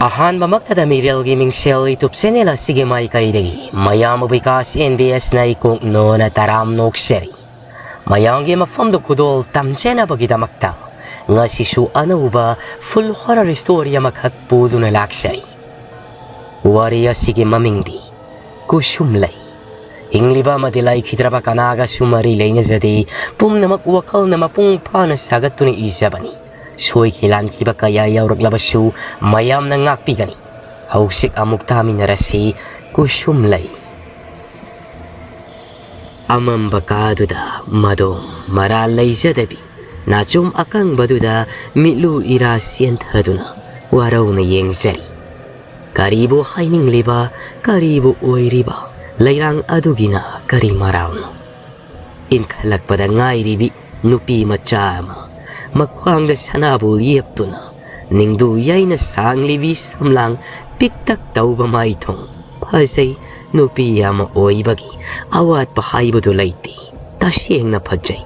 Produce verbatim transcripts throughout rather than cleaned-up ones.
ꯑꯍꯥꯟꯕꯃꯛꯇꯗ ꯃꯤꯔꯦꯜꯒꯤ ꯃꯤꯡꯁꯦꯜ YouTube channel ꯑꯁꯤꯒꯤ ꯃꯥꯏꯀꯩꯗꯒꯤ ꯃꯌꯥꯝꯕꯨ ꯕꯤꯀꯥꯁ NBS ꯅ ꯏꯀꯣꯛꯅꯣꯅ ꯇꯔꯥꯝ ꯅꯣꯛꯆꯔꯤ꯫ ꯃꯌꯥꯝꯒꯤ ꯃꯐꯝꯗ ꯈꯨꯗꯣꯜ ꯇꯝꯖꯅꯕꯒꯤꯗꯃꯛꯇ ꯉꯁꯤꯁꯨ ꯑꯅꯧꯕ full horror story ꯑꯃꯈꯛ ꯄꯨꯗꯨꯅ ꯂꯥꯛꯆꯔꯤ꯫ ꯋꯥꯔꯤ ꯑꯁꯤꯒꯤ ꯃꯃꯤꯡꯗꯤ ꯀꯨꯁꯨꯝ ꯂꯩ꯫ ꯍꯤꯡꯂꯤꯕ ꯑꯃꯗꯤ ꯂꯩꯈꯤꯗ꯭ꯔꯕ ꯀꯅꯥꯒꯁꯨ ꯃꯔꯤ ꯂꯩꯅꯖꯗꯦ꯫ ꯄꯨꯝꯅꯃꯛ ꯋꯥꯈꯜꯅ ꯃꯄꯨꯡ ꯐꯥꯅ ꯁꯥꯒꯠꯇꯨꯅ ꯏꯖꯕꯅꯤ꯫ ꯁꯣꯏꯈꯤ ꯂꯥꯟꯈꯤꯕ ꯀꯌꯥ ꯌꯥꯎꯔꯛꯂꯕꯁꯨ ꯃꯌꯥꯝꯅ ꯉꯥꯛꯄꯤꯒꯅꯤ꯫ ꯍꯧꯖꯤꯛ ꯑꯃꯨꯛ ꯇꯥꯃꯤꯟꯅꯔꯁꯤ ꯀꯨꯁꯨꯝ ꯂꯩ꯫ ꯑꯃꯝꯕ ꯀꯥꯗꯨꯗ ꯃꯗꯣꯝ ꯃꯔꯥꯜ ꯂꯩꯖꯗꯕꯤ ꯅꯥꯆꯣꯝ ꯑꯀꯪꯕꯗꯨꯗ ꯃꯤꯠꯂꯨ ꯏꯔꯥ ꯆꯦꯟꯊꯗꯨꯅ ꯋꯥꯔꯧꯅ ꯌꯦꯡꯖꯔꯤ꯫ ꯀꯔꯤꯕꯨ ꯍꯥꯏꯅꯤꯡꯂꯤꯕ, ꯀꯔꯤꯕꯨ ꯑꯣꯏꯔꯤꯕ ꯂꯩꯔꯥꯡ ꯑꯗꯨꯒꯤꯅ ꯀꯔꯤ ꯃꯔꯥꯜꯅꯣ? ꯏꯟꯈꯠꯂꯛꯄꯗ ꯉꯥꯏꯔꯤꯕꯤ ꯅꯨꯄꯤ ꯃꯆꯥ ꯑꯃ ꯃꯈ꯭ꯋꯥꯡꯗ ꯁꯅꯥꯕꯨꯜ ꯌꯦꯞꯇꯨꯅ ꯅꯤꯡꯗꯨ ꯌꯩꯅ ꯁꯥꯡꯂꯤꯕꯤ ꯁꯝꯂꯥꯡ ꯄꯤꯛꯇꯛ ꯇꯧꯕ ꯃꯥꯏꯊꯣꯡ꯫ ꯐꯖꯩ, ꯅꯨꯄꯤ ꯑꯃ ꯑꯣꯏꯕꯒꯤ ꯑꯋꯥꯠꯄ ꯍꯥꯏꯕꯗꯨ ꯂꯩꯇꯦ꯫ ꯇꯁꯦꯡꯅ ꯐꯖꯩ꯫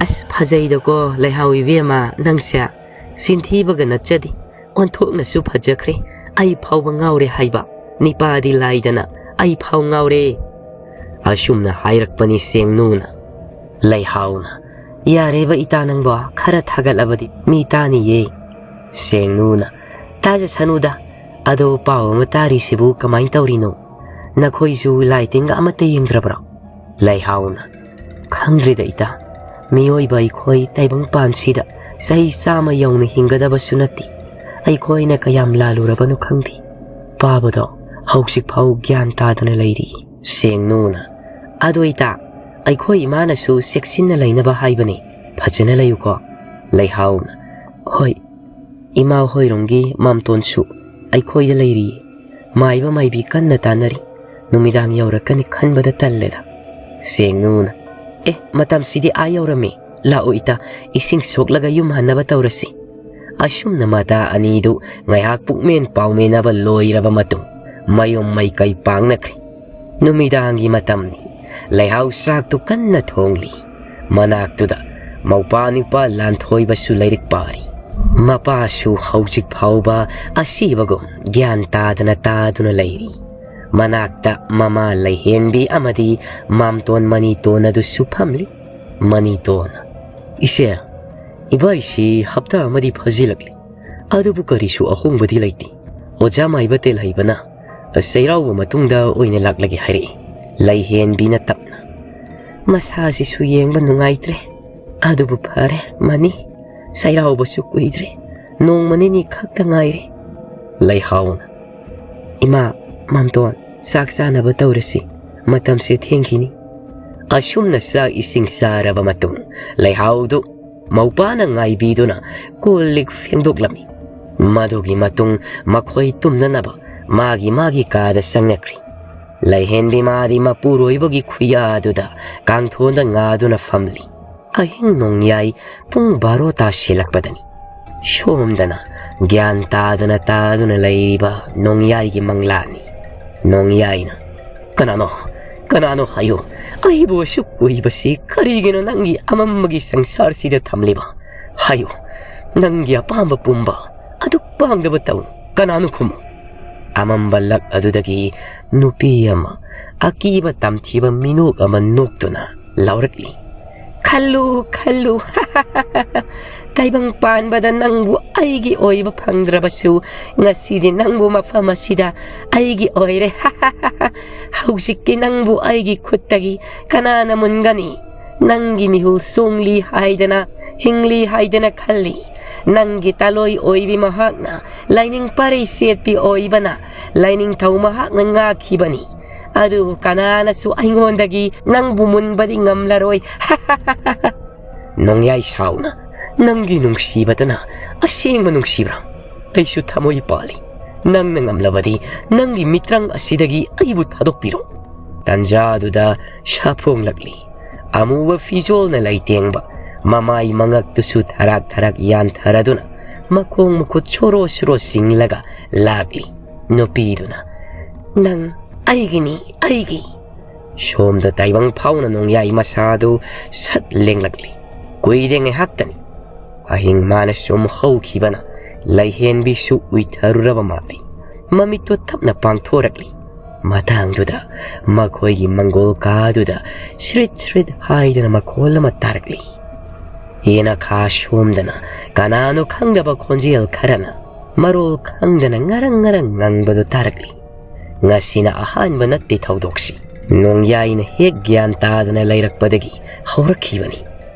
ꯑꯁ, ꯐꯖꯩꯗꯀꯣ ꯂꯩꯍꯥꯎ ꯏꯕꯦꯝꯃ ꯅꯪꯁꯦ꯫ ꯆꯤꯟꯊꯤꯕꯒ ꯅꯠꯆꯗꯦ꯫ ꯑꯣꯟꯊꯣꯛꯅꯁꯨ ꯐꯖꯈ꯭ꯔꯦ꯫ ꯑꯩ ꯐꯥꯎꯕ ꯉꯥꯎꯔꯦ ꯍꯥꯏꯕ꯫ ꯅꯤꯄꯥꯗꯤ ꯂꯥꯏꯗꯅ ꯑꯩ ꯐꯥꯎ ꯉꯥꯎꯔꯦ꯫ ꯑꯁꯨꯝꯅ ꯍꯥꯏꯔꯛꯄꯅꯤ ꯁꯦꯡꯅꯨꯅ꯫ ꯂꯩꯍꯥꯎꯅ, "ꯌꯥꯔꯦꯕ ꯏꯇꯥ ꯅꯪꯕꯣ, ꯈꯔ ꯊꯥꯒꯠꯂꯕꯗꯤ ꯃꯤ ꯇꯥꯅꯤꯌꯦ꯫" ꯁꯦꯡꯅꯨꯅ, "ꯇꯥꯖꯁꯅꯨꯗ꯫ ꯑꯗꯣ ꯄꯥꯎ ꯑꯃ ꯇꯥꯔꯤꯁꯤꯕꯨ ꯀꯃꯥꯏꯅ ꯇꯧꯔꯤꯅꯣ? ꯅꯈꯣꯏꯁꯨ ꯂꯥꯏ ꯇꯤꯟꯒ ꯑꯃꯠꯇ ꯌꯦꯡꯗ꯭ꯔꯕ꯭ꯔꯣ?" ꯂꯩꯍꯥꯎꯅ, "ꯈꯪꯗ꯭ꯔꯦꯗ ꯏꯇꯥ, ꯃꯤꯑꯣꯏꯕ ꯑꯩꯈꯣꯏ ꯇꯥꯏꯕꯪꯄꯥꯟꯁꯤꯗ ꯆꯍꯤ ꯆꯥꯝꯃ ꯌꯧꯅ ꯍꯤꯡꯒꯗꯕꯁꯨ ꯅꯠꯇꯦ꯫ ꯑꯩꯈꯣꯏꯅ ꯀꯌꯥꯝ ꯂꯥꯜꯂꯨꯔꯕꯅꯣ ꯈꯪꯗꯦ꯫ ꯄꯥꯕꯗꯣ ꯍꯧꯖꯤꯛꯐꯥꯎ ꯒ꯭ꯌꯥꯟ ꯇꯥꯗꯅ ꯂꯩꯔꯤ꯫" ꯁꯦꯡꯅꯨꯅ, "ꯑꯗꯣ ꯏꯇꯥ, ꯑꯩꯈꯣꯏ ꯏꯃꯥꯅꯁꯨ ꯆꯦꯛꯁꯤꯟꯅ ꯂꯩꯅꯕ ꯍꯥꯏꯕꯅꯦ꯫ ꯐꯖꯅ ꯂꯩꯌꯨꯀꯣ꯫" ꯂꯩꯍꯥꯎꯅ, "ꯍꯣꯏ, ꯏꯃꯥ ꯍꯣꯏꯔꯣꯝꯒꯤ ꯃꯥꯝꯇꯣꯟꯁꯨ ꯑꯩꯈꯣꯏꯗ ꯂꯩꯔꯤꯌꯦ꯫ ꯃꯥꯏꯕ ꯃꯥꯏꯕꯤ ꯀꯟꯅ ꯇꯥꯟꯅꯔꯤ꯫ ꯅꯨꯃꯤꯗꯥꯡ ꯌꯧꯔꯛꯀꯅꯤ ꯈꯟꯕꯗ ꯇꯜꯂꯦꯗ꯫" ꯁꯦꯡꯅꯨꯅ, "ꯑꯦ, ꯃꯇꯝꯁꯤꯗꯤ ꯑꯥ ꯌꯧꯔꯝꯃꯦ꯫ ꯂꯥꯛꯑꯣ ꯏꯇꯥ, ꯏꯁꯤꯡ ꯁꯣꯛꯂꯒ ꯌꯨꯝ ꯍꯟꯅꯕ ꯇꯧꯔꯁꯤ꯫" ꯑꯁꯨꯝꯅ ꯃꯇꯥ ꯑꯅꯤꯗꯨ ꯉꯥꯏꯍꯥꯛ ꯄꯨꯛꯃꯦꯟ ꯄꯥꯎꯃꯦꯟꯅꯕ ꯂꯣꯏꯔꯕ ꯃꯇꯨꯡ ꯃꯌꯨꯝ ꯃꯩꯀꯩ ꯄꯥꯡꯅꯈ꯭ꯔꯦ꯫ ꯅꯨꯃꯤꯗꯥꯡꯒꯤ ꯃꯇꯝꯅꯤ꯫ ꯂꯩꯍꯥꯎ ꯆꯥꯛꯇꯨ ꯀꯟꯅ ꯊꯣꯡꯂꯤ꯫ ꯃꯅꯥꯛꯇꯨꯗ ꯃꯧꯄꯥ ꯅꯨꯄꯥ ꯂꯥꯟꯊꯣꯏꯕꯁꯨ ꯂꯥꯏꯔꯤꯛ ꯄꯥꯔꯤ꯫ ꯃꯄꯥꯁꯨ ꯍꯧꯖꯤꯛ ꯐꯥꯎꯕ ꯑꯁꯤꯕꯒꯨꯝ ꯒ꯭ꯌꯥꯟ ꯇꯥꯗꯅ ꯇꯥꯗꯨꯅ ꯂꯩꯔꯤ꯫ ꯃꯅꯥꯛꯇ ꯃꯃꯥ ꯂꯩꯍꯦꯟꯕꯤ ꯑꯃꯗꯤ ꯃꯥꯝꯇꯣꯟ ꯃꯅꯤꯇꯣꯟ ꯑꯗꯨꯁꯨ ꯐꯝꯂꯤ꯫ ꯃꯅꯤꯇꯣꯟ, "ꯏꯆꯦ, ꯏꯕꯥꯏꯁꯤ ꯍꯞꯇꯥ ꯑꯃꯗꯤ ꯐꯥꯖꯤꯜꯂꯛꯂꯤ꯫ ꯑꯗꯨꯕꯨ ꯀꯔꯤꯁꯨ ꯑꯍꯣꯡꯕꯗꯤ ꯂꯩꯇꯦ꯫ ꯑꯣꯖꯥ ꯃꯥꯏꯕ ꯇꯦꯜꯍꯩꯕꯅ ꯆꯩꯔꯥꯎꯕ ꯃꯇꯨꯡꯗ ꯑꯣꯏꯅ ꯂꯥꯛꯂꯒꯦ ꯍꯥꯏꯔꯛꯏ꯫" ꯂꯩꯍꯦꯟꯕꯤꯅ ꯇꯞꯅ, "ꯃꯁꯥꯁꯤꯁꯨ ꯌꯦꯡꯕ ꯅꯨꯡꯉꯥꯏꯇ꯭ꯔꯦ꯫ ꯑꯗꯨꯕꯨ ꯐꯔꯦ, ꯃꯅꯤ, ꯆꯩꯔꯥꯎꯕꯁꯨ ꯀꯨꯏꯗ꯭ꯔꯦ꯫ ꯅꯣꯡꯃ ꯅꯤꯅꯤ ꯈꯛꯇ ꯉꯥꯏꯔꯦ꯫" ꯂꯩꯍꯥꯎꯅ, "ꯏꯃꯥ, ꯃꯥꯝꯇꯣꯟ, ꯆꯥꯛ ꯆꯥꯅꯕ ꯇꯧꯔꯁꯤ꯫ ꯃꯇꯝꯁꯦ ꯊꯦꯡꯈꯤꯅꯤ꯫" ꯑꯁꯨꯝꯅ ꯆꯥꯛ ꯏꯁꯤꯡ ꯆꯥꯔꯕ ꯃꯇꯨꯡ, ꯂꯩꯍꯥꯎꯗꯨ ꯃꯧꯄꯥꯅ ꯉꯥꯏꯕꯤꯗꯨꯅ ꯀꯣꯜ ꯂꯤꯛ ꯐꯦꯡꯗꯣꯛꯂꯝꯃꯤ꯫ ꯃꯗꯨꯒꯤ ꯃꯇꯨꯡ ꯃꯈꯣꯏ ꯇꯨꯝꯅꯅꯕ ꯃꯥꯒꯤ ꯃꯥꯒꯤ ꯀꯥꯗ ꯆꯪꯅꯈ꯭ꯔꯤ꯫ ꯂꯩꯍꯦꯟꯕꯤ ꯃꯥꯗꯤ ꯃꯄꯨꯔꯣꯏꯕꯒꯤ ꯈꯨꯌꯥꯗꯨꯗ ꯀꯥꯡꯊꯣꯟꯗ ꯉꯥꯗꯨꯅ ꯐꯝꯂꯤ꯫ ꯑꯍꯤꯡ ꯅꯣꯡꯌꯥꯏ ꯄꯨꯡ ꯕꯥꯔꯣ ꯇꯥꯁꯤꯜꯂꯛꯄꯗꯅꯤ꯫ ꯁꯣꯝꯗꯅ ꯒ꯭ꯌꯥꯟ ꯇꯥꯗꯅ ꯇꯥꯗꯨꯅ ꯂꯩꯔꯤꯕ ꯅꯣꯡꯌꯥꯏꯒꯤ ꯃꯪꯂꯥꯅꯤ꯫ ꯅꯣꯡꯌꯥꯏꯅ, "ꯀꯅꯥꯅꯣ? ꯀꯅꯥꯅꯣ ꯍꯥꯏꯌꯨ꯫ ꯑꯩꯕꯨ ꯑꯁꯨꯛ ꯀꯨꯏꯕꯁꯤ ꯀꯔꯤꯒꯤꯅꯣ ꯅꯪꯒꯤ ꯑꯃꯝꯕꯒꯤ ꯁꯪꯁꯥꯔꯁꯤꯗ ꯊꯝꯂꯤꯕ? ꯍꯥꯏꯌꯨ, ꯅꯪꯒꯤ ꯑꯄꯥꯝꯕ ꯄꯨꯝꯕ ꯑꯗꯨꯛ ꯄꯥꯡꯗꯕ ꯇꯧꯅꯨ꯫ ꯀꯅꯥꯅꯣ ꯈꯨꯝꯃꯨ꯫" ꯑꯃꯝꯕ ꯂꯛ ꯑꯗꯨꯗꯒꯤ ꯅꯨꯄꯤ ꯑꯃ ꯑꯀꯤꯕ ꯇꯝꯊꯤꯕ ꯃꯤꯅꯣꯛ ꯑꯃ ꯅꯣꯛꯇꯨꯅ ꯂꯥꯎꯔꯛꯂꯤ꯫ "ꯈꯜꯂꯨ, ꯈꯜꯂꯨ꯫ ꯇꯥꯏꯕꯪ ꯄꯥꯟꯕꯗ ꯅꯪꯕꯨ ꯑꯩꯒꯤ ꯑꯣꯏꯕ ꯐꯪꯗ꯭ꯔꯕꯁꯨ, ꯉꯁꯤꯗꯤ ꯅꯪꯕꯨ ꯃꯐꯝ ꯑꯁꯤꯗ ꯑꯩꯒꯤ ꯑꯣꯏꯔꯦ꯫ ꯍꯧꯖꯤꯛꯇꯤ ꯅꯪꯕꯨ ꯑꯩꯒꯤ ꯈꯨꯠꯇꯒꯤ ꯀꯅꯥꯅ ꯃꯨꯟꯒꯅꯤ? ꯅꯪꯒꯤ ꯃꯤꯍꯨꯜ ꯆꯣꯡꯂꯤ ꯍꯥꯏꯗꯅ, ꯍꯤꯡꯂꯤ ꯍꯥꯏꯗꯅ ꯈꯜꯂꯤ꯫ ꯅꯪꯒꯤ ꯇꯥꯂꯣꯏ ꯑꯣꯏꯕꯤ ꯃꯍꯥꯛꯅ ꯂꯥꯏꯅꯤꯡ ꯄꯥꯔꯩ ꯁꯦꯠꯄꯤ ꯑꯣꯏꯕꯅ, ꯂꯥꯏꯅꯤꯡꯊꯧ ꯃꯍꯥꯛꯅ ꯉꯥꯛꯈꯤꯕꯅꯤ꯫ ꯑꯗꯨꯕꯨ ꯀꯅꯥꯅꯁꯨ ꯑꯩꯉꯣꯟꯗꯒꯤ ꯅꯪꯕꯨ ꯃꯨꯟꯕꯗꯤ ꯉꯝꯂꯔꯣꯏ꯫" ꯅꯣꯡꯌꯥꯏ ꯁꯥꯎꯅ, "ꯅꯪꯒꯤ ꯅꯨꯡꯁꯤꯕꯗꯅ ꯑꯁꯦꯡꯕ ꯅꯨꯡꯁꯤꯕ꯭ꯔꯥ? ꯑꯩꯁꯨ ꯊꯃꯣꯏ ꯄꯥꯜꯂꯤ꯫ ꯅꯪꯅ ꯉꯝꯂꯕꯗꯤ ꯅꯪꯒꯤ ꯃꯤꯇ꯭ꯔꯪ ꯑꯁꯤꯗꯒꯤ ꯑꯩꯕꯨ ꯊꯥꯗꯣꯛꯄꯤꯔꯣ꯫" ꯇꯟꯖꯥꯗꯨꯗ ꯁꯥꯐꯣꯡꯂꯛꯂꯤ꯫ ꯑꯃꯨꯕ ꯐꯤꯖꯣꯜꯅ ꯂꯩꯇꯦꯡꯕ ꯃꯃꯥꯏ ꯃꯉꯛꯇꯨꯁꯨ ꯊꯔꯥꯛ ꯊꯔꯥꯛ ꯌꯥꯟꯊꯔꯗꯨꯅ ꯃꯈꯣꯡ ꯃꯈꯨꯠ ꯁꯣꯔꯣ ꯁꯣꯔꯣ ꯆꯤꯡꯂꯒ ꯂꯥꯛꯂꯤ꯫ ꯅꯨꯄꯤꯗꯨꯅ, "ꯅꯪ ꯑꯩꯒꯤꯅꯤ, ꯑꯩꯒꯤ꯫" ꯁꯣꯝꯗ ꯇꯥꯏꯕꯪ ꯐꯥꯎꯅ ꯅꯣꯡꯌꯥꯏ ꯃꯁꯥꯗꯨ ꯁꯠ ꯂꯦꯡꯂꯛꯂꯤ꯫ ꯀꯨꯏꯗꯦ ꯉꯥꯏꯍꯥꯛꯇꯅꯤ꯫ ꯑꯍꯤꯡ ꯃꯥꯅ ꯁꯨꯝ ꯍꯧꯈꯤꯕꯅ ꯂꯩꯍꯦꯟꯕꯤꯁꯨ ꯎꯏꯊꯔꯨꯔꯕ ꯃꯥꯜꯂꯤ꯫ ꯃꯃꯤꯠꯇꯣ ꯇꯞꯅ ꯄꯥꯡꯊꯣꯔꯛꯂꯤ꯫ ꯃꯇꯥꯡꯗꯨꯗ ꯃꯈꯣꯏꯒꯤ ꯃꯪꯒꯣꯜ ꯀꯥꯗꯨꯗ ꯁ꯭ꯔꯤꯠ ꯁ꯭ꯔꯤꯠ ꯍꯥꯏꯗꯅ ꯃꯈꯣꯜ ꯑꯃ ꯇꯥꯔꯛꯂꯤ꯫ ꯌꯦꯅꯈꯥ ꯁꯣꯝꯗꯅ ꯀꯅꯥꯅꯣ ꯈꯪꯗꯕ ꯈꯣꯟꯖꯦꯜ ꯈꯔꯅ ꯃꯔꯣꯜ ꯈꯪꯗꯅ ꯉꯔꯪ ꯉꯔꯪ ꯉꯪꯕꯗꯨ ꯇꯥꯔꯛꯂꯤ꯫ ꯉꯁꯤꯅ ꯑꯍꯥꯟꯕ ꯅꯠꯇꯦ ꯊꯧꯗꯣꯛꯁꯤ꯫ ꯅꯣꯡꯌꯥꯏꯅ ꯍꯦꯛ ꯒ꯭ꯌꯥꯟ ꯇꯥꯗꯅ ꯂꯩꯔꯛꯄꯗꯒꯤ ꯍꯧꯔꯛꯈꯤꯕꯅꯤ꯫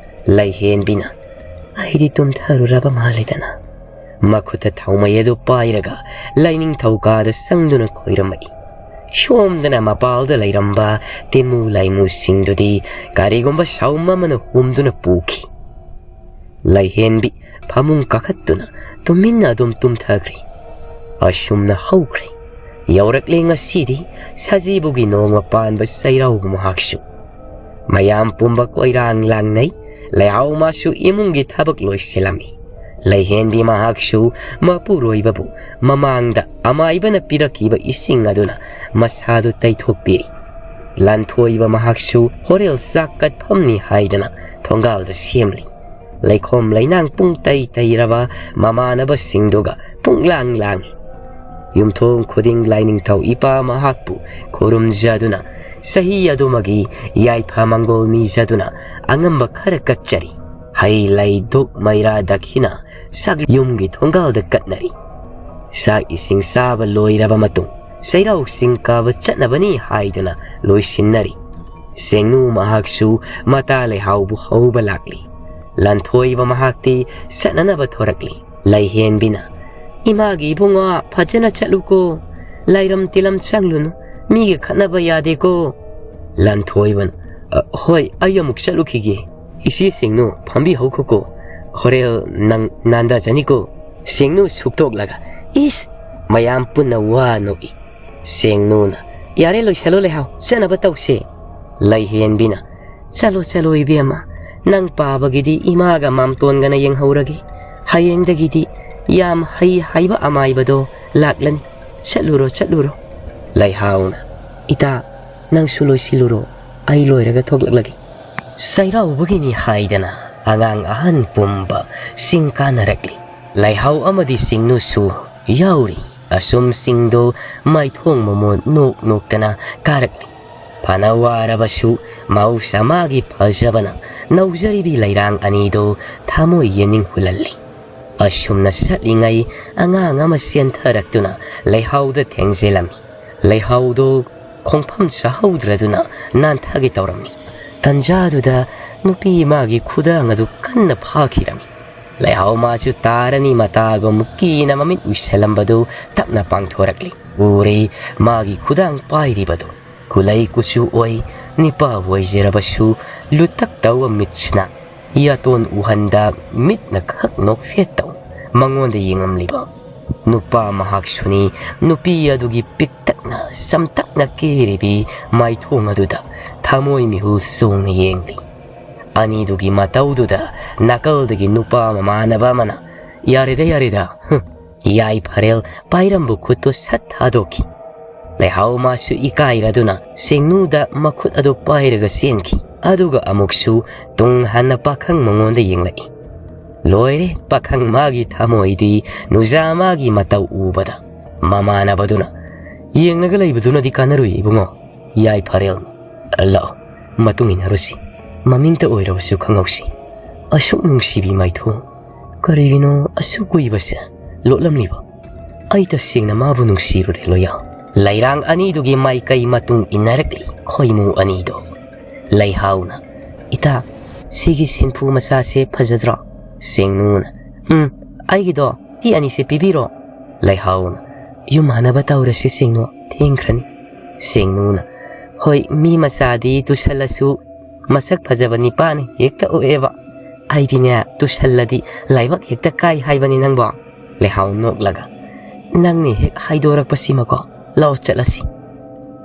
ꯂꯩꯍꯦꯟꯕꯤꯅ, "ꯑꯩꯗꯤ ꯇꯨꯝꯊꯔꯨꯔꯕ ꯃꯥꯜꯂꯦꯗꯅ"꯫ ꯃꯈꯨꯠꯇ ꯊꯥꯎꯃꯩ ꯑꯗꯨ ꯄꯥꯏꯔꯒ ꯂꯥꯏꯅꯤꯡꯊꯧ ꯀꯥꯗ ꯆꯪꯗꯨꯅ ꯈꯣꯏꯔꯝꯃꯛꯏ꯫ ꯁꯣꯝꯗꯅ ꯃꯄꯥꯜꯗ ꯂꯩꯔꯝꯕ ꯇꯤꯟꯃꯨ ꯂꯥꯏꯃꯨꯁꯤꯡꯗꯨꯗꯤ ꯀꯔꯤꯒꯨꯝꯕ ꯁꯥꯎꯝ ꯑꯃꯅ ꯍꯨꯝꯗꯨꯅ ꯄꯨꯈꯤ꯫ ꯂꯩꯍꯦꯟꯕꯤ ꯐꯃꯨꯡ ꯀꯥꯈꯠꯇꯨꯅ ꯇꯨꯃꯤꯟꯅ ꯑꯗꯨꯝ ꯇꯨꯝꯊꯈ꯭ꯔꯦ꯫ ꯑꯁꯨꯝꯅ ꯍꯧꯈ꯭ꯔꯦ꯫ ꯌꯧꯔꯛꯂꯦ ꯉꯁꯤꯗꯤ ꯁꯖꯤꯕꯨꯒꯤ ꯅꯣꯡꯃ ꯄꯥꯟꯕ ꯆꯩꯔꯥꯎꯕ ꯃꯍꯥꯛꯁꯨ꯫ ꯃꯌꯥꯝ ꯄꯨꯝꯕ ꯀꯣꯏꯔꯥꯡ ꯂꯥꯡꯅꯩ꯫ ꯂꯩꯍꯥꯎ ꯃꯥꯁꯨ ꯏꯃꯨꯡꯒꯤ ꯊꯕꯛ ꯂꯣꯏꯁꯤꯜꯂꯝꯃꯤ꯫ ꯂꯩꯍꯦꯟꯕꯤ ꯃꯍꯥꯛꯁꯨ ꯃꯄꯨꯔꯣꯏꯕꯕꯨ ꯃꯃꯥꯡꯗ ꯑꯃꯥꯏꯕꯅ ꯄꯤꯔꯛꯈꯤꯕ ꯏꯁꯤꯡ ꯑꯗꯨꯅ ꯃꯁꯥꯗꯨ ꯇꯩꯊꯣꯛꯄꯤꯔꯤ꯫ ꯂꯥꯟꯊꯣꯏꯕ ꯃꯍꯥꯛꯁꯨ ꯍꯣꯔꯦꯜ ꯆꯥꯛ ꯀꯠꯐꯝꯅꯤ ꯍꯥꯏꯗꯅ ꯊꯣꯡꯒꯥꯜꯗ ꯁꯦꯝꯂꯤ꯫ ꯂꯩꯈꯣꯝ ꯂꯩꯅꯥꯡ ꯄꯨꯡ ꯇꯩ ꯇꯩꯔꯕ ꯃꯃꯥꯟꯅꯕꯁꯤꯡꯗꯨꯒ ꯄꯨꯡꯂꯥꯡ ꯂꯥꯡꯏ꯫ ꯌꯨꯝꯊꯣꯡ ꯈꯨꯗꯤꯡ ꯂꯥꯏꯅꯤꯡꯊꯧ ꯏꯄꯥ ꯃꯍꯥꯛꯄꯨ ꯈꯨꯔꯨꯝꯖꯗꯨꯅ, ꯆꯍꯤ ꯑꯗꯨꯃꯒꯤ ꯌꯥꯏꯐ ꯃꯪꯒꯣꯜ ꯅꯤꯖꯗꯨꯅ ꯑꯉꯝꯕ ꯈꯔ ꯀꯠꯆꯔꯤ꯫ ꯍꯩ ꯂꯩ ꯙꯨꯛ ꯃꯩꯔꯥ ꯗꯈꯤꯅ ꯆꯥꯛ ꯌꯨꯝꯒꯤ ꯊꯣꯡꯒꯥꯜꯗ ꯀꯠꯅꯔꯤ꯫ ꯆꯥꯛ ꯏꯁꯤꯡ ꯆꯥꯕ ꯂꯣꯏꯔꯕ ꯃꯇꯨꯡ ꯆꯩꯔꯥꯎ ꯆꯤꯡ ꯀꯥꯕ ꯆꯠꯅꯕꯅꯤ ꯍꯥꯏꯗꯨꯅ ꯂꯣꯏꯁꯤꯟꯅꯔꯤ꯫ ꯁꯦꯡꯅꯨ ꯃꯍꯥꯛꯁꯨ ꯃꯇꯥ ꯂꯩꯍꯥꯎꯕꯨ ꯍꯧꯕ ꯂꯥꯛꯂꯤ꯫ ꯂꯟꯊꯣꯏꯕ ꯃꯍꯥꯛꯇꯤ ꯆꯠꯅꯅꯕ ꯊꯣꯔꯛꯂꯤ꯫ ꯂꯩꯍꯦꯟꯕꯤꯅ, "ꯏꯃꯥꯒꯤ ꯏꯕꯨꯡꯉꯣ, ꯐꯖꯅ ꯆꯠꯂꯨꯀꯣ꯫ ꯂꯥꯏꯔꯝ ꯇꯤꯂꯝ ꯆꯪꯂꯨꯅꯨ꯫ ꯃꯤꯒ ꯈꯠꯅꯕ ꯌꯥꯗꯦꯀꯣ"꯫ ꯂꯟꯊꯣꯏꯕꯅ, "ꯑ, ꯍꯣꯏ, ꯑꯩ ꯑꯃꯨꯛ ꯆꯠꯂꯨꯈꯤꯒꯦ꯫ ꯏꯆꯦ ꯁꯦꯡꯅꯨ, ꯐꯝꯕꯤꯍꯧꯈꯣꯀꯣ꯫ ꯍꯣꯔꯦꯜ ꯅꯪ ꯅꯥꯟꯗꯖꯅꯤꯀꯣ"꯫ ꯁꯦꯡꯅꯨ ꯁꯨꯛꯇꯣꯛꯂꯒ, "ꯏꯁ!" ꯃꯌꯥꯝ ꯄꯨꯟꯅ ꯋꯥ ꯅꯣꯛꯏ꯫ ꯁꯦꯡꯅꯨꯅ, "ꯌꯥꯔꯦ, ꯂꯣꯏꯁꯜꯂꯣ ꯂꯩꯍꯥꯎ, ꯆꯠꯅꯕ ꯇꯧꯁꯦ"꯫ ꯂꯩꯍꯦꯟꯕꯤꯅ, "ꯆꯠꯂꯣ, ꯆꯠꯂꯣ ꯏꯕꯦꯝꯃ, ꯅꯪ ꯄꯥꯕꯒꯤꯗꯤ ꯏꯃꯥꯒ ꯃꯥꯝꯇꯣꯟꯒꯅ ꯌꯦꯡꯍꯧꯔꯒꯦ꯫ ꯍꯌꯦꯡꯗꯒꯤꯗꯤ ꯌꯥꯝ ꯍꯩ ꯍꯥꯏꯕ ꯑꯃꯥꯏꯕꯗꯣ ꯂꯥꯛꯂꯅꯤ꯫ ꯆꯠꯂꯨꯔꯣ, ꯆꯠꯂꯨꯔꯣ"꯫ ꯂꯩꯍꯥꯎꯅ, "ꯏꯇꯥ, ꯅꯪꯁꯨ ꯂꯣꯏꯁꯤꯜꯂꯨꯔꯣ, ꯑꯩ ꯂꯣꯏꯔꯒ ꯊꯣꯛꯂꯛꯂꯒꯦ"꯫ ꯆꯩꯔꯥꯎꯕꯒꯤꯅꯤ ꯍꯥꯏꯗꯅ ꯑꯉꯥꯡ ꯑꯍꯟ ꯄꯨꯝꯕ ꯆꯤꯡ ꯀꯥꯅꯔꯛꯂꯤ꯫ ꯂꯩꯍꯥꯎ ꯑꯃꯗꯤ ꯆꯤꯡꯅꯨꯁꯨ ꯌꯥꯎꯔꯤ꯫ ꯑꯁꯨꯝ ꯆꯤꯡꯗꯣ ꯃꯥꯏꯊꯣꯡ ꯃꯃꯣꯟ ꯅꯣꯛ ꯅꯣꯛꯇꯅ ꯀꯥꯔꯛꯂꯤ꯫ ꯐꯅ ꯋꯥꯔꯕꯁꯨ ꯃꯍꯧꯁꯥ ꯃꯥꯒꯤ ꯐꯖꯕꯅ ꯅꯧꯖꯔꯤꯕꯤ ꯂꯩꯔꯥꯡ ꯑꯅꯤꯗꯣ ꯊꯃꯣꯏ ꯌꯦꯅꯤꯡ ꯍꯨꯜꯍꯜꯂꯤ꯫ ꯑꯁꯨꯝꯅ ꯆꯠꯂꯤꯉꯩ ꯑꯉꯥꯡ ꯑꯃ ꯆꯦꯟꯊꯔꯛꯇꯨꯅ ꯂꯩꯍꯥꯎꯗ ꯊꯦꯡꯖꯤꯜꯂꯝꯃꯤ꯫ ꯂꯩꯍꯥꯎꯗꯣ ꯈꯣꯡꯐꯝ ꯆꯥꯍꯧꯗ꯭ꯔꯗꯨꯅ ꯅꯥꯟꯊꯒꯦ ꯇꯧꯔꯝꯃꯤ꯫ ꯇꯟꯖꯥꯗꯨꯗ ꯅꯨꯄꯤ ꯑꯃꯒꯤ ꯈꯨꯗꯥꯡ ꯑꯗꯨ ꯀꯟꯅ ꯐꯥꯈꯤꯔꯝꯃꯤ꯫ ꯂꯩꯍꯥꯎ ꯃꯥꯁꯨ ꯇꯥꯔꯅꯤ ꯃꯇꯥꯒꯨꯝ ꯀꯤꯅ ꯃꯃꯤꯠ ꯎꯏꯁꯜꯂꯝꯕꯗꯨ ꯇꯞꯅ ꯄꯥꯡꯊꯣꯔꯛꯂꯤ꯫ ꯎꯔꯦ ꯃꯥꯒꯤ ꯈꯨꯗꯥꯡ ꯄꯥꯏꯔꯤꯕꯗꯨ꯫ ꯀꯨꯂꯩ ꯀꯨꯆꯨ ꯑꯣꯏ, ꯅꯤꯄꯥ ꯑꯣꯏꯖꯔꯕꯁꯨ ꯂꯨꯇꯛ ꯇꯧꯕ ꯃꯤꯠꯁꯤꯅ ꯌꯥꯇꯣꯟ ꯎꯍꯟꯗ ꯃꯤꯠꯅ ꯈꯛ ꯅꯣꯛꯐꯦꯠ ꯇꯧ ꯃꯉꯣꯟꯗ ꯌꯦꯡꯂꯝꯂꯤꯕ꯫ ꯅꯨꯄꯥ ꯃꯍꯥꯛꯁꯨꯅꯤ ꯅꯨꯄꯤ ꯑꯗꯨꯒꯤ ꯄꯤꯛꯇꯛꯅ ꯆꯝꯇꯛꯅ ꯀꯦꯔꯤꯕꯤ ꯃꯥꯏꯊꯣꯡ ꯑꯗꯨꯗ ꯊꯃꯣꯏ ꯃꯤꯍꯨꯜ ꯆꯣꯡꯅ ꯌꯦꯡꯂꯤ꯫ ꯑꯅꯤꯗꯨꯒꯤ ꯃꯇꯧꯗꯨꯗ ꯅꯥꯀꯜꯗꯒꯤ ꯅꯨꯄꯥ ꯃꯃꯥꯟꯅꯕ ꯑꯃꯅ, "ꯌꯥꯔꯦꯗ, ꯌꯥꯔꯦꯗ, ꯍꯨꯝ," ꯌꯥꯏꯐꯔꯦꯜ ꯄꯥꯏꯔꯝꯕ ꯈꯨꯠꯇꯨ ꯁꯠ ꯊꯥꯗꯣꯛꯈꯤ꯫ ꯂꯩꯍꯥꯎ ꯃꯥꯁꯨ ꯏꯀꯥꯏꯔꯗꯨꯅ ꯁꯤꯡꯅꯨꯗ ꯃꯈꯨꯠ ꯑꯗꯨ ꯄꯥꯏꯔꯒ ꯆꯦꯟꯈꯤ꯫ ꯑꯗꯨꯒ ꯑꯃꯨꯛꯁꯨ ꯇꯨꯡ ꯍꯟꯅ ꯄꯥꯈꯪ ꯃꯉꯣꯟꯗ ꯌꯦꯡꯂꯛꯏ꯫ ꯂꯣꯏꯔꯦ, ꯄꯥꯈꯪ ꯃꯥꯒꯤ ꯊꯃꯣꯏꯗꯤ ꯅꯨꯖꯥ ꯃꯥꯒꯤ ꯃꯇꯧ ꯎꯕꯗ꯫ ꯃꯃꯥꯟꯅꯕꯗꯨꯅ, "ꯌꯦꯡꯂꯒ ꯂꯩꯕꯗꯨꯅꯗꯤ ꯀꯥꯟꯅꯔꯨꯏ ꯏꯕꯨꯡꯉꯣ꯫ ꯌꯥꯏꯐꯔꯦꯜ, ꯂꯥꯛꯑꯣ, ꯃꯇꯨꯡ ꯏꯟꯅꯔꯨꯁꯤ꯫ ꯃꯃꯤꯡꯇ ꯑꯣꯏꯔꯕꯁꯨ ꯈꯪꯍꯧꯁꯤ꯫ ꯑꯁꯨꯛ ꯅꯨꯡꯁꯤꯕꯤ ꯃꯥꯏꯊꯣꯡ, ꯀꯔꯤꯒꯤꯅꯣ ꯑꯁꯨꯛ ꯀꯨꯏꯕꯁꯦ ꯂꯣꯠꯂꯝꯂꯤꯕ? ꯑꯩ ꯇꯁꯦꯡꯅ ꯃꯥꯕꯨ ꯅꯨꯡꯁꯤꯔꯨꯔꯦ ꯂꯣꯌꯥ꯫" ꯂꯩꯔꯥꯡ ꯑꯅꯤꯗꯨꯒꯤ ꯃꯥꯏꯀꯩ ꯃꯇꯨꯡ ꯏꯟꯅꯔꯛꯂꯤ ꯈꯣꯏꯃꯨ ꯑꯅꯤꯗꯣ꯫ ꯂꯩꯍꯥꯎꯅ, "ꯏꯇꯥ, ꯁꯤꯒꯤ ꯁꯤꯟꯐꯨ ꯃꯆꯥꯁꯦ ꯐꯖꯗ꯭ꯔꯣ?" ꯁꯦꯡꯅꯨꯅ, "ꯎꯝ, ꯑꯩꯒꯤꯗꯣ ꯇꯤ ꯑꯅꯤꯁꯦ ꯄꯤꯕꯤꯔꯣ꯫" ꯂꯩꯍꯥꯎꯅ, "ꯌꯨꯝ ꯍꯟꯅꯕ ꯇꯧꯔꯁꯤ ꯁꯦꯡꯅꯨ, ꯊꯦꯡꯈ꯭ꯔꯅꯤ꯫" ꯁꯦꯡꯅꯨꯅ, "ꯍꯣꯏ, ꯃꯤ ꯃꯆꯥꯗꯤ ꯇꯨꯁꯜꯂꯁꯨ ꯃꯁꯛ ꯐꯖꯕ ꯅꯤꯄꯥꯅ ꯍꯦꯛꯇ ꯑꯣꯛꯑꯦꯕ꯫ ꯑꯩꯗꯤꯅꯦ, ꯇꯨꯁꯜꯂꯗꯤ ꯂꯥꯏꯕꯛ ꯍꯦꯛꯇ ꯀꯥꯏ ꯍꯥꯏꯕꯅꯤ ꯅꯪꯕꯣ꯫" ꯂꯩꯍꯥꯎ ꯅꯣꯛꯂꯒ, "ꯅꯪꯅ ꯍꯦꯛ ꯍꯥꯏꯗꯣꯔꯛꯄꯁꯤꯃꯀꯣ, ꯂꯥꯎ ꯆꯠꯂꯁꯤ꯫"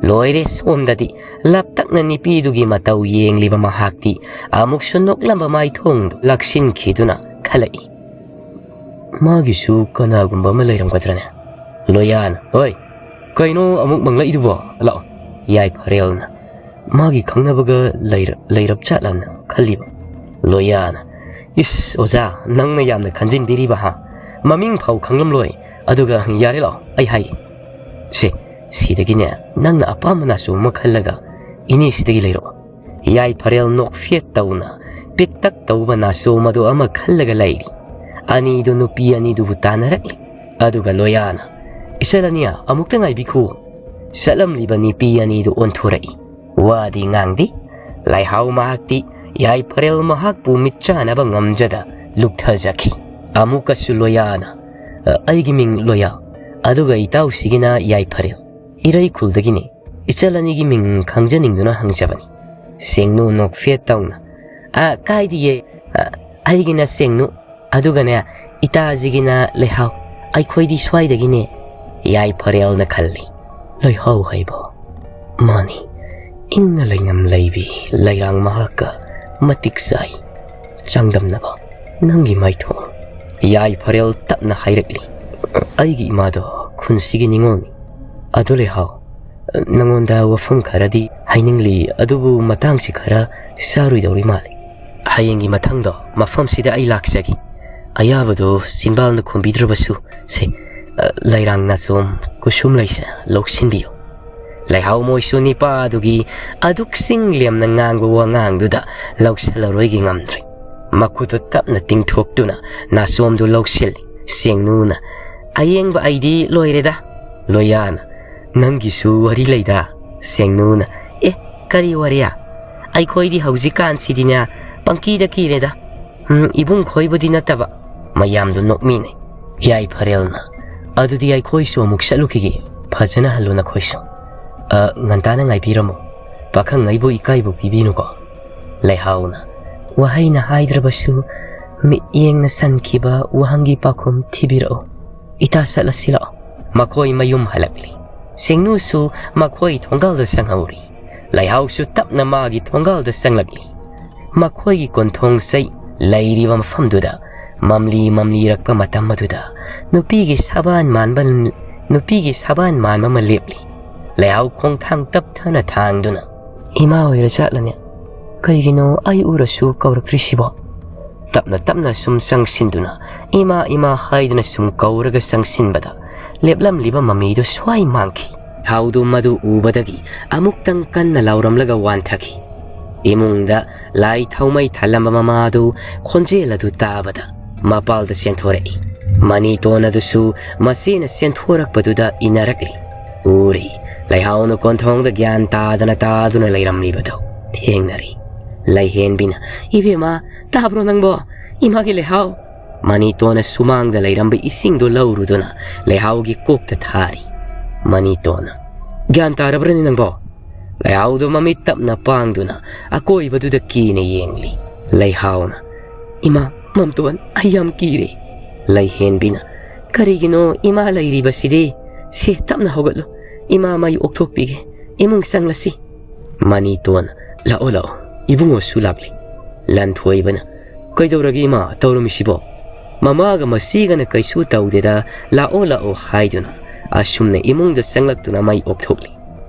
ꯂꯣꯏꯔꯦ ꯁꯣꯝꯗꯗꯤ ꯂꯞꯇꯛꯅ ꯅꯤꯄꯤꯗꯨꯒꯤ ꯃꯇꯧ ꯌꯦꯡꯂꯤꯕ ꯃꯍꯥꯛꯇꯤ ꯑꯃꯨꯛꯁꯨ ꯅꯣꯛꯂꯝꯕ ꯃꯥꯏꯊꯣꯡꯗꯨ ꯂꯥꯛꯁꯤꯟꯈꯤꯗꯨꯅ ꯈꯜꯂꯛꯏ꯫ "ꯃꯥꯒꯤꯁꯨ ꯀꯅꯥꯒꯨꯝꯕ ꯑꯃ ꯂꯩꯔꯝꯒꯗ꯭ꯔꯅꯦ?" ꯂꯣꯌꯥꯅ, "ꯍꯣꯏ, ꯀꯩꯅꯣ ꯑꯃꯨꯛ ꯃꯪꯂꯛꯏꯗꯨꯕꯣ? ꯂꯥꯛꯑꯣ꯫" ꯌꯥꯏꯐꯔꯦꯜꯅ, "ꯃꯥꯒꯤ ꯈꯪꯅꯕꯒ ꯂꯩꯔ-, ꯂꯩꯔꯞ ꯆꯠꯂꯅ ꯈꯜꯂꯤꯕ?" ꯂꯣꯌꯥꯅ, "ꯏꯁ, ꯑꯣꯖꯥ, ꯅꯪꯅ ꯌꯥꯝꯅ ꯈꯟꯖꯤꯟꯕꯤꯔꯤꯕ, ꯍꯥ? ꯃꯃꯤꯡ ꯐꯥꯎ ꯈꯪꯂꯝꯂꯣꯏ꯫ ꯑꯗꯨꯒ ꯌꯥꯔꯦ, ꯂꯥꯛꯑꯣ, ꯑꯩ ꯍꯥꯏꯒꯦ꯫ ꯁꯦ, ꯁꯤꯗꯒꯤꯅꯦ, ꯅꯪꯅ ꯑꯄꯥꯝꯕ ꯅꯥꯆꯣꯝ ꯑꯃ ꯈꯜꯂꯒ ꯏꯅꯦ ꯁꯤꯗꯒꯤ ꯂꯩꯔꯛꯑꯣ"꯫ ꯌꯥꯏꯐꯔꯦꯜ ꯅꯣꯛꯐꯦꯠ ꯇꯧꯅ ꯄꯤꯛꯇꯛ ꯇꯧꯕ ꯅꯥꯆꯣꯝ ꯑꯗꯨ ꯑꯃ ꯈꯜꯂꯒ ꯂꯩꯔꯤ꯫ ꯑꯅꯤꯗꯨ ꯅꯨꯄꯤ ꯑꯅꯤꯗꯨꯕꯨ ꯇꯥꯟꯅꯔꯛꯂꯤ꯫ ꯑꯗꯨꯒ ꯂꯣꯌꯥꯅ, "ꯏꯆꯜ ꯑꯅꯤ, ꯑꯃꯨꯛꯇ ꯉꯥꯏꯕꯤꯈꯣ"꯫ ꯆꯠꯂꯝꯂꯤꯕ ꯅꯨꯄꯤ ꯑꯅꯤꯗꯨ ꯑꯣꯟꯊꯣꯔꯛꯏ꯫ ꯋꯥꯗꯤ ꯉꯥꯡꯗꯦ꯫ ꯂꯩꯍꯥꯎ ꯃꯍꯥꯛꯇꯤ ꯌꯥꯏꯐꯔꯦꯜ ꯃꯍꯥꯛꯄꯨ ꯃꯤꯠꯆꯥꯅꯕ ꯉꯝꯖꯗ ꯂꯨꯞꯊꯖꯈꯤ꯫ ꯑꯃꯨꯛꯀꯁꯨ ꯂꯣꯌꯥꯅ, "ꯑ, ꯑꯩꯒꯤ ꯃꯤꯡ ꯂꯣꯌꯥ, ꯑꯗꯨꯒ ꯏꯇꯥꯎꯁꯤꯒꯤꯅ ꯌꯥꯏꯐꯔꯦꯜ꯫ ꯏꯔꯩꯈꯨꯜꯗꯒꯤꯅꯤ꯫ ꯏꯆꯜ ꯑꯅꯤꯒꯤ ꯃꯤꯡ ꯈꯪꯖꯅꯤꯡꯗꯨꯅ ꯍꯪꯖꯕꯅꯤ"꯫ ꯁꯦꯡꯅꯨ ꯅꯣꯛꯐꯦꯠ ꯇꯧꯅ, "ꯑ, ꯀꯥꯏꯗꯤꯌꯦ꯫ ꯑ, ꯑꯩꯒꯤꯅ ꯁꯦꯡꯅꯨ, ꯑꯗꯨꯒꯅꯦ, ꯏꯇꯥꯖꯤꯒꯤꯅ ꯂꯩꯍꯥꯎ꯫ ꯑꯩꯈꯣꯏꯗꯤ ꯁ꯭ꯋꯥꯏꯗꯒꯤꯅꯦ"꯫ ꯌꯥꯏꯐꯔꯦꯜꯅ ꯈꯜꯂꯤ, "ꯂꯩꯍꯥꯎ ꯍꯥꯏꯕ? ꯃꯥꯅꯤ, ꯏꯪꯅ ꯂꯩꯉꯝ ꯂꯩꯕꯤ ꯂꯩꯔꯥꯡ ꯃꯍꯥꯛꯀ ꯃꯇꯤꯛ ꯆꯥꯏ ꯆꯥꯡꯗꯝꯅꯕ꯫ ꯅꯪꯒꯤ ꯃꯥꯏꯊꯣꯡ"꯫ ꯌꯥꯏꯐꯔꯦꯜ ꯇꯞꯅ ꯍꯥꯏꯔꯛꯂꯤ, "ꯑꯩꯒꯤ ꯏꯃꯥꯗꯣ ꯈꯨꯟꯁꯤꯒꯤ ꯅꯤꯉꯣꯜꯅꯤ꯫ ꯑꯗꯨ ꯂꯩꯍꯥꯎ, ꯅꯉꯣꯟꯗ ꯋꯥꯐꯝ ꯈꯔꯗꯤ ꯍꯥꯏꯅꯤꯡꯂꯤ, ꯑꯗꯨꯕꯨ ꯃꯇꯥꯡꯁꯤ ꯈꯔ ꯆꯥꯔꯣꯏꯗꯧꯔꯤ ꯃꯥꯜꯂꯤ꯫ ꯍꯌꯦꯡꯒꯤ ꯃꯊꯪꯗꯣ ꯃꯐꯝꯁꯤꯗ ꯑꯩ ꯂꯥꯛꯆꯒꯦ꯫ ꯑꯌꯥꯕꯗꯨ ꯆꯤꯟꯕꯥꯜꯅ ꯈꯨꯝꯕꯤꯗ꯭ꯔꯕꯁꯨ, ꯁꯦ, ꯑ, ꯂꯩꯔꯥꯡ ꯅꯥꯆꯣꯝ ꯀꯨꯁꯨꯝ ꯂꯩꯁꯥ ꯂꯧꯁꯤꯟꯕꯤꯌꯨ"꯫ ꯂꯩꯍꯥꯎ ꯃꯣꯏꯁꯨ ꯅꯤꯄꯥꯗꯨꯒꯤ ꯑꯗꯨꯛ ꯆꯤꯡ ꯂꯦꯝꯅ ꯉꯥꯡꯕ ꯋꯥꯉꯥꯡꯗꯨꯗ ꯂꯧꯁꯜꯂꯔꯣꯏꯒꯦ ꯉꯝꯗ꯭ꯔꯦ꯫ ꯃꯈꯨꯠꯇꯨ ꯇꯞꯅ ꯇꯤꯡꯊꯣꯛꯇꯨꯅ ꯅꯥꯆꯣꯝꯗꯨ ꯂꯧꯁꯤꯜꯂꯤ꯫ ꯁꯦꯡꯅꯨꯅ, "ꯑꯌꯦꯡꯕ ꯑꯩꯗꯤ ꯂꯣꯏꯔꯦꯗ"꯫ ꯂꯣꯌꯥꯅ, "ꯅꯪꯒꯤꯁꯨ ꯋꯥꯔꯤ ꯂꯩꯗ"꯫ ꯁꯦꯡꯅꯨꯅ, "ꯑꯦ, ꯀꯔꯤ ꯋꯥꯔꯤ? ꯑꯩꯈꯣꯏꯗꯤ ꯍꯧꯖꯤꯛꯀꯥꯟꯁꯤꯗꯤꯅꯦ, ꯄꯪꯀꯤꯗ ꯀꯤꯔꯦꯗ꯫ ꯎꯝ, ꯏꯕꯨꯡ ꯈꯣꯏꯕꯨꯗꯤ ꯅꯠꯇꯕ"꯫ ꯃꯌꯥꯝꯗꯨ ꯅꯣꯛꯃꯤꯟꯅꯩ꯫ ꯌꯥꯏꯐꯔꯦꯜꯅ, "ꯑꯗꯨꯗꯤ ꯑꯩꯈꯣꯏꯁꯨ ꯑꯃꯨꯛ ꯆꯠꯂꯨꯈꯤꯒꯦ꯫ ꯐꯖꯅ ꯍꯜꯂꯨ ꯅꯈꯣꯏꯁꯨ꯫ ꯑ, ꯉꯟꯇꯥꯅ ꯉꯥꯏꯕꯤꯔꯝꯃꯨ꯫ ꯄꯥꯈꯪ ꯑꯩꯕꯨ ꯏꯀꯥꯏꯕ ꯄꯤꯕꯤꯅꯨꯀꯣ"꯫ ꯂꯩꯍꯥꯎꯅ, "ꯋꯥꯍꯩꯅ ꯍꯥꯏꯗ꯭ꯔꯕꯁꯨ ꯃꯤꯠꯌꯦꯡꯅ ꯆꯟꯈꯤꯕ ꯋꯥꯍꯪꯒꯤ ꯄꯥꯎꯈꯨꯝ ꯊꯤꯕꯤꯔꯛꯎ꯫ ꯏꯇꯥ, ꯆꯠꯂꯁꯤ ꯂꯥꯛꯑꯣ"꯫ ꯃꯈꯣꯏ ꯃꯌꯨꯝ ꯍꯜꯂꯛꯂꯤ꯫ ꯁꯦꯡꯅꯨꯁꯨ ꯃꯈꯣꯏ ꯊꯣꯡꯒꯥꯜꯗ ꯆꯪꯍꯧꯔꯤ꯫ ꯂꯩꯍꯥꯎꯁꯨ ꯇꯞꯅ ꯃꯥꯒꯤ ꯊꯣꯡꯒꯥꯜꯗ ꯆꯪꯂꯛꯂꯤ꯫ ꯃꯈꯣꯏꯒꯤ ꯀꯣꯟꯊꯣꯡ ꯆꯩ ꯂꯩꯔꯤꯕ ꯃꯐꯝꯗꯨꯗ ꯃꯝꯂꯤ ꯃꯝꯂꯤꯔꯛꯄ ꯃꯇꯝ ꯑꯗꯨꯗ ꯅꯨꯄꯤꯒꯤ ꯁꯕꯥꯟ ꯃꯥꯟꯕ, ꯅꯨꯄꯤꯒꯤ ꯁꯕꯥꯟ ꯃꯥꯟꯕ ꯑꯃ ꯂꯦꯞꯂꯤ꯫ ꯂꯩꯍꯥꯎ ꯈꯣꯡꯊꯥꯡ ꯇꯞꯊꯅ ꯊꯥꯡꯗꯨꯅ, "ꯏꯃꯥ ꯑꯣꯏꯔ ꯆꯠꯂꯅꯦ? ꯀꯩꯒꯤꯅꯣ ꯑꯩ ꯎꯔꯁꯨ ꯀꯧꯔꯛꯇ꯭ꯔꯤꯁꯤꯕꯣ?" ꯇꯞꯅ ꯇꯞꯅ ꯁꯨꯝ ꯆꯪꯁꯤꯟꯗꯨꯅ, "ꯏꯃꯥ, ꯏꯃꯥ" ꯍꯥꯏꯗꯨꯅ ꯁꯨꯝ ꯀꯧꯔꯒ ꯆꯪꯁꯤꯟꯕꯗ, ꯂꯦꯞꯂꯝꯂꯤꯕ ꯃꯃꯤꯗꯨ ꯁ꯭ꯋꯥꯏ ꯃꯥꯡꯈꯤ꯫ ꯂꯩꯍꯥꯎꯗꯨ ꯃꯗꯨ ꯎꯕꯗꯒꯤ ꯑꯃꯨꯛꯇꯪ ꯀꯟꯅ ꯂꯥꯎꯔꯝꯂꯒ ꯋꯥꯟꯊꯈꯤ꯫ ꯏꯃꯨꯡꯗ ꯂꯥꯏ ꯊꯥꯎꯃꯩ ꯊꯥꯜꯂꯝꯕ ꯃꯃꯥꯗꯨ ꯈꯣꯟꯖꯦꯜ ꯑꯗꯨ ꯇꯥꯕꯗ ꯃꯄꯥꯜꯗ ꯆꯦꯟꯊꯣꯔꯛꯏ꯫ ꯃꯅꯤꯇꯣꯟ ꯑꯗꯨꯁꯨ ꯃꯆꯦꯅ ꯆꯦꯟꯊꯣꯔꯛꯄꯗꯨꯗ ꯏꯟꯅꯔꯛꯂꯤ꯫ ꯎꯔꯤ, ꯂꯩꯍꯥꯎꯅ ꯀꯣꯟꯊꯣꯡꯗ ꯒ꯭ꯌꯥꯟ ꯇꯥꯗꯅ ꯇꯥꯗꯨꯅ ꯂꯩꯔꯝꯂꯤꯕꯗꯨ ꯊꯦꯡꯅꯔꯤ꯫ ꯂꯩꯍꯦꯟꯕꯤꯅ, "ꯏꯕꯦꯝꯃ, ꯇꯥꯕ꯭ꯔꯣ ꯅꯪꯕꯣ? ꯏꯃꯥꯒꯤ ꯂꯩꯍꯥꯎ!" ꯃꯅꯤꯇꯣꯟꯅ ꯁꯨꯃꯥꯡꯗ ꯂꯩꯔꯝꯕ ꯏꯁꯤꯡꯗꯣ ꯂꯧꯔꯨꯗꯨꯅ ꯂꯩꯍꯥꯎꯒꯤ ꯀꯣꯛꯇ ꯊꯥꯔꯤ꯫ ꯃꯅꯤꯇꯣꯟꯅ, "ꯒ꯭ꯌꯥꯟ ꯇꯥꯔꯕ꯭ꯔꯅꯦ ꯅꯪꯕꯣ?" ꯂꯩꯍꯥꯎꯗꯨ ꯃꯃꯤꯠ ꯇꯞꯅ ꯄꯥꯡꯗꯨꯅ ꯑꯀꯣꯏꯕꯗꯨꯗ ꯀꯤꯅ ꯌꯦꯡꯂꯤ꯫ ꯂꯩꯍꯥꯎꯅ, "ꯏꯃꯥ, ꯃꯝꯇꯣꯟ, ꯑꯩ ꯌꯥꯝ ꯀꯤꯔꯦ!" ꯂꯩꯍꯦꯟꯕꯤꯅ, "ꯀꯔꯤꯒꯤꯅꯣ ꯏꯃꯥ ꯂꯩꯔꯤꯕꯁꯤꯗꯤ? ꯁꯦ, ꯇꯞꯅ ꯍꯧꯒꯠꯂꯨ, ꯏꯃꯥ ꯃꯩ ꯑꯣꯛꯊꯣꯛꯄꯤꯒꯦ, ꯏꯃꯨꯡ ꯆꯪꯂꯁꯤ꯫" ꯃꯅꯤꯇꯣꯟ, "ꯂꯥꯛꯑꯣ, ꯂꯥꯛꯑꯣ, ꯏꯕꯨꯡꯉꯣꯁꯨ ꯂꯥꯛꯂꯦ꯫" ꯂꯟꯊꯣꯏꯕꯅ, "ꯀꯩꯗꯧꯔꯒꯦ ꯏꯃꯥ, ꯇꯧꯔꯝꯃꯤꯁꯤꯕꯣ? ꯃꯃꯥꯒ ꯃꯆꯦꯒꯅ ꯀꯩꯁꯨ ꯇꯧꯗꯦꯗ, ꯂꯥꯛꯑꯣ, ꯂꯥꯛꯑꯣ" ꯍꯥꯏꯗꯨꯅ ꯑꯁꯨꯝꯅ ꯏꯃꯨꯡꯗ ꯆꯪꯂꯛꯇꯨꯅ ꯃꯩ ꯑꯣꯛꯊꯣꯛꯂꯤ꯫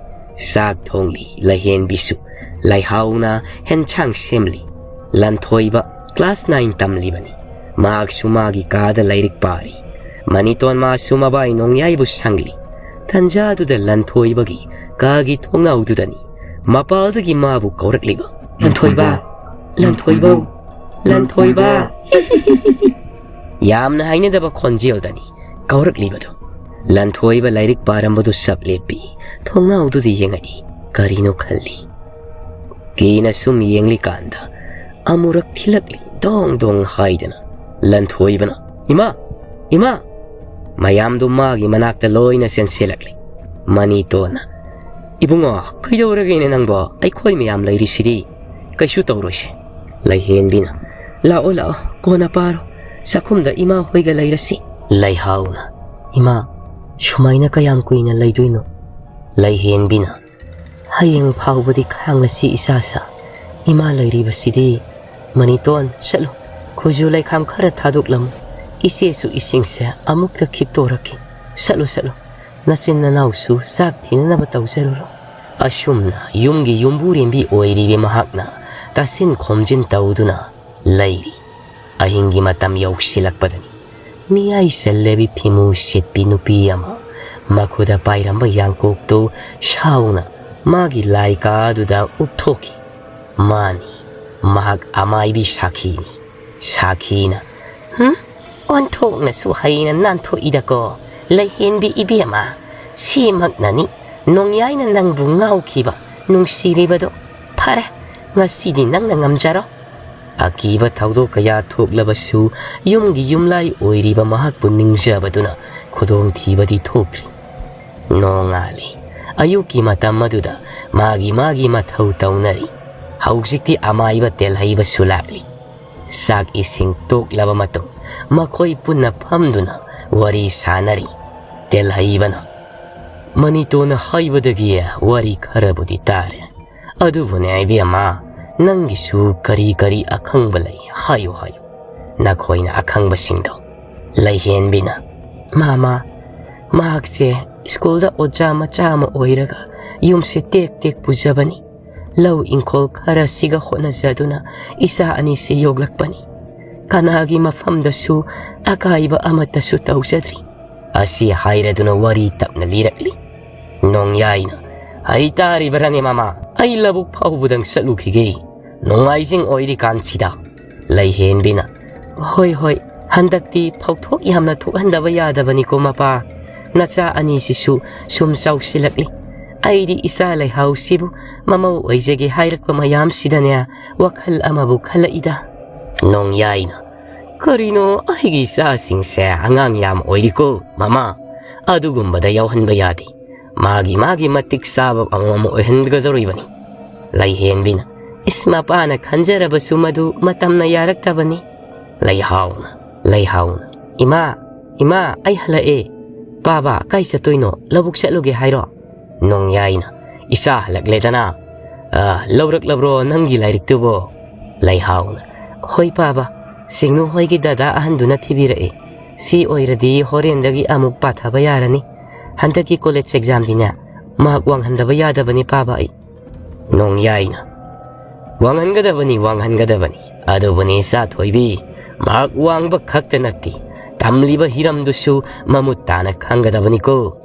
ꯆꯥꯛ ꯊꯣꯡꯂꯤ ꯂꯩꯍꯦꯟꯕꯤꯁꯨ꯫ ꯂꯩꯍꯥꯎꯅ ꯍꯦꯟꯁꯥꯡ ꯁꯦꯝꯂꯤ꯫ Lanthoiba class nine ꯇꯝꯂꯤꯕꯅꯤ꯫ ꯃꯍꯥꯛꯁꯨ ꯃꯥꯒꯤ ꯀꯥꯗ ꯂꯥꯏꯔꯤꯛ ꯄꯥꯔꯤ꯫ ꯃꯅꯤꯇꯣꯟ ꯃꯥꯁꯨ ꯃꯕꯥꯏ ꯅꯣꯡꯌꯥꯏꯕꯨ ꯁꯪꯂꯤ꯫ ꯇꯟꯖꯥꯗꯨꯗ ꯂꯟꯊꯣꯏꯕꯒꯤ ꯀꯥꯒꯤ ꯊꯣꯡꯅꯥꯎꯗꯨꯗꯅꯤ ꯃꯄꯥꯜꯗꯒꯤ ꯃꯥꯕꯨ ꯀꯧꯔꯛꯂꯤꯕ꯫ "ꯂꯟꯊꯣꯏꯕ! ꯂꯟꯊꯣꯏꯕꯧ! ꯂꯟꯊꯣꯏꯕ!" ꯌꯥꯝꯅ ꯍꯩꯅꯗꯕ ꯈꯣꯟꯖꯦꯜꯗꯅꯤ ꯀꯧꯔꯛꯂꯤꯕꯗꯨ꯫ ꯂꯟꯊꯣꯏꯕ ꯂꯥꯏꯔꯤꯛ ꯄꯥꯔꯝꯕꯗꯨ ꯆꯞ ꯂꯦꯞꯄꯤ꯫ ꯊꯣꯡꯅꯥꯎꯗꯨꯗ ꯌꯦꯡꯉꯛꯏ꯫ ꯀꯔꯤꯅꯣ ꯈꯜꯂꯤ꯫ ꯀꯤꯅ ꯁꯨꯝ ꯌꯦꯡꯂꯤꯀꯥꯟꯗ ꯑꯃꯨꯔꯛ ꯊꯤꯜꯂꯛꯂꯤ, ꯗꯣꯡ ꯗꯣꯡ ꯍꯥꯏꯗꯅ꯫ ꯂꯟꯊꯣꯏꯕꯅ, "ꯏꯃꯥ! ꯏꯃꯥ!" ꯃꯌꯥꯝꯗꯨ ꯃꯥꯒꯤ ꯃꯅꯥꯛꯇ ꯂꯣꯏꯅ ꯆꯦꯟꯁꯤꯜꯂꯛꯂꯤ꯫ ꯃꯅꯤꯇꯣꯟꯅ, "ꯏꯕꯨꯡꯉꯣ, ꯀꯩꯗꯧꯔꯒꯦꯅꯦ ꯅꯪꯕꯣ? ꯑꯩꯈꯣꯏ ꯃꯌꯥꯝ ꯂꯩꯔꯤꯁꯤꯗꯤ꯫ ꯀꯩꯁꯨ ꯇꯧꯔꯣꯏꯁꯦ꯫" ꯂꯩꯍꯦꯟꯕꯤꯅ, "ꯂꯥꯛꯑꯣ, ꯂꯥꯛꯑꯣ, ꯀꯣꯟꯅ ꯄꯥꯔꯣ꯫ ꯆꯥꯛꯈꯨꯝꯗ ꯏꯃꯥ ꯍꯣꯏꯒ ꯂꯩꯔꯁꯤ꯫" ꯂꯩꯍꯥꯎꯅ, "ꯏꯃꯥ, ꯁꯨꯃꯥꯏꯅ ꯀꯌꯥꯝ ꯀꯨꯏꯅ ꯂꯩꯗꯣꯏꯅꯣ?" ꯂꯩꯍꯦꯟꯕꯤꯅ, "ꯍꯌꯦꯡ ꯐꯥꯎꯕꯗꯤ ꯈꯥꯡꯂꯁꯤ ꯏꯆꯥꯁꯥ꯫ ꯏꯃꯥ ꯂꯩꯔꯤꯕꯁꯤꯗꯤ꯫ ꯃꯅꯤꯇꯣꯟ, ꯆꯠꯂꯨ꯫ ꯈꯨꯖꯨ ꯂꯩꯈꯥꯝ ꯈꯔ ꯊꯥꯗꯣꯛꯂꯝꯃꯨ꯫ ꯏꯆꯦꯁꯨ ꯏꯁꯤꯡꯁꯦ ꯑꯃꯨꯛꯇ ꯈꯤꯛꯇꯣꯔꯛꯈꯤ꯫ ꯆꯠꯂꯨ, ꯆꯠꯂꯨ꯫ ꯅꯆꯤꯟ ꯅꯅꯥꯎꯁꯨ ꯆꯥꯛ ꯊꯤꯅꯅꯕ ꯇꯧꯖꯔꯨꯔꯣ꯫" ꯑꯁꯨꯝꯅ ꯌꯨꯝꯒꯤ ꯌꯨꯝꯕꯨꯔꯦꯝꯕꯤ ꯑꯣꯏꯔꯤꯕꯤ ꯃꯍꯥꯛꯅ ꯇꯥꯁꯤꯟ ꯈꯣꯝꯖꯤꯟ ꯇꯧꯗꯨꯅ ꯂꯩꯔꯤ꯫ ꯑꯍꯤꯡꯒꯤ ꯃꯇꯝ ꯌꯧꯁꯤꯜꯂꯛꯄꯗꯅꯤ ꯃꯤꯌꯥꯏ ꯆꯜꯂꯕꯤ ꯐꯤꯃꯨ ꯁꯦꯠꯄꯤ ꯅꯨꯄꯤ ꯑꯃ ꯃꯈꯨꯗ ꯄꯥꯏꯔꯝꯕ ꯌꯥꯡꯀꯣꯛꯇꯨ ꯁꯥꯎꯅ ꯃꯥꯒꯤ ꯂꯥꯏꯀꯥꯗꯨꯗ ꯎꯞꯊꯣꯛꯈꯤ꯫ ꯃꯥꯅꯤ, ꯃꯍꯥꯛ ꯑꯃꯥꯏꯕꯤ ꯁꯥꯈꯤꯅꯤ꯫ ꯁꯥꯈꯤꯅ, "ꯍꯨꯝ? ꯑꯣꯟꯊꯣꯛꯅꯁꯨ ꯍꯩꯅ ꯅꯥꯟꯊꯣꯛꯏꯗꯀꯣ, ꯂꯩꯍꯦꯟꯕꯤ ꯏꯕꯦꯝꯃ꯫ ꯁꯤꯃꯛꯅꯅꯤ ꯅꯣꯡꯌꯥꯏꯅ ꯅꯪꯕꯨ ꯉꯥꯎꯈꯤꯕ, ꯅꯨꯡꯁꯤꯔꯤꯕꯗꯣ꯫ ꯐꯔꯦ, ꯉꯁꯤꯗꯤ ꯅꯪꯅ ꯉꯝꯖꯔꯣ꯫" ꯑꯀꯤꯕ ꯊꯧꯗꯣꯛ ꯀꯌꯥ ꯊꯣꯛꯂꯕꯁꯨ ꯌꯨꯝꯒꯤ ꯌꯨꯝꯂꯥꯏ ꯑꯣꯏꯔꯤꯕ ꯃꯍꯥꯛꯄꯨ ꯅꯤꯡꯖꯕꯗꯨꯅ ꯈꯨꯗꯣꯡꯊꯤꯕꯗꯤ ꯊꯣꯛꯇ꯭ꯔꯤ꯫ ꯅꯣꯡꯉꯥꯜꯂꯤ꯫ ꯑꯌꯨꯛꯀꯤ ꯃꯇꯝ ꯑꯗꯨꯗ ꯃꯥꯒꯤ ꯃꯥꯒꯤ ꯃꯊꯧ ꯇꯧꯅꯔꯤ꯫ ꯍꯧꯖꯤꯛꯇꯤ ꯑꯃꯥꯏꯕ ꯇꯦꯜꯍꯩꯕꯁꯨ ꯂꯥꯛꯂꯤ꯫ ꯆꯥꯛ ꯏꯁꯤꯡ ꯇꯣꯛꯂꯕ ꯃꯇꯨꯡ ꯃꯈꯣꯏ ꯄꯨꯟꯅ ꯐꯝꯗꯨꯅ ꯋꯥꯔꯤ ꯁꯥꯅꯔꯤ꯫ ꯇꯦꯜꯍꯩꯕꯅ, "ꯃꯅꯤꯇꯣꯅ ꯍꯥꯏꯕꯗꯒꯤ ꯋꯥꯔꯤ ꯈꯔꯕꯨꯗꯤ ꯇꯥꯔꯦ꯫ ꯑꯗꯨꯕꯨꯅꯦ ꯏꯕꯦꯝꯃ, ꯅꯪꯒꯤꯁꯨ ꯀꯔꯤ ꯀꯔꯤ ꯑꯈꯪꯕ ꯂꯩ? ꯍꯥꯏꯌꯨ, ꯍꯥꯏꯌꯨ, ꯅꯈꯣꯏꯅ ꯑꯈꯪꯕꯁꯤꯡꯗꯣ꯫" ꯂꯩꯍꯦꯟꯕꯤꯅ, "ꯃꯥꯃ, ꯃꯍꯥꯛꯁꯦ ꯁ꯭ꯀꯨꯜꯗ ꯑꯣꯖꯥ ꯃꯆꯥ ꯑꯃ ꯑꯣꯏꯔꯒ ꯌꯨꯝꯁꯦ ꯇꯦꯛ ꯇꯦꯛ ꯄꯨꯖꯕꯅꯤ꯫ ꯂꯧ ꯏꯪꯈꯣꯜ ꯈꯔꯁꯤꯒ ꯍꯣꯠꯅꯖꯗꯨꯅ ꯏꯆꯥ ꯑꯅꯤꯁꯦ ꯌꯣꯛꯂꯛꯄꯅꯤ꯫ ꯀꯅꯥꯒꯤ ꯃꯐꯝꯗꯁꯨ ꯑꯀꯥꯏꯕ ꯑꯃꯠꯇꯁꯨ ꯇꯧꯖꯗ꯭ꯔꯤ꯫" ꯑꯁꯤ ꯍꯥꯏꯔꯗꯨꯅ ꯋꯥꯔꯤ ꯇꯞꯅ ꯂꯤꯔꯛꯂꯤ꯫ ꯅꯣꯡꯌꯥꯏꯅ, "ꯑꯩ ꯇꯥꯔꯤꯕꯔꯅꯦ ꯃꯃꯥ? ꯑꯩ ꯂꯧꯕꯨꯛ ꯐꯥꯎꯕꯗꯪ ꯆꯠꯂꯨꯈꯤꯒꯦ, ꯅꯣꯡꯃꯥꯏꯖꯤꯡ ꯑꯣꯏꯔꯤꯀꯥꯟꯁꯤꯗ꯫" ꯂꯩꯍꯦꯟꯕꯤꯅ, "ꯍꯣꯏ, ꯍꯣꯏ, ꯍꯟꯗꯛꯇꯤ ꯐꯧꯊꯣꯛ ꯌꯥꯝꯅ ꯊꯣꯛꯍꯟꯗꯕ ꯌꯥꯗꯕꯅꯤꯀꯣ ꯃꯄꯥ꯫ ꯅꯆꯥ ꯑꯅꯤꯁꯤꯁꯨ ꯁꯨꯝ ꯆꯥꯎꯁꯤꯜꯂꯛꯂꯤ꯫ ꯑꯩꯗꯤ ꯏꯆꯥ ꯂꯩꯍꯥꯎꯁꯤꯕꯨ ꯃꯃꯧ ꯑꯣꯏꯖꯒꯦ ꯍꯥꯏꯔꯛꯄ ꯃꯌꯥꯝꯁꯤꯗꯅꯦ ꯋꯥꯈꯜ ꯑꯃꯕꯨ ꯈꯜꯂꯛꯏꯗ꯫" ꯅꯣꯡꯌꯥꯏꯅ, "ꯀꯔꯤꯅꯣ, ꯑꯩꯒꯤ ꯏꯆꯥꯁꯤꯡꯁꯦ ꯑꯉꯥꯡ ꯌꯥꯝ ꯑꯣꯏꯔꯤꯀꯣ ꯃꯃꯥ꯫ ꯑꯗꯨꯒꯨꯝꯕꯗ ꯌꯥꯎꯍꯟꯕ ꯌꯥꯗꯦ꯫ ꯃꯥꯒꯤ ꯃꯥꯒꯤ ꯃꯇꯤꯛ ꯆꯥꯕ ꯑꯃꯃꯝ ꯑꯣꯏꯍꯟꯒꯗꯧꯔꯤꯕꯅꯤ꯫" ꯂꯩꯍꯦꯟꯕꯤꯅ, "ꯏꯁ, ꯃꯄꯥꯅ ꯈꯟꯖꯔꯕꯁꯨ ꯃꯗꯨ ꯃꯇꯝꯅ ꯌꯥꯔꯛꯇꯕꯅꯤ꯫" ꯂꯩꯍꯥꯎꯅ, ꯂꯩꯍꯥꯎꯅ, "ꯏꯃꯥ, ꯏꯃꯥ, ꯑꯩ ꯍꯜꯂꯛꯑꯦ꯫ ꯄꯥꯕ, ꯀꯥꯏ ꯆꯠꯇꯣꯏꯅꯣ? ꯂꯧꯕꯨꯛ ꯆꯠꯂꯨꯒꯦ ꯍꯥꯏꯔꯣ?" ꯅꯣꯡꯌꯥꯏꯅ, "ꯏꯆꯥ ꯍꯜꯂꯛꯂꯦꯗꯅ꯫ ꯑ, ꯂꯧꯔꯛꯂꯕ꯭ꯔꯣ ꯅꯪꯒꯤ ꯂꯥꯏꯔꯤꯛꯇꯨꯕꯣ?" ꯂꯩꯍꯥꯎꯅ, "ꯍꯣꯏ ꯄꯥꯕ, ꯁꯤꯡꯅꯨ ꯍꯣꯏꯒꯤ ꯗꯗꯥ ꯑꯍꯟꯗꯨꯅ ꯊꯤꯕꯤꯔꯛꯑꯦ꯫ ꯁꯤ ꯑꯣꯏꯔꯗꯤ ꯍꯣꯔꯦꯟꯗꯒꯤ ꯑꯃꯨꯛ ꯄꯥꯊꯕ ꯌꯥꯔꯅꯤ꯫ ꯍꯟꯗꯛꯀꯤ ꯀꯣꯂꯦꯖ ꯑꯦꯛꯖꯥꯝꯗꯤꯅꯦ ꯃꯥꯔꯛ ꯋꯥꯡꯍꯟꯗꯕ ꯌꯥꯗꯕꯅꯤ ꯄꯥꯕ ꯑꯩ꯫" ꯅꯣꯡꯌꯥꯏꯅ, "ꯋꯥꯡꯍꯟꯒꯗꯕꯅꯤ, ꯋꯥꯡꯍꯟꯒꯗꯕꯅꯤ꯫ ꯑꯗꯨꯕꯨꯅꯤ ꯏꯆꯥ ꯊꯣꯏꯕꯤ, ꯃꯍꯥꯛ ꯋꯥꯡꯕ ꯈꯛꯇ ꯅꯠꯇꯦ, ꯇꯝꯂꯤꯕ ꯍꯤꯔꯝꯗꯨꯁꯨ ꯃꯃꯨꯠ ꯇꯥꯅ ꯈꯪꯒꯗꯕꯅꯤꯀꯣ꯫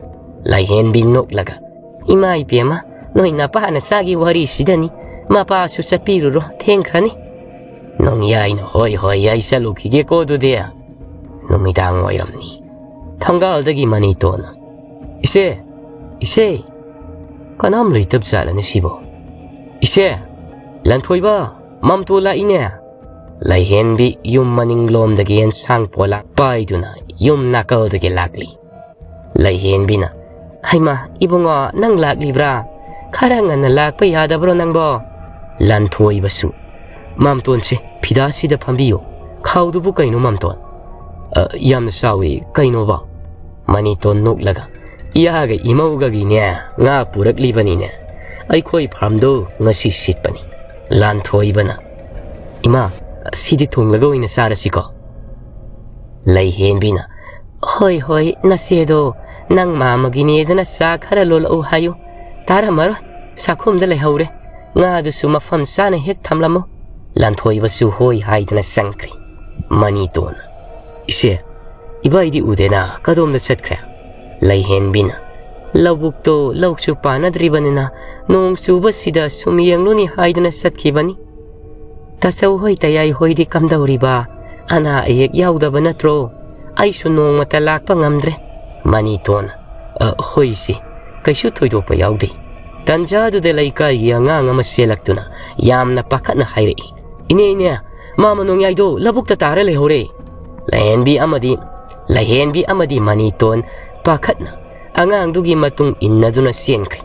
ꯂꯥꯏꯍꯦꯟꯕꯤ ꯅꯣꯛꯂꯒ, "ꯏꯃꯥ ꯏꯕꯦꯝꯃ, ꯅꯣꯏ ꯅꯄꯥ ꯅꯆꯥꯒꯤ ꯋꯥꯔꯤꯁꯤꯗꯅꯤ꯫ ꯃꯄꯥꯁꯨ ꯆꯠꯄꯤꯔꯨꯔꯣ, ꯊꯦꯡꯈ꯭ꯔꯅꯤ꯫" ꯅꯣꯡꯌꯥꯏꯅ ꯍꯣꯏ ꯍꯣꯏ ꯌꯥꯏ, ꯆꯠꯂꯨꯈꯤꯒꯦꯀꯣ ꯑꯗꯨꯗꯤ꯫ ꯅꯨꯃꯤꯗꯥꯡ ꯑꯣꯏꯔꯝꯅꯤ꯫ ꯊꯣꯡꯒꯥꯜꯗꯒꯤ ꯃꯅꯤꯇꯣꯟꯅ, "ꯏꯆꯦ, ꯏꯆꯦ!" ꯀꯅꯥꯝ ꯂꯩꯇꯕ ꯖꯥꯠꯂꯅꯦ ꯁꯤꯕꯣ? "ꯏꯆꯦ, ꯂꯟꯊꯣꯏꯕ, ꯃꯝꯇꯣꯟ ꯂꯥꯛꯏꯅꯦ!" ꯂꯩꯍꯦꯟꯕꯤ ꯌꯨꯝ ꯃꯅꯤꯡꯂꯣꯝꯗꯒꯤ ꯑꯦꯟꯁꯥꯡ ꯄꯣꯂꯥꯡ ꯄꯥꯏꯗꯨꯅ ꯌꯨꯝ ꯅꯥꯀꯜꯗꯒꯤ ꯂꯥꯛꯂꯤ꯫ ꯂꯩꯍꯦꯟꯕꯤꯅ, "ꯍꯩꯃꯥ, ꯏꯕꯨꯡꯉꯣ, ꯅꯪ ꯂꯥꯛꯂꯤꯕ꯭ꯔꯥ? ꯈꯔ ꯉꯟꯅ ꯂꯥꯛꯄ ꯌꯥꯗꯕ꯭ꯔꯣ ꯅꯪꯕꯣ?" ꯂꯟꯊꯣꯏꯕꯁꯨ, "ꯃꯥꯝꯇꯣꯟꯁꯦ, ꯐꯤꯗꯥꯁꯤꯗ ꯐꯝꯕꯤꯌꯨ꯫ ꯈꯥꯎꯗꯨꯕꯨ ꯀꯩꯅꯣ, ꯃꯥꯝꯇꯣꯟ?" "ꯑ, ꯌꯥꯝꯅ ꯆꯥꯎꯏ, ꯀꯩꯅꯣꯕ?" ꯃꯅꯤꯇꯣꯟ ꯅꯣꯛꯂꯒ, "ꯏꯌꯥꯒ ꯏꯃꯧꯒꯒꯤꯅꯦ, ꯉꯥ ꯄꯨꯔꯛꯂꯤꯕꯅꯤꯅꯦ꯫ ꯑꯩꯈꯣꯏ ꯐꯥꯔꯝꯗꯣ ꯉꯁꯤ ꯁꯤꯠꯄꯅꯤ꯫" ꯂꯥꯟꯊꯣꯏꯕꯅ, "ꯏꯃꯥ, ꯁꯤꯗꯤ ꯊꯣꯡꯂꯒ ꯑꯣꯏꯅ ꯆꯥꯔꯁꯤꯀꯣ?" ꯂꯩꯍꯦꯟꯕꯤꯅ, "ꯍꯣꯏ, ꯍꯣꯏ, ꯅꯆꯦꯗꯣ ꯅꯪ ꯃꯥꯃꯒꯤꯅꯦꯗꯅ ꯆꯥ ꯈꯔ ꯂꯣꯜꯂꯛꯎ ꯍꯥꯏꯌꯨ꯫ ꯇꯥꯔꯝꯃꯔꯣꯏ, ꯆꯥꯛꯈꯨꯝꯗ ꯂꯩꯍꯧꯔꯦ꯫ ꯉꯥꯗꯨꯁꯨ ꯃꯐꯝ ꯆꯥꯅ ꯍꯦꯛ ꯊꯝꯂꯝꯃꯨ꯫" ꯂꯥꯟꯊꯣꯏꯕꯁꯨ ꯍꯣꯏ ꯍꯥꯏꯗꯅ ꯆꯪꯈ꯭ꯔꯦ꯫ ꯃꯅꯤꯇꯣꯟꯅ, "ꯏꯆꯦ, ꯏꯕꯥꯏꯗꯤ ꯎꯗꯦꯅ, ꯀꯗꯣꯝꯗ ꯆꯠꯈ꯭ꯔꯦ?" ꯂꯩꯍꯦꯟꯕꯤꯅ, "ꯂꯧꯕꯨꯛꯇꯣ ꯂꯧꯁꯨ ꯄꯥꯟꯅꯗ꯭ꯔꯤꯕꯅꯤꯅ ꯅꯣꯡ ꯆꯨꯕꯁꯤꯗ ꯁꯨꯝ ꯌꯦꯡꯂꯨꯅꯤ ꯍꯥꯏꯗꯅ ꯆꯠꯈꯤꯕꯅꯤ꯫ ꯇꯥꯆꯧ ꯍꯣꯏ ꯇꯌꯥꯏ ꯍꯣꯏꯗꯤ ꯀꯝꯗꯧꯔꯤꯕ? ꯑꯅꯥ ꯑꯌꯦꯛ ꯌꯥꯎꯗꯕ ꯅꯠꯇ꯭ꯔꯣ? ꯑꯩꯁꯨ ꯅꯣꯡꯃꯇ ꯂꯥꯛꯄ ꯉꯝꯗ꯭ꯔꯦ꯫" ꯃꯅꯤꯇꯣꯟ, "ꯑ, ꯍꯣꯏ ꯏꯆꯦ, ꯀꯩꯁꯨ ꯊꯣꯏꯗꯣꯛꯄ ꯌꯥꯎꯗꯦ꯫ ꯇꯟꯖꯥꯗꯨꯗ ꯂꯩꯀꯥꯏꯒꯤ ꯑꯉꯥꯡ ꯑꯃ ꯆꯦꯜꯂꯛꯇꯨꯅ ꯌꯥꯝꯅ ꯄꯥꯈꯠꯅ ꯍꯥꯏꯔꯛꯏ, 'ꯏꯅꯦ, ꯏꯅꯦ, ꯃꯥꯃ ꯅꯣꯡꯌꯥꯏꯗꯣ ꯂꯧꯕꯨꯛꯇ ꯇꯥꯔ ꯂꯩꯍꯧꯔꯦ!'" ꯂꯩꯍꯦꯟꯕꯤ ꯑꯃꯗꯤ, ꯂꯩꯍꯦꯟꯕꯤ ꯑꯃꯗꯤ ꯃꯅꯤꯇꯣꯟ ꯄꯥꯈꯠꯅ ꯑꯉꯥꯡꯗꯨꯒꯤ ꯃꯇꯨꯡ ꯏꯟꯅꯗꯨꯅ ꯆꯦꯟꯈ꯭ꯔꯦ꯫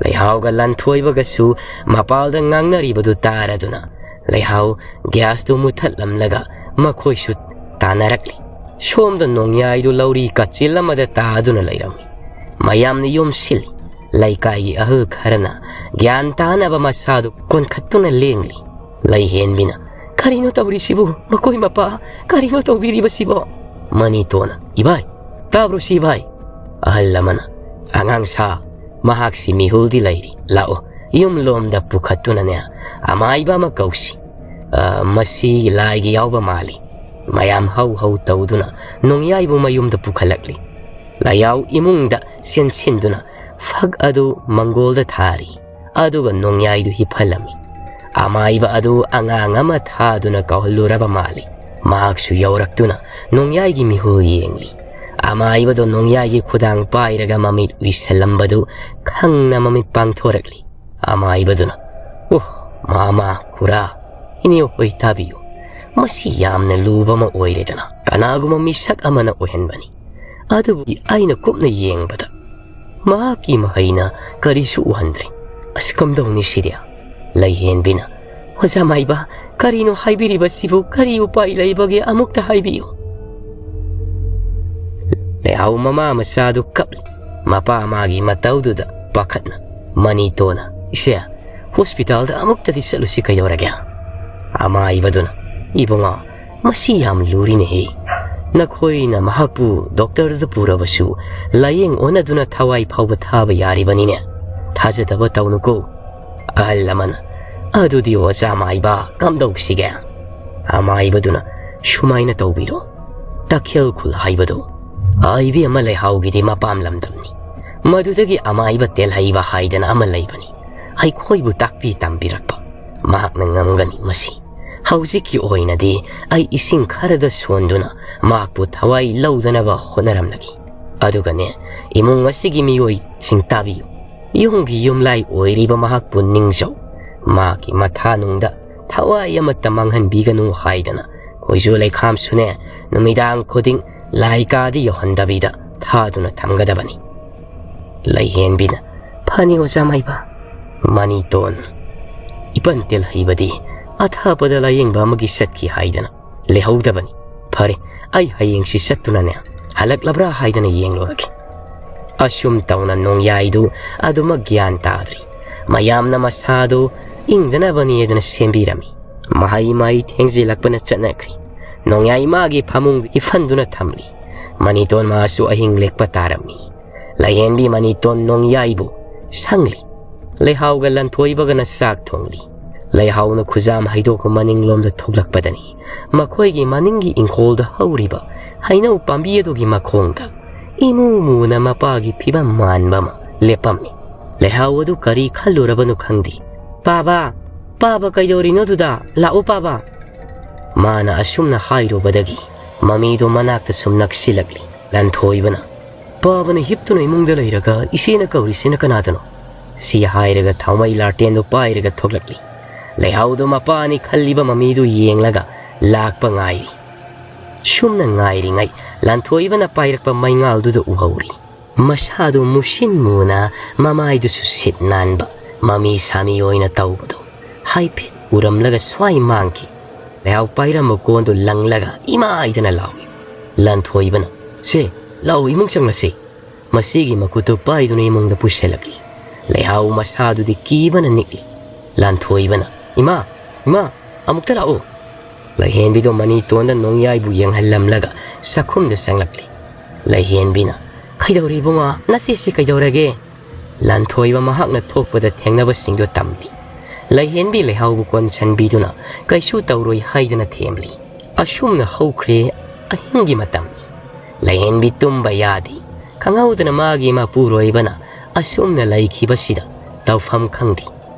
ꯂꯩꯍꯥꯎꯒ ꯂꯟꯊꯣꯏꯕꯒꯁꯨ ꯃꯄꯥꯜꯗ ꯉꯥꯡꯅꯔꯤꯕꯗꯨ ꯇꯥꯔꯗꯨꯅ ꯂꯩꯍꯥꯎ ꯒ꯭ꯌꯥꯁꯇꯨ ꯃꯨꯊꯠꯂꯝꯂꯒ ꯃꯈꯣꯏꯁꯨ ꯇꯥꯅꯔꯛꯂꯤ꯫ ꯁꯣꯝꯗ ꯅꯣꯡꯌꯥꯏꯗꯨ ꯂꯧꯔꯤ ꯀꯥꯆꯤꯜ ꯑꯃꯗ ꯇꯥꯗꯨꯅ ꯂꯩꯔꯝꯃꯤ꯫ ꯃꯌꯥꯝꯅ ꯌꯣꯝꯁꯤꯜꯂꯤ꯫ ꯂꯩꯀꯥꯏꯒꯤ ꯑꯍꯜ ꯈꯔꯅ ꯒ꯭ꯌꯥꯟ ꯇꯥꯅꯕ ꯃꯁꯥꯗꯨ ꯀꯣꯟꯈꯠꯇꯨꯅ ꯂꯦꯡꯂꯤ꯫ ꯂꯩꯍꯦꯟꯕꯤꯅ, "ꯀꯔꯤꯅꯣ ꯇꯧꯔꯤꯁꯤꯕꯨ? ꯃꯈꯣꯏ ꯃꯄꯥ ꯀꯔꯤꯅꯣ ꯇꯧꯕꯤꯔꯤꯕꯁꯤꯕꯣ?" ꯃꯅꯤꯇꯣꯟꯅ, "ꯏꯕꯥꯏ, ꯇꯥꯕ꯭ꯔꯣ ꯁꯤ ꯏꯕꯥꯏ?" ꯑꯍꯜ ꯑꯃꯅ, "ꯑꯉꯥꯡ ꯁꯥ, ꯃꯍꯥꯛꯁꯤ ꯃꯤꯍꯨꯜꯗꯤ ꯂꯩꯔꯤ꯫ ꯂꯥꯛꯑꯣ, ꯌꯨꯝꯂꯣꯝꯗ ꯄꯨꯈꯠꯇꯨꯅꯅꯦ, ꯑꯃꯥꯏꯕ ꯑꯃ ꯀꯧꯁꯤ꯫ ꯑ, ꯃꯁꯤ ꯂꯥꯏꯒꯤ ꯌꯥꯎꯕ ꯃꯥꯜꯂꯤ꯫ ꯃꯌꯥꯝ ꯍꯧ ꯍꯧ ꯇꯧꯗꯨꯅ ꯅꯣꯡꯌꯥꯏꯕꯨ ꯃꯌꯨꯝꯗ ꯄꯨꯈꯠꯂꯛꯂꯤ꯫ ꯂꯩꯍꯥꯎ ꯏꯃꯨꯡꯗ ꯆꯦꯟꯁꯤꯟꯗꯨꯅ ꯐꯛ ꯑꯗꯨ ꯃꯪꯒꯣꯜꯗ ꯊꯥꯔꯤ꯫ ꯑꯗꯨꯒ ꯅꯣꯡꯌꯥꯏꯗꯨ ꯍꯤꯞꯍꯜꯂꯝꯃꯤ꯫ ꯑꯃꯥꯏꯕ ꯑꯗꯨ ꯑꯉꯥꯡ ꯑꯃ ꯊꯥꯗꯨꯅ ꯀꯧꯍꯜꯂꯨꯔꯕ ꯃꯥꯜꯂꯤ꯫ ꯃꯍꯥꯛꯁꯨ ꯌꯧꯔꯛꯇꯨꯅ ꯅꯣꯡꯌꯥꯏꯒꯤ ꯃꯤꯍꯨꯜ ꯌꯦꯡꯂꯤ꯫ ꯑꯃꯥꯏꯕꯗꯣ ꯅꯣꯡꯌꯥꯏꯒꯤ ꯈꯨꯗꯥꯡ ꯄꯥꯏꯔꯒ ꯃꯃꯤꯠ ꯎꯏꯁꯜꯂꯝꯕꯗꯨ ꯈꯪꯅ ꯃꯃꯤꯠ ꯄꯥꯡꯊꯣꯔꯛꯂꯤ꯫ ꯑꯃꯥꯏꯕꯗꯨꯅ, "ꯑꯣꯍ, ꯃꯥꯃꯥ, ꯈꯨꯔꯥ, ꯏꯅꯦ ꯍꯣꯏ ꯇꯥꯕꯤꯌꯨ꯫ ꯃꯁꯤ ꯌꯥꯝꯅ ꯂꯨꯕ ꯑꯃ ꯑꯣꯏꯔꯦꯗꯅ꯫ ꯀꯅꯥꯒꯨꯝꯕ ꯃꯤꯁꯛ ꯑꯃꯅ ꯑꯣꯏꯍꯟꯕꯅꯤ꯫ ꯑꯗꯨꯕꯨ ꯑꯩꯅ ꯀꯨꯞꯅ ꯌꯦꯡꯕꯗ ꯃꯍꯥꯛꯀꯤ ꯃꯍꯩꯅ ꯀꯔꯤꯁꯨ ꯎꯍꯟꯗ꯭ꯔꯦ꯫ ꯑꯁ, ꯀꯝꯗꯧꯅꯤ ꯁꯤꯗꯤ?" ꯂꯩꯍꯦꯟꯕꯤꯅ, "ꯑꯣꯖꯥ ꯃꯥꯏꯕ, ꯀꯔꯤꯅꯣ ꯍꯥꯏꯕꯤꯔꯤꯕꯁꯤꯕꯨ? ꯀꯔꯤ ꯎꯄꯥꯏ ꯂꯩꯕꯒꯦ? ꯑꯃꯨꯛꯇ ꯍꯥꯏꯕꯤꯌꯨ꯫" ꯂꯩꯍꯥꯎ ꯃꯃꯥ ꯃꯆꯥꯗꯨ ꯀꯞꯂꯤ꯫ ꯃꯄꯥ ꯃꯥꯒꯤ ꯃꯇꯧꯗꯨꯗ ꯄꯥꯈꯠꯅ, ꯃꯅꯤꯇꯣꯟꯅ, "ꯏꯆꯦ, ꯍꯣꯁꯄꯤꯇꯥꯜꯗ ꯑꯃꯨꯛꯇꯗꯤ ꯆꯠꯂꯨꯁꯤ, ꯀꯩꯗꯧꯔꯒꯦ?" ꯑꯃꯥꯏꯕꯗꯨꯅ, "ꯏꯕꯨꯡꯉꯣ, ꯃꯁꯤ ꯌꯥꯝ ꯂꯨꯔꯤꯅꯦꯍꯦ꯫ ꯅꯈꯣꯏꯅ ꯃꯍꯥꯛꯄꯨ ꯗꯣꯛꯇꯔꯗ ꯄꯨꯔꯕꯁꯨ ꯂꯥꯌꯦꯡ ꯑꯣꯟꯅꯗꯨꯅ ꯊꯋꯥꯏ ꯐꯥꯎꯕ ꯊꯥꯕ ꯌꯥꯔꯤꯕꯅꯤꯅꯦ꯫ ꯊꯥꯖꯗꯕ ꯇꯧꯅꯨꯀꯣ꯫" ꯑꯍꯜ ꯑꯃꯅ, "ꯑꯗꯨꯗꯤ ꯑꯣꯖꯥ ꯃꯥꯏꯕ, ꯀꯝꯗꯧꯁꯤꯒꯦ?" ꯑꯃꯥꯏꯕꯗꯨꯅ, "ꯁꯨꯃꯥꯏꯅ ꯇꯧꯕꯤꯔꯣ, ꯇꯈꯦꯜ ꯈꯨꯜ ꯍꯥꯏꯕꯗꯨ, ꯑꯥꯏꯕꯤ ꯑꯃ ꯂꯩꯍꯥꯎꯒꯤꯗꯤ ꯃꯄꯥꯝ ꯂꯝꯗꯝꯅꯤ꯫ ꯃꯗꯨꯗꯒꯤ ꯑꯃꯥꯏꯕ ꯇꯦꯜꯍꯩꯕ ꯍꯥꯏꯗꯅ ꯑꯃ ꯂꯩꯕꯅꯤ꯫ ꯑꯩꯈꯣꯏꯕꯨ ꯇꯥꯛꯄꯤ ꯇꯝꯕꯤꯔꯛꯄ꯫ ꯃꯍꯥꯛꯅ ꯉꯝꯒꯅꯤ ꯃꯁꯤ꯫ ꯍꯧꯖꯤꯛꯀꯤ ꯑꯣꯏꯅꯗꯤ ꯑꯩ ꯏꯁꯤꯡ ꯈꯔꯗ ꯁꯣꯟꯗꯨꯅ ꯃꯍꯥꯛꯄꯨ ꯊꯋꯥꯏ ꯂꯧꯗꯅꯕ ꯍꯣꯠꯅꯔꯝꯂꯒꯦ꯫ ꯑꯗꯨꯒꯅꯦ, ꯏꯃꯨꯡ ꯑꯁꯤꯒꯤ ꯃꯤꯑꯣꯏꯁꯤꯡ ꯇꯥꯕꯤꯌꯨ꯫ ꯌꯨꯝꯒꯤ ꯌꯨꯝꯂꯥꯏ ꯑꯣꯏꯔꯤꯕ ꯃꯍꯥꯛꯄꯨ ꯅꯤꯡꯖꯧ꯫ ꯃꯍꯥꯛꯀꯤ ꯃꯊꯥꯅꯨꯡꯗ ꯊꯋꯥꯏ ꯑꯃꯠꯇ ꯃꯥꯡꯍꯟꯕꯤꯒꯅꯨ ꯍꯥꯏꯗꯅ ꯈꯣꯏꯖꯨ ꯂꯩꯈꯥꯝꯁꯨꯅꯦ, ꯅꯨꯃꯤꯗꯥꯡ ꯈꯨꯗꯤꯡ ꯂꯥꯏ ꯀꯥꯗꯤ ꯌꯧꯍꯟꯗꯕꯤꯗ ꯊꯥꯗꯨꯅ ꯊꯝꯒꯗꯕꯅꯤ꯫" ꯂꯩꯍꯦꯟꯕꯤꯅ, "ꯐꯅꯤ ꯑꯣꯖꯥ ꯃꯥꯏꯕ꯫" ꯃꯅꯤꯇꯣꯟ, "ꯏꯄꯟ ꯇꯦꯜꯍꯩꯕꯗꯤ ꯑꯊꯥꯞꯄꯗ ꯂꯥꯌꯦꯡꯕ ꯑꯃꯒꯤ ꯆꯠꯈꯤ ꯍꯥꯏꯗꯅ ꯂꯩꯍꯧꯗꯕꯅꯤ꯫ ꯐꯔꯦ, ꯑꯩ ꯍꯌꯦꯡꯁꯤ ꯆꯠꯇꯨꯅꯅꯦ, ꯍꯜꯂꯛꯂꯕ꯭ꯔꯥ ꯍꯥꯏꯗꯅ ꯌꯦꯡꯂꯨꯔꯒꯦ꯫" ꯑꯁꯨꯝ ꯇꯧꯅ ꯅꯣꯡꯌꯥꯏꯗꯨ ꯑꯗꯨꯃꯛ ꯒ꯭ꯌꯥꯟ ꯇꯥꯗ꯭ꯔꯤ꯫ ꯃꯌꯥꯝꯅ ꯃꯁꯥꯗꯨ ꯏꯪꯗꯅꯕꯅꯦꯗꯅ ꯁꯦꯝꯕꯤꯔꯝꯃꯤ꯫ ꯃꯍꯩ ꯃꯍꯩ ꯊꯦꯡꯖꯤꯜꯂꯛꯄꯅ ꯆꯠꯅꯈ꯭ꯔꯤ꯫ ꯅꯣꯡꯌꯥꯏ ꯃꯥꯒꯤ ꯐꯃꯨꯡꯗ ꯏꯐꯟꯗꯨꯅ ꯊꯝꯂꯤ꯫ ꯃꯅꯤꯇꯣꯟ ꯃꯥꯁꯨ ꯑꯍꯤꯡ ꯂꯦꯛꯄ ꯇꯥꯔꯝꯃꯤ꯫ ꯂꯥꯌꯦꯟꯕꯤ ꯃꯅꯤꯇꯣꯟ ꯅꯣꯡꯌꯥꯏꯕꯨ ꯁꯪꯂꯤ꯫ ꯂꯩꯍꯥꯎꯒ ꯂꯟꯊꯣꯏꯕꯒꯅ ꯆꯥꯛ ꯊꯣꯡꯂꯤ꯫ ꯂꯩꯍꯥꯎꯅ ꯈꯨꯖꯥꯝ ꯍꯩꯗꯣꯛꯄ ꯃꯅꯤꯡꯂꯣꯝꯗ ꯊꯣꯛꯂꯛꯄꯗꯅꯤ, ꯃꯈꯣꯏꯒꯤ ꯃꯅꯤꯡꯒꯤ ꯏꯪꯈꯣꯜꯗ ꯍꯧꯔꯤꯕ ꯍꯩꯅꯧ ꯄꯥꯝꯕꯤ ꯑꯗꯨꯒꯤ ꯃꯈꯣꯡꯗ ꯏꯃꯨ ꯃꯨꯅ ꯃꯄꯥꯒꯤ ꯐꯤꯕꯝ ꯃꯥꯟꯕ ꯑꯃ ꯂꯦꯞꯄꯝꯃꯤ꯫ ꯂꯩꯍꯥꯎ ꯑꯗꯨ ꯀꯔꯤ ꯈꯜꯂꯨꯔꯕꯅꯣ ꯈꯪꯗꯦ꯫ "ꯄꯥꯕ, ꯄꯥꯕ, ꯀꯩꯗꯧꯔꯤꯅꯣ ꯑꯗꯨꯗ? ꯂꯥꯛꯑꯣ ꯄꯥꯕ!" ꯃꯥꯅ ꯑꯁꯨꯝꯅ ꯍꯥꯏꯔꯨꯕꯗꯒꯤ ꯃꯃꯤꯗꯣ ꯃꯅꯥꯛꯇ ꯁꯨꯝ ꯅꯛꯁꯤꯜꯂꯛꯂꯤ꯫ ꯂꯟꯊꯣꯏꯕꯅ, "ꯄꯥꯕꯅ ꯍꯤꯞꯇꯨꯅ ꯏꯃꯨꯡꯗ ꯂꯩꯔꯒ ꯏꯆꯦꯅ ꯀꯧꯔꯤꯁꯤꯅ ꯀꯅꯥꯗꯅꯣ?" ꯁꯤ ꯍꯥꯏꯔꯒ ꯊꯥꯎꯃꯩ ꯂꯥꯔꯇꯦꯟꯗꯣ ꯄꯥꯏꯔꯒ ꯊꯣꯛꯂꯛꯂꯤ꯫ ꯂꯩꯍꯥꯎꯗꯣ ꯃꯄꯥꯅꯤ ꯈꯜꯂꯤꯕ ꯃꯃꯤꯗꯨ ꯌꯦꯡꯂꯒ ꯂꯥꯛꯄ ꯉꯥꯏꯔꯤ꯫ ꯁꯨꯝꯅ ꯉꯥꯏꯔꯤꯉꯩ ꯂꯟꯊꯣꯏꯕꯅ ꯄꯥꯏꯔꯛꯄ ꯃꯩꯉꯥꯜꯗꯨꯗ ꯎꯍꯧꯔꯤ꯫ ꯃꯁꯥꯗꯨ ꯃꯨꯁꯤꯟ ꯃꯨꯅ, ꯃꯃꯥꯏꯗꯨꯁꯨ ꯁꯤꯠ ꯅꯥꯟꯕ, ꯃꯃꯤ ꯁꯥꯃꯤ ꯑꯣꯏꯅ ꯇꯧꯕꯗꯨ ꯍꯥꯏꯐꯦꯠ ꯎꯔꯝꯂꯒ ꯁ꯭ꯋꯥꯏ ꯃꯥꯡꯈꯤ꯫ ꯂꯩꯍꯥꯎ ꯄꯥꯏꯔꯝꯕ ꯀꯣꯟꯗꯨ ꯂꯪꯂꯒ ꯏꯃꯥ ꯍꯥꯏꯗꯅ ꯂꯥꯎꯏ꯫ ꯂꯟꯊꯣꯏꯕꯅ, "ꯁꯦ, ꯂꯥꯎ, ꯏꯃꯨꯡ ꯆꯪꯂꯁꯤ!" ꯃꯁꯤꯒꯤ ꯃꯈꯨꯠꯇꯨ ꯄꯥꯏꯗꯨꯅ ꯏꯃꯨꯡꯗ ꯄꯨꯁꯤꯜꯂꯛꯂꯤ꯫ ꯂꯩꯍꯥꯎ ꯃꯁꯥꯗꯨꯗꯤ ꯀꯤꯕꯅ ꯅꯤꯛꯂꯤ꯫ ꯂꯟꯊꯣꯏꯕꯅ, "ꯏꯃꯥ, ꯏꯃꯥ, ꯑꯃꯨꯛꯇ ꯂꯥꯛꯎ!" ꯂꯩꯍꯦꯟꯕꯤꯗꯣ ꯃꯅꯤꯇꯣꯟꯗ ꯅꯣꯡꯌꯥꯏꯕꯨ ꯌꯦꯡꯍꯜꯂꯝꯂꯒ ꯆꯥꯛꯈꯨꯝꯗ ꯆꯪꯂꯛꯂꯤ꯫ ꯂꯩꯍꯦꯟꯕꯤꯅ, "ꯀꯩꯗꯧꯔꯦ ꯏꯕꯨꯡꯉꯣ? ꯅꯆꯦꯁꯤ ꯀꯩꯗꯧꯔꯒꯦ?" ꯂꯟꯊꯣꯏꯕ ꯃꯍꯥꯛꯅ ꯊꯣꯛꯄꯗ ꯊꯦꯡꯅꯕꯁꯤꯡꯗꯨ ꯇꯝꯂꯤ꯫ ꯂꯩꯍꯦꯟꯕꯤ ꯂꯩꯍꯥꯎꯕꯨ ꯀꯣꯟꯁꯟꯕꯤꯗꯨꯅ ꯀꯩꯁꯨ ꯇꯧꯔꯣꯏ ꯍꯥꯏꯗꯅ ꯊꯦꯝꯂꯤ꯫ ꯑꯁꯨꯝꯅ ꯍꯧꯈ꯭ꯔꯦ ꯑꯍꯤꯡꯒꯤ ꯃꯇꯝꯅꯤ꯫ ꯂꯩꯍꯦꯟꯕꯤ ꯇꯨꯝꯕ ꯌꯥꯗꯦ꯫ ꯈꯪꯍꯧꯗꯅ ꯃꯥꯒꯤ ꯃꯄꯨꯔꯣꯏꯕꯅ ꯑꯁꯨꯝꯅ ꯂꯩꯈꯤꯕꯁꯤꯗ ꯇꯧꯐꯝ ꯈꯪꯗꯦ꯫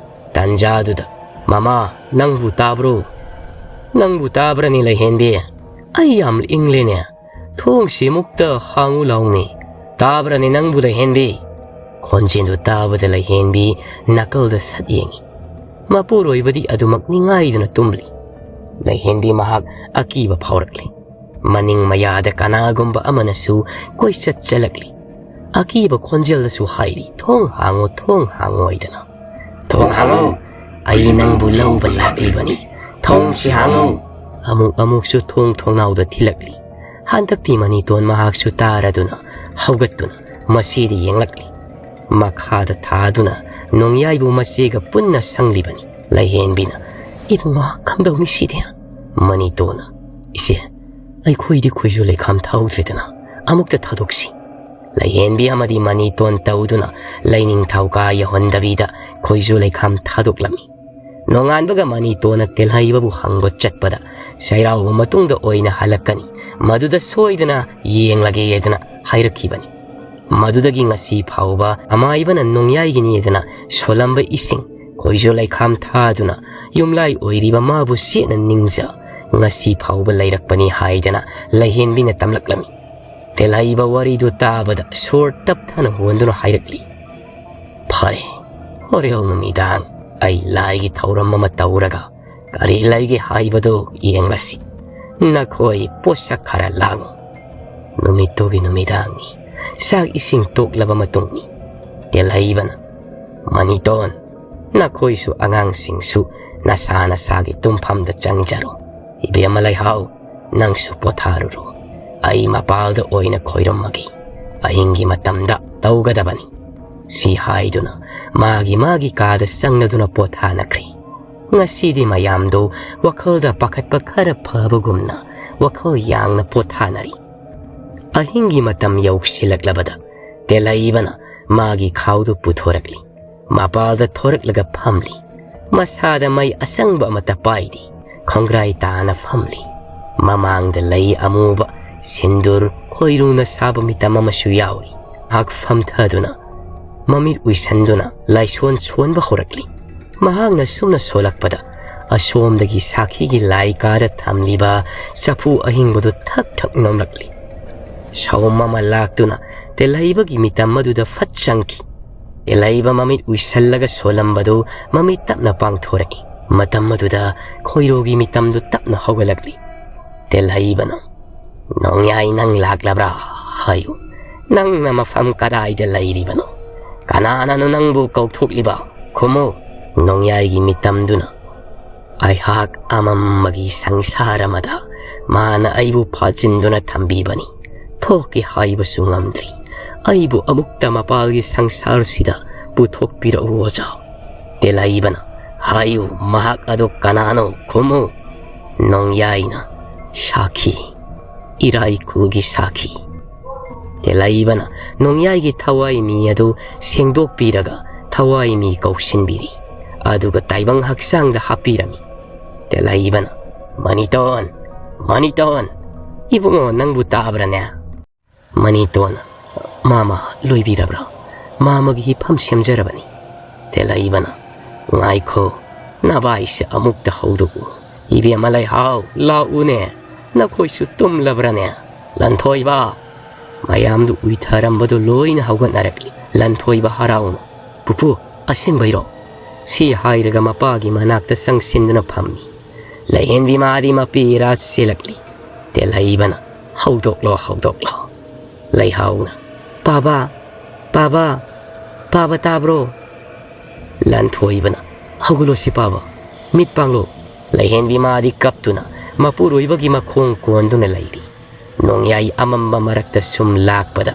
ꯇꯟꯖꯥꯗꯨꯗ, "ꯃꯃꯥ, ꯅꯪꯕꯨ ꯇꯥꯕ꯭ꯔꯣ? ꯅꯪꯕꯨ ꯇꯥꯕ꯭ꯔꯅꯦ ꯂꯩꯍꯦꯟꯕꯤ? ꯑꯩ ꯌꯥꯝ ꯏꯪꯂꯦꯅꯦ꯫ ꯊꯣꯡꯁꯤ ꯑꯃꯨꯛꯇ ꯍꯥꯡꯉꯨ ꯂꯥꯎꯅꯦ꯫ ꯇꯥꯕ꯭ꯔꯅꯦ ꯅꯪꯕꯨ ꯂꯩꯍꯦꯟꯕꯤ?" ꯈꯣꯟꯖꯦꯜꯗꯨ ꯇꯥꯕꯗ ꯂꯩꯍꯦꯟꯕꯤ ꯅꯥꯀꯜꯗ ꯁꯠ ꯌꯦꯡꯉꯤ꯫ ꯃꯄꯨꯔꯣꯏꯕꯗꯤ ꯑꯗꯨꯃꯛ ꯅꯤꯡꯉꯥꯏꯗꯅ ꯇꯨꯝꯂꯤ꯫ ꯂꯩꯍꯦꯟꯕꯤ ꯃꯍꯥꯛ ꯑꯀꯤꯕ ꯐꯥꯎꯔꯛꯂꯤ꯫ ꯃꯅꯤꯡ ꯃꯌꯥꯗ ꯀꯅꯥꯒꯨꯝꯕ ꯑꯃꯅꯁꯨ ꯀꯣꯏꯆꯠ ꯆꯠꯂꯛꯂꯤ꯫ ꯑꯀꯤꯕ ꯈꯣꯟꯖꯦꯜꯗꯁꯨ ꯍꯥꯏꯔꯤ, "ꯊꯣꯡ ꯍꯥꯡꯉꯣ, ꯊꯣꯡ ꯍꯥꯡꯉꯣ" ꯍꯥꯏꯗꯅ꯫ "ꯊꯣꯡ ꯍꯥꯡꯉꯣ, ꯑꯩ ꯅꯪꯕꯨ ꯂꯧꯕ ꯂꯥꯛꯂꯤꯕꯅꯤ꯫ ꯊꯣꯡꯁꯤ ꯍꯥꯡꯉꯨ!" ꯑꯃꯨꯛ ꯑꯃꯨꯛꯁꯨ ꯊꯣꯡ ꯊꯣꯡꯅꯥꯎꯗ ꯊꯤꯜꯂꯛꯂꯤ꯫ ꯍꯟꯗꯛꯇꯤ ꯃꯅꯤꯇꯣꯟ ꯃꯍꯥꯛꯁꯨ ꯇꯥꯔꯗꯨꯅ ꯍꯧꯒꯠꯇꯨꯅ ꯃꯁꯤꯗ ꯌꯦꯡꯂꯛꯂꯤ꯫ ꯃꯈꯥꯗ ꯊꯥꯗꯨꯅ ꯅꯣꯡꯌꯥꯏꯕꯨ ꯃꯆꯦꯒ ꯄꯨꯟꯅ ꯁꯪꯂꯤꯕꯅꯤ꯫ ꯂꯩꯍꯦꯟꯕꯤꯅ, "ꯏꯕꯨꯡꯉꯣ, ꯀꯝꯗꯧꯅꯤ ꯁꯤꯗꯤ?" ꯃꯅꯤꯇꯣꯟꯅ, "ꯏꯆꯦ, ꯑꯩꯈꯣꯏꯗꯤ ꯈꯣꯏꯖꯨ ꯂꯩꯈꯥꯝ ꯊꯥꯍꯧꯗ꯭ꯔꯦꯗꯅ, ꯑꯃꯨꯛꯇ ꯊꯥꯗꯣꯛꯁꯤ꯫" ꯂꯩꯍꯦꯟꯕꯤ ꯑꯃꯗꯤ ꯃꯅꯤꯇꯣꯟ ꯇꯧꯗꯨꯅ ꯂꯩꯅꯤꯡꯊꯧ ꯀꯥ ꯌꯧꯍꯟꯗꯕꯤꯗ ꯈꯣꯏꯖꯨ ꯂꯩꯈꯥꯝ ꯊꯥꯗꯣꯛꯂꯝꯃꯤ꯫ ꯅꯣꯡꯉꯥꯟꯕꯒ ꯃꯅꯤꯇꯣꯟꯅ ꯇꯦꯜꯍꯩꯕꯕꯨ ꯍꯪꯕ ꯆꯠꯄꯗ, "ꯆꯩꯔꯥꯎꯕ ꯃꯇꯨꯡꯗ ꯑꯣꯏꯅ ꯍꯜꯂꯛꯀꯅꯤ, ꯃꯗꯨꯗ ꯁꯣꯏꯗꯅ ꯌꯦꯡꯂꯒꯦ" ꯍꯥꯏꯗꯅ ꯍꯥꯏꯔꯛꯈꯤꯕꯅꯤ꯫ ꯃꯗꯨꯗꯒꯤ ꯉꯁꯤ ꯐꯥꯎꯕ ꯑꯃꯥꯏꯕꯅ ꯅꯣꯡꯌꯥꯏꯒꯤꯅꯤ ꯍꯥꯏꯗꯅ ꯁꯣꯜꯂꯝꯕ ꯏꯁꯤꯡ, ꯈꯣꯏꯖꯨ ꯂꯩꯈꯥꯝ ꯊꯥꯗꯨꯅ ꯌꯨꯝꯂꯥꯏ ꯑꯣꯏꯔꯤꯕ ꯃꯥꯕꯨ ꯆꯦꯠꯅ ꯅꯤꯡꯖ, ꯉꯁꯤ ꯐꯥꯎꯕ ꯂꯩꯔꯛꯄꯅꯤ ꯍꯥꯏꯗꯅ ꯂꯩꯍꯦꯟꯕꯤꯅ ꯇꯝꯂꯛꯂꯝꯃꯤ꯫ ꯇꯦꯜꯍꯩꯕ ꯋꯥꯔꯤꯗꯨ ꯇꯥꯕꯗ ꯁꯣꯔ ꯇꯞꯊꯅ ꯍꯣꯟꯗꯨꯅ ꯍꯥꯏꯔꯛꯂꯤ, "ꯐꯔꯦ, ꯍꯣꯔꯦꯟ ꯅꯨꯃꯤꯗꯥꯡ ꯑꯩ ꯂꯥꯏꯒꯤ ꯊꯧꯔꯝ ꯑꯃ ꯇꯧꯔꯒ ꯀꯔꯤ ꯂꯩꯒꯦ ꯍꯥꯏꯕꯗꯨ ꯌꯦꯡꯂꯁꯤ꯫ ꯅꯈꯣꯏ ꯄꯣꯠꯁꯛ ꯈꯔ ꯂꯥꯡꯉꯨ"꯫ ꯅꯨꯃꯤꯠꯇꯨꯒꯤ ꯅꯨꯃꯤꯗꯥꯡꯅꯤ꯫ ꯆꯥꯛ ꯏꯁꯤꯡ ꯇꯣꯛꯂꯕ ꯃꯇꯨꯡꯅꯤ꯫ ꯇꯦꯜꯍꯩꯕꯅ, "ꯃꯅꯤꯇꯣꯟ, ꯅꯈꯣꯏꯁꯨ ꯑꯉꯥꯡꯁꯤꯡꯁꯨ ꯅꯁꯥ ꯅꯁꯥꯒꯤ ꯇꯨꯝꯐꯝꯗ ꯆꯪꯖꯔꯣ꯫ ꯏꯕꯦꯝꯃ ꯂꯩꯍꯥꯎ, ꯅꯪꯁꯨ ꯄꯣꯊꯥꯔꯨꯔꯣ꯫ ꯑꯩ ꯃꯄꯥꯜꯗ ꯑꯣꯏꯅ ꯈꯣꯏꯔꯝꯃꯒꯦ꯫ ꯑꯍꯤꯡꯒꯤ ꯃꯇꯝꯗ ꯇꯧꯒꯗꯕꯅꯤ"꯫ ꯁꯤ ꯍꯥꯏꯗꯨꯅ ꯃꯥꯒꯤ ꯃꯥꯒꯤ ꯀꯥꯗ ꯆꯪꯂꯗꯨꯅ ꯄꯣꯊꯥꯅꯈ꯭ꯔꯦ꯫ ꯉꯁꯤꯗꯤ ꯃꯌꯥꯝꯗꯨ ꯋꯥꯈꯜꯗ ꯄꯥꯈꯠꯄ ꯈꯔ ꯐꯕꯒꯨꯝꯅ ꯋꯥꯈꯜ ꯌꯥꯡꯅ ꯄꯣꯊꯥꯅꯔꯤ꯫ ꯑꯍꯤꯡꯒꯤ ꯃꯇꯝ ꯌꯧꯁꯤꯜꯂꯛꯂꯕꯗ ꯇꯦꯜꯍꯩꯕꯅ ꯃꯥꯒꯤ ꯈꯥꯎꯗꯨ ꯄꯨꯊꯣꯔꯛꯂꯤ꯫ ꯃꯄꯥꯜꯗ ꯊꯣꯔꯛꯂꯒ ꯐꯝꯂꯤ꯫ ꯃꯁꯥꯗ ꯃꯩ ꯑꯁꯪꯕ ꯑꯃꯠꯇ ꯄꯥꯏꯗꯦ꯫ ꯈꯣꯡꯒ꯭ꯔꯥꯏ ꯇꯥꯅ ꯐꯝꯂꯤ꯫ ꯃꯃꯥꯡꯗ ꯂꯩ ꯑꯃꯨꯕ, ꯁꯤꯟꯗꯨꯔ, ꯈꯣꯏꯔꯨꯅ ꯁꯥꯕ ꯃꯤꯇꯝ ꯑꯃꯁꯨ ꯌꯥꯎꯔꯤ꯫ ꯉꯥꯏꯍꯥꯛ ꯐꯝꯊꯗꯨꯅ ꯃꯃꯤꯠ ꯎꯏꯁꯟꯗꯨꯅ ꯂꯥꯏꯁꯣꯟ ꯁꯣꯟꯕ ꯍꯧꯔꯛꯂꯤ꯫ ꯃꯍꯥꯛꯅ ꯁꯨꯝꯅ ꯁꯣꯜꯂꯛꯄꯗ ꯑꯁꯣꯝꯗꯒꯤ ꯁꯥꯈꯤꯒꯤ ꯂꯥꯏ ꯀꯥꯗ ꯊꯝꯂꯤꯕ ꯆꯐꯨ ꯑꯍꯤꯡꯕꯗꯨ ꯊꯛ ꯊꯛ ꯅꯣꯝꯂꯛꯂꯤ꯫ ꯁꯥꯎꯝ ꯑꯃ ꯂꯥꯛꯇꯨꯅ ꯇꯦꯜꯍꯩꯕꯒꯤ ꯃꯤꯇꯝ ꯑꯗꯨꯗ ꯐꯠ ꯆꯪꯈꯤ꯫ ꯇꯦꯜꯍꯩꯕ ꯃꯃꯤꯠ ꯎꯏꯁꯜꯂꯒ ꯁꯣꯜꯂꯝꯕꯗꯨ ꯃꯃꯤꯠ ꯇꯞꯅ ꯄꯥꯡꯊꯣꯔꯛꯏ꯫ ꯃꯇꯝ ꯑꯗꯨꯗ ꯈꯣꯏꯔꯣꯒꯤ ꯃꯤꯇꯝꯗꯨ ꯇꯞꯅ ꯍꯧꯒꯠꯂꯛꯂꯤ꯫ ꯇꯦꯜꯍꯩꯕꯅ, "ꯅꯣꯡꯌꯥꯏ, ꯅꯪ ꯂꯥꯛꯂꯕ꯭ꯔꯥ? ꯍꯥꯏꯌꯨ꯫ ꯅꯪꯅ ꯃꯐꯝ ꯀꯗꯥꯏꯗ ꯂꯩꯔꯤꯕꯅꯣ? ꯀꯅꯥꯅꯅꯣ ꯅꯪꯕꯨ ꯀꯧꯊꯣꯛꯂꯤꯕ? ꯈꯨꯝꯃꯨ!" ꯅꯣꯡꯌꯥꯏꯒꯤ ꯃꯤꯇꯝꯗꯨꯅ, "ꯑꯩꯍꯥꯛ ꯑꯃꯝꯕꯒꯤ ꯁꯪꯁꯥꯔ ꯑꯃꯗ ꯃꯥꯅ ꯑꯩꯕꯨ ꯐꯥꯖꯤꯟꯗꯨꯅ ꯊꯝꯕꯤꯕꯅꯤ꯫ ꯊꯣꯛꯀꯦ ꯍꯥꯏꯕꯁꯨ ꯉꯝꯗ꯭ꯔꯤ꯫ ꯑꯩꯕꯨ ꯑꯃꯨꯛꯇ ꯃꯄꯥꯜꯒꯤ ꯁꯪꯁꯥꯔꯁꯤꯗ ꯄꯨꯊꯣꯛꯄꯤꯔꯛꯎ, ꯑꯣꯖꯥ"꯫ ꯇꯦꯜꯍꯩꯕꯅ, "ꯍꯥꯏꯌꯨ, ꯃꯍꯥꯛ ꯑꯗꯨ ꯀꯅꯥꯅꯣ? ꯈꯨꯝꯃꯨ!" ꯅꯣꯡꯌꯥꯏꯅ, "ꯁꯥꯈꯤ, ꯏꯔꯥꯏ ꯈꯨꯜꯒꯤ ꯁꯥꯈꯤ"꯫ ꯇꯦꯜꯍꯩꯕꯅ ꯅꯣꯡꯌꯥꯏꯒꯤ ꯊꯋꯥꯏ ꯃꯤ ꯑꯗꯨ ꯁꯦꯡꯗꯣꯛꯄꯤꯔꯒ ꯊꯋꯥꯏ ꯃꯤ ꯀꯧꯁꯤꯟꯕꯤꯔꯤ꯫ ꯑꯗꯨꯒ ꯇꯥꯏꯕꯪ ꯍꯛꯆꯥꯡꯗ ꯍꯥꯞꯄꯤꯔꯝꯃꯤ꯫ ꯇꯦꯂꯩꯕꯅ, "ꯃꯅꯤꯇꯣꯟ, ꯃꯅꯤꯇꯣꯟ, ꯏꯕꯨꯡꯉꯣ ꯅꯪꯕꯨ ꯇꯥꯕ꯭ꯔꯅꯦ?" ꯃꯅꯤꯇꯣꯟꯅ, "ꯃꯥꯃ ꯂꯣꯏꯕꯤꯔꯕ꯭ꯔꯣ? ꯃꯥꯃꯒꯤ ꯍꯤꯐꯝ ꯁꯦꯝꯖꯔꯕꯅꯤ꯫" ꯇꯦꯂꯩꯕꯅ, "ꯉꯥꯏꯈꯣ, ꯅꯚꯥꯏꯁꯦ ꯑꯃꯨꯛꯇ ꯍꯧꯗꯣꯛꯎ꯫ ꯏꯕꯦꯝꯃ ꯂꯩꯍꯥꯎ, ꯂꯥꯛꯎꯅꯦ꯫ ꯅꯈꯣꯏꯁꯨ ꯇꯨꯝꯂꯕ꯭ꯔꯅꯦ? ꯂꯟꯊꯣꯏꯕ!" ꯃꯌꯥꯝꯗꯨ ꯎꯏꯊꯔꯝꯕꯗꯨ ꯂꯣꯏꯅ ꯍꯧꯒꯠꯅꯔꯛꯂꯤ꯫ ꯂꯟꯊꯣꯏꯕ ꯍꯔꯥꯎꯅ, "ꯄꯨꯄꯨ, ꯑꯁꯦꯡꯕꯩꯔꯣ?" ꯁꯤ ꯍꯥꯏꯔꯒ ꯃꯄꯥꯒꯤ ꯃꯅꯥꯛꯇ ꯆꯪꯁꯤꯟꯗꯨꯅ ꯐꯝꯃꯤ꯫ ꯂꯩꯍꯦꯟꯕꯤ ꯃꯥꯗꯤ ꯃꯄꯤ ꯏꯔꯥ ꯆꯦꯜꯂꯛꯂꯤ꯫ ꯇꯦꯂꯩꯕꯅ, "ꯍꯧꯗꯣꯛꯂꯣ, ꯍꯧꯗꯣꯛꯂꯣ꯫" ꯂꯩꯍꯥꯎꯅ, "ꯄꯥꯕ, ꯄꯥꯕ, ꯄꯥꯕ ꯇꯥꯕ꯭ꯔꯣ?" ꯂꯟꯊꯣꯏꯕꯅ, "ꯍꯧꯒꯠꯂꯣ ꯁꯤ ꯄꯥꯕ, ꯃꯤꯠ ꯄꯥꯡꯂꯣ꯫" ꯂꯩꯍꯦꯟꯕꯤ ꯃꯥꯗꯤ ꯀꯞꯇꯨꯅ ꯃꯄꯨꯔꯣꯏꯕꯒꯤ ꯃꯈꯣꯡ ꯀꯣꯟꯗꯨꯅ ꯂꯩꯔꯤ꯫ ꯅꯣꯡꯌꯥꯏ ꯑꯃꯝꯕ ꯃꯔꯛꯇ ꯁꯨꯝ ꯂꯥꯛꯄꯗ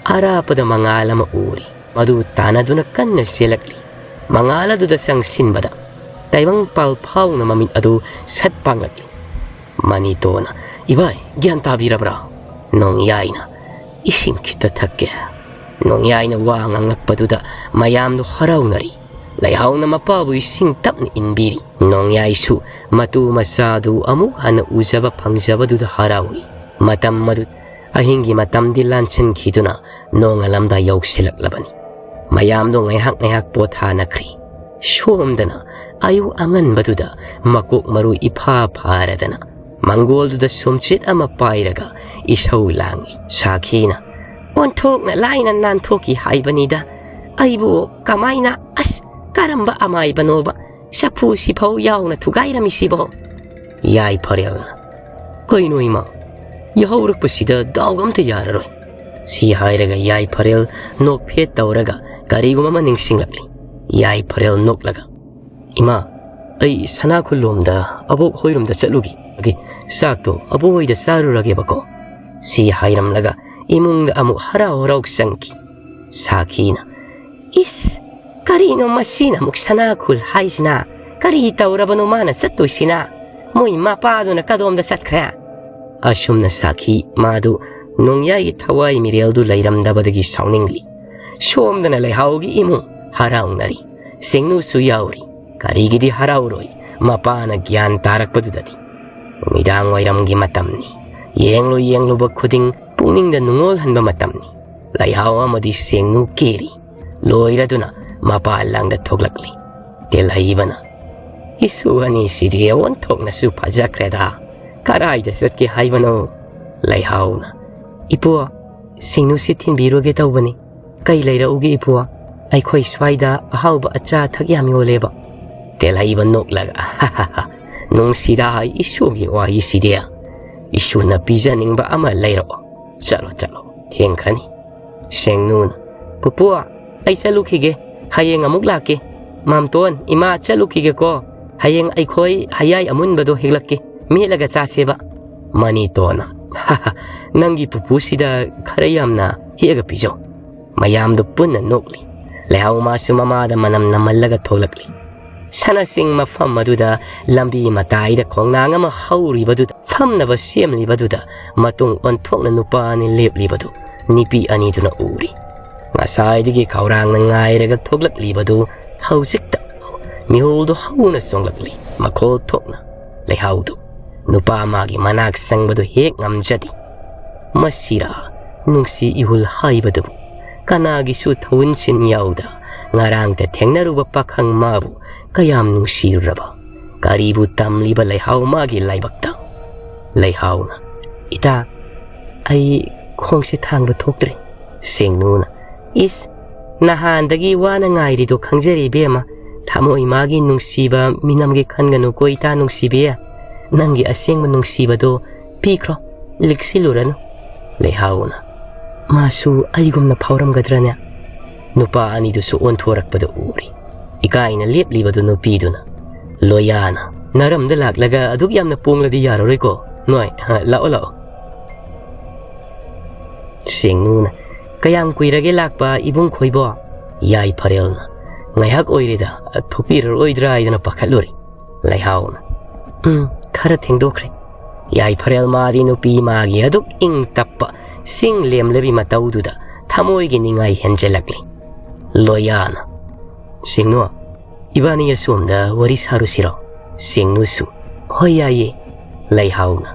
ꯑꯔꯥꯞꯄꯗ ꯃꯉꯥꯜ ꯑꯃ ꯎꯔꯤ꯫ ꯃꯗꯨ ꯇꯥꯟꯅꯗꯨꯅ ꯀꯟꯅ ꯆꯦꯜꯂꯛꯂꯤ꯫ ꯃꯉꯥꯜ ꯑꯗꯨꯗ ꯆꯪꯁꯤꯟꯕꯗ ꯇꯥꯏꯕꯪꯄꯥꯜ ꯐꯥꯎꯅ ꯃꯃꯤꯠ ꯑꯗꯨ ꯁꯠ ꯄꯥꯡꯂꯛꯂꯤ꯫ ꯃꯅꯤꯇꯣꯟꯅ, "ꯏꯕꯥꯏ, ꯒ꯭ꯌꯥꯟ ꯇꯥꯕꯤꯔꯕ꯭ꯔꯥ?" ꯅꯣꯡꯌꯥꯏꯅ, "ꯏꯁꯤꯡ ꯈꯤꯇ ꯊꯛꯀꯦ꯫" ꯅꯣꯡꯌꯥꯏꯅ ꯋꯥ ꯉꯥꯡꯂꯛꯄꯗꯨꯗ ꯃꯌꯥꯝꯗꯨ ꯍꯔꯥꯎꯅꯔꯤ꯫ ꯂꯩꯍꯥꯎꯅ ꯃꯄꯥꯕꯨ ꯏꯁꯤꯡ ꯇꯞꯅ ꯏꯟꯕꯤꯔꯤ꯫ ꯅꯣꯡꯌꯥꯏꯁꯨ ꯃꯇꯨ ꯃꯆꯥꯗꯨ ꯑꯃꯨꯛ ꯍꯟꯅ ꯎꯖꯕ ꯐꯪꯖꯕꯗꯨꯗ ꯍꯔꯥꯎꯔꯤ꯫ ꯃꯇꯝ ꯑꯗꯨ ꯑꯍꯤꯡꯒꯤ ꯃꯇꯝꯗꯤ ꯂꯥꯟꯁꯤꯟꯈꯤꯗꯨꯅ ꯅꯣꯡꯉꯥꯜꯂꯝꯗꯥꯏ ꯌꯧꯁꯤꯜꯂꯛꯂꯕꯅꯤ꯫ ꯃꯌꯥꯝꯗꯣ ꯉꯥꯏꯍꯥꯛ ꯉꯥꯏꯍꯥꯛ ꯄꯣꯊꯥꯅꯈ꯭ꯔꯤ꯫ ꯁꯣꯝꯗꯅ ꯑꯌꯨꯛ ꯑꯉꯟꯕꯗꯨꯗ ꯃꯀꯣꯛ ꯃꯔꯨ ꯏꯐꯥ ꯐꯥꯔꯗꯅ ꯃꯪꯒꯣꯜꯗꯨꯗ ꯁꯨꯝꯆꯤꯠ ꯑꯃ ꯄꯥꯏꯔꯒ ꯏꯁꯧ ꯂꯥꯡꯏ꯫ ꯁꯥꯈꯤꯅ, "ꯑꯣꯟꯊꯣꯛꯅ ꯂꯥꯏꯅ ꯅꯥꯟꯊꯣꯛꯈꯤ ꯍꯥꯏꯕꯅꯤꯗ꯫ ꯑꯩꯕꯨ ꯀꯃꯥꯏꯅ, ꯑꯁ, ꯀꯔꯝꯕ ꯑꯃꯥꯏꯕꯅꯣꯕ ꯆꯐꯨ ꯁꯤꯐꯧ ꯌꯥꯎꯅ ꯊꯨꯒꯥꯏꯔꯝꯃꯤꯁꯤꯕꯣ?" ꯌꯥꯏꯐꯔꯦꯜꯅ, "ꯀꯩꯅꯣ ꯏꯃꯥ, ꯌꯥꯍꯧꯔꯛꯄꯁꯤꯗ ꯗꯥꯎ ꯑꯝꯇ ꯌꯥꯔꯔꯣꯏ꯫" ꯁꯤ ꯍꯥꯏꯔꯒ ꯌꯥꯏꯐꯔꯦꯜ ꯅꯣꯛꯐꯦꯠ ꯇꯧꯔꯒ ꯀꯔꯤꯒꯨꯝꯕ ꯑꯃ ꯅꯤꯡꯁꯤꯡꯂꯛꯂꯤ꯫ ꯌꯥꯏꯐꯔꯦꯜ ꯅꯣꯛꯂꯒ, "ꯏꯃꯥ, ꯑꯩ ꯁꯅꯥꯈꯨꯜꯂꯣꯝꯗ ꯑꯕꯣꯛ ꯍꯣꯏꯔꯣꯝꯗ ꯆꯠꯂꯨꯒꯦ꯫ ꯆꯥꯛꯇꯣ ꯑꯕꯣꯛ ꯍꯣꯏꯗ ꯆꯥꯔꯨꯔꯒꯦꯕꯀꯣ꯫" ꯁꯤ ꯍꯥꯏꯔꯝꯂꯒ ꯏꯃꯨꯡꯗ ꯑꯃꯨꯛ ꯍꯔꯥꯎ ꯍꯔꯥꯎ ꯆꯪꯈꯤ꯫ ꯁꯥꯈꯤꯅ, "ꯏꯁ, ꯀꯔꯤꯅꯣ ꯃꯁꯤꯅ ꯑꯃꯨꯛ ꯁꯅꯥꯈꯨꯜ ꯍꯥꯏꯁꯤꯅ? ꯀꯔꯤ ꯇꯧꯔꯕꯅꯣ ꯃꯥꯅ ꯆꯠꯇꯣꯏꯁꯤꯅ? ꯃꯣꯏ ꯃꯄꯥꯗꯨꯅ ꯀꯗꯣꯝꯗ ꯆꯠꯈ꯭ꯔꯦ?" ꯑꯁꯨꯝꯅ ꯁꯥꯈꯤ ꯃꯥꯗꯨ ꯅꯣꯡꯌꯥꯏꯒꯤ ꯊꯋꯥꯏ ꯃꯤꯔꯦꯜꯗꯨ ꯂꯩꯔꯝꯗꯕꯗꯒꯤ ꯁꯥꯎꯅꯤꯡꯂꯤ꯫ ꯁꯣꯝꯗꯅ ꯂꯩꯍꯥꯎꯒꯤ ꯏꯃꯨꯡ ꯍꯔꯥꯎꯅꯔꯤ꯫ ꯁꯤꯡꯅꯨꯁꯨ ꯌꯥꯎꯔꯤ꯫ ꯀꯔꯤꯒꯤꯗꯤ ꯍꯔꯥꯎꯔꯣꯏ? ꯃꯄꯥꯅ ꯒ꯭ꯌꯥꯟ ꯇꯥꯔꯛꯄꯗꯨꯗꯗꯤ꯫ ꯅꯨꯃꯤꯗꯥꯡ ꯋꯥꯏꯔꯝꯒꯤ ꯃꯇꯝꯅꯤ꯫ ꯌꯦꯡꯂꯨ ꯌꯦꯡꯂꯨꯕ ꯈꯨꯗꯤꯡ ꯄꯨꯛꯅꯤꯡꯗ ꯅꯨꯡꯉꯣꯜꯍꯟꯕ ꯃꯇꯝꯅꯤ꯫ ꯂꯩꯍꯥꯎ ꯑꯃꯗꯤ ꯁꯦꯡꯅꯨ ꯀꯦꯔꯤ꯫ ꯂꯣꯏꯔꯗꯨꯅ ꯃꯄꯥ ꯂꯥꯡꯗ ꯊꯣꯛꯂꯛꯂꯤ꯫ ꯇꯦꯜꯍꯩꯕꯅ, "ꯏꯁꯨ ꯑꯅꯤꯁꯤꯗꯤ ꯑꯣꯟꯊꯣꯛꯅꯁꯨ ꯐꯖꯈ꯭ꯔꯦꯗ꯫ ꯀꯔꯥꯏꯗ ꯆꯠꯀꯦ ꯍꯥꯏꯕꯅꯣ?" ꯂꯩꯍꯥꯎꯅ, "ꯏꯄꯨ, ꯁꯤꯡꯅꯨꯁꯤ ꯊꯤꯟꯕꯤꯔꯨꯒꯦ ꯇꯧꯕꯅꯤ꯫ ꯀꯩ ꯂꯩꯔꯛꯎꯒꯦ ꯏꯄꯨ? ꯑꯩꯈꯣꯏ ꯁ꯭ꯋꯥꯏꯗ ꯑꯍꯥꯎꯕ ꯑꯆꯥ ꯑꯊꯛ ꯌꯥꯝ ꯌꯣꯜꯂꯦꯕ꯫" ꯇꯦꯜꯍꯩꯕ ꯅꯣꯛꯂꯒ, "ꯅꯨꯡꯁꯤꯗ ꯏꯁꯨꯒꯤ ꯋꯥꯔꯤꯁꯤꯗꯤ꯫ ꯏꯁꯨꯅ ꯄꯤꯖꯅꯤꯡꯕ ꯑꯃ ꯂꯩꯔꯛꯑꯣ꯫ ꯆꯠꯂꯣ, ꯆꯠꯂꯣ, ꯊꯦꯡꯈ꯭ꯔꯅꯤ꯫" ꯁꯦꯡꯅꯨꯅ, "ꯄꯨꯄꯨ, ꯑꯩ ꯆꯠꯂꯨꯈꯤꯒꯦ꯫ ꯍꯌꯦꯡ ꯑꯃꯨꯛ ꯂꯥꯛꯀꯦ꯫ ꯃꯥꯝꯇꯣꯟ, ꯏꯃꯥ, ꯆꯠꯂꯨꯈꯤꯒꯦꯀꯣ꯫ ꯍꯌꯦꯡ ꯑꯩꯈꯣꯏ ꯍꯌꯥꯏ ꯑꯃꯨꯟꯕꯗꯣ ꯍꯦꯛꯂꯛꯀꯦ꯫ ꯃꯦꯠꯂꯒ ꯆꯥꯁꯦꯕ꯫" ꯃꯅꯤꯇꯣꯟꯅ, "ꯅꯪꯒꯤ ꯄꯨꯄꯨꯁꯤꯗ ꯈꯔ ꯌꯥꯝꯅ ꯍꯦꯛꯑꯒ ꯄꯤꯖꯧ꯫" ꯃꯌꯥꯝꯗꯨ ꯄꯨꯟꯅ ꯅꯣꯛꯂꯤ꯫ ꯂꯩꯍꯥꯎ ꯃꯥꯁꯨ ꯃꯃꯥꯗ ꯃꯅꯝ ꯅꯝꯍꯜꯂꯒ ꯊꯣꯛꯂꯛꯂꯤ꯫ ꯁꯅꯥꯁꯤꯡ ꯃꯐꯝ ꯑꯗꯨꯗ ꯂꯝꯕꯤ ꯃꯇꯥꯏꯗ ꯈꯣꯡꯅꯥꯡ ꯑꯃ ꯍꯧꯔꯤꯕꯗꯨꯗ, ꯐꯝꯅꯕ ꯁꯦꯝꯂꯤꯕꯗꯨꯗ ꯃꯇꯨꯡ ꯑꯣꯟꯊꯣꯛꯅ ꯅꯨꯄꯥ ꯑꯅꯤ ꯂꯦꯞꯂꯤꯕꯗꯨ ꯅꯨꯄꯤ ꯑꯅꯤꯗꯨꯅ ꯎꯔꯤ꯫ ꯉꯁꯥꯏꯗꯒꯤ ꯈꯧꯔꯥꯡꯅ ꯉꯥꯏꯔꯒ ꯊꯣꯛꯂꯛꯂꯤꯕꯗꯨ ꯍꯧꯖꯤꯛꯇ ꯃꯤꯍꯨꯜꯗꯨ ꯍꯧꯅ ꯆꯣꯡꯂꯛꯂꯤ, ꯃꯈꯣꯜ ꯊꯣꯛꯅ꯫ ꯂꯩꯍꯥꯎꯗꯨ ꯅꯨꯄꯥ ꯑꯃꯒꯤ ꯃꯅꯥꯛ ꯆꯪꯕꯗꯨ ꯍꯦꯛ ꯉꯝꯖꯗꯦ꯫ ꯃꯁꯤꯔꯥ ꯅꯨꯡꯁꯤ ꯏꯍꯨꯜ ꯍꯥꯏꯕꯗꯨꯕꯨ? ꯀꯅꯥꯒꯤꯁꯨ ꯊꯧꯎꯟꯁꯤꯟ ꯌꯥꯎꯗ ꯉꯔꯥꯡꯇ ꯊꯦꯡꯅꯔꯨꯕ ꯄꯥꯈꯪ ꯃꯥꯕꯨ ꯀꯌꯥꯝ ꯅꯨꯡꯁꯤꯔꯨꯔꯕ? ꯀꯔꯤꯕꯨ ꯇꯝꯂꯤꯕ ꯂꯩꯍꯥꯎ ꯃꯥꯒꯤ ꯂꯥꯏꯕꯛꯇ? ꯂꯩꯍꯥꯎꯅ, "ꯏꯇꯥ, ꯑꯩ ꯈꯣꯡꯁꯦ ꯊꯥꯡꯕ ꯊꯣꯛꯇ꯭ꯔꯦ꯫" ꯁꯦꯡꯅꯨꯅ, "ꯏꯁ, ꯅꯍꯥꯟꯗꯒꯤ ꯋꯥꯅ ꯉꯥꯏꯔꯤꯗꯣ ꯈꯪꯖꯔꯦ ꯏꯕꯦꯝꯃ꯫ ꯊꯃꯣꯏ ꯃꯥꯒꯤ ꯅꯨꯡꯁꯤꯕ ꯃꯤꯅꯝꯒꯤ ꯈꯟꯒꯅꯨꯀꯣ ꯏꯇꯥ ꯅꯨꯡꯁꯤꯕꯤ꯫ ꯅꯪꯒꯤ ꯑꯁꯦꯡꯕ ꯅꯨꯡꯁꯤꯕꯗꯣ ꯄꯤꯈ꯭ꯔꯣ, ꯂꯤꯛꯁꯤꯜꯂꯨꯔꯅꯨ꯫" ꯂꯩꯍꯥꯎꯅ, "ꯃꯥꯁꯨ ꯑꯩꯒꯨꯝꯅ ꯐꯥꯎꯔꯝꯒꯗ꯭ꯔꯅꯦ?" ꯅꯨꯄꯥ ꯑꯅꯤꯗꯨꯁꯨ ꯑꯣꯟꯊꯣꯔꯛꯄꯗ ꯎꯔꯤ꯫ ꯏꯀꯥꯏꯅ ꯂꯦꯞꯂꯤꯕꯗꯨ ꯅꯨꯄꯤꯗꯨꯅ, ꯂꯣꯌꯥꯅ, "ꯅꯔꯝꯗ ꯂꯥꯛꯂꯒ ꯑꯗꯨꯛ ꯌꯥꯝꯅ ꯄꯣꯡꯂꯗꯤ ꯌꯥꯔꯔꯣꯏꯀꯣ꯫ ꯅꯣꯏ, ꯍ, ꯂꯥꯛꯑꯣ, ꯂꯥꯛꯑꯣ꯫" ꯁꯦꯡꯅꯨꯅ, "ꯀꯌꯥꯝ ꯀꯨꯏꯔꯒꯦ ꯂꯥꯛꯄ ꯏꯕꯨꯡ ꯈꯣꯏꯕꯣ?" ꯌꯥꯏꯐꯔꯦꯜꯅ, "ꯉꯥꯏꯍꯥꯛ ꯑꯣꯏꯔꯦꯗ, ꯊꯣꯛꯄꯤꯔꯔꯣꯏꯗ꯭ꯔꯥ ꯍꯥꯏꯗꯅ ꯄꯥꯈꯠꯂꯨꯔꯦ꯫" ꯂꯩꯍꯥꯎꯅ, "ꯎꯝ, ꯈꯔ ꯊꯦꯡꯗꯣꯛꯈ꯭ꯔꯦ꯫" ꯌꯥꯏꯐꯔꯦꯜ ꯃꯥꯗꯤ ꯅꯨꯄꯤ ꯃꯥꯒꯤ ꯑꯗꯨꯛ ꯏꯪ ꯇꯞꯄ, ꯁꯤꯡ ꯂꯦꯝꯂꯕꯤ ꯃꯇꯧꯗꯨꯗ ꯊꯃꯣꯏꯒꯤ ꯅꯤꯡꯉꯥꯏ ꯍꯦꯟꯖꯜꯂꯛꯂꯤ꯫ ꯂꯣꯌꯥꯅ, "ꯁꯤꯡꯅꯨ, ꯏꯕꯥꯅꯤ ꯑꯁꯣꯝꯗ ꯋꯥꯔꯤ ꯁꯥꯔꯨꯁꯤꯔꯣ?" ꯁꯦꯡꯅꯨꯁꯨ, "ꯍꯣꯏ, ꯌꯥꯏꯌꯦ꯫" ꯂꯩꯍꯥꯎꯅ,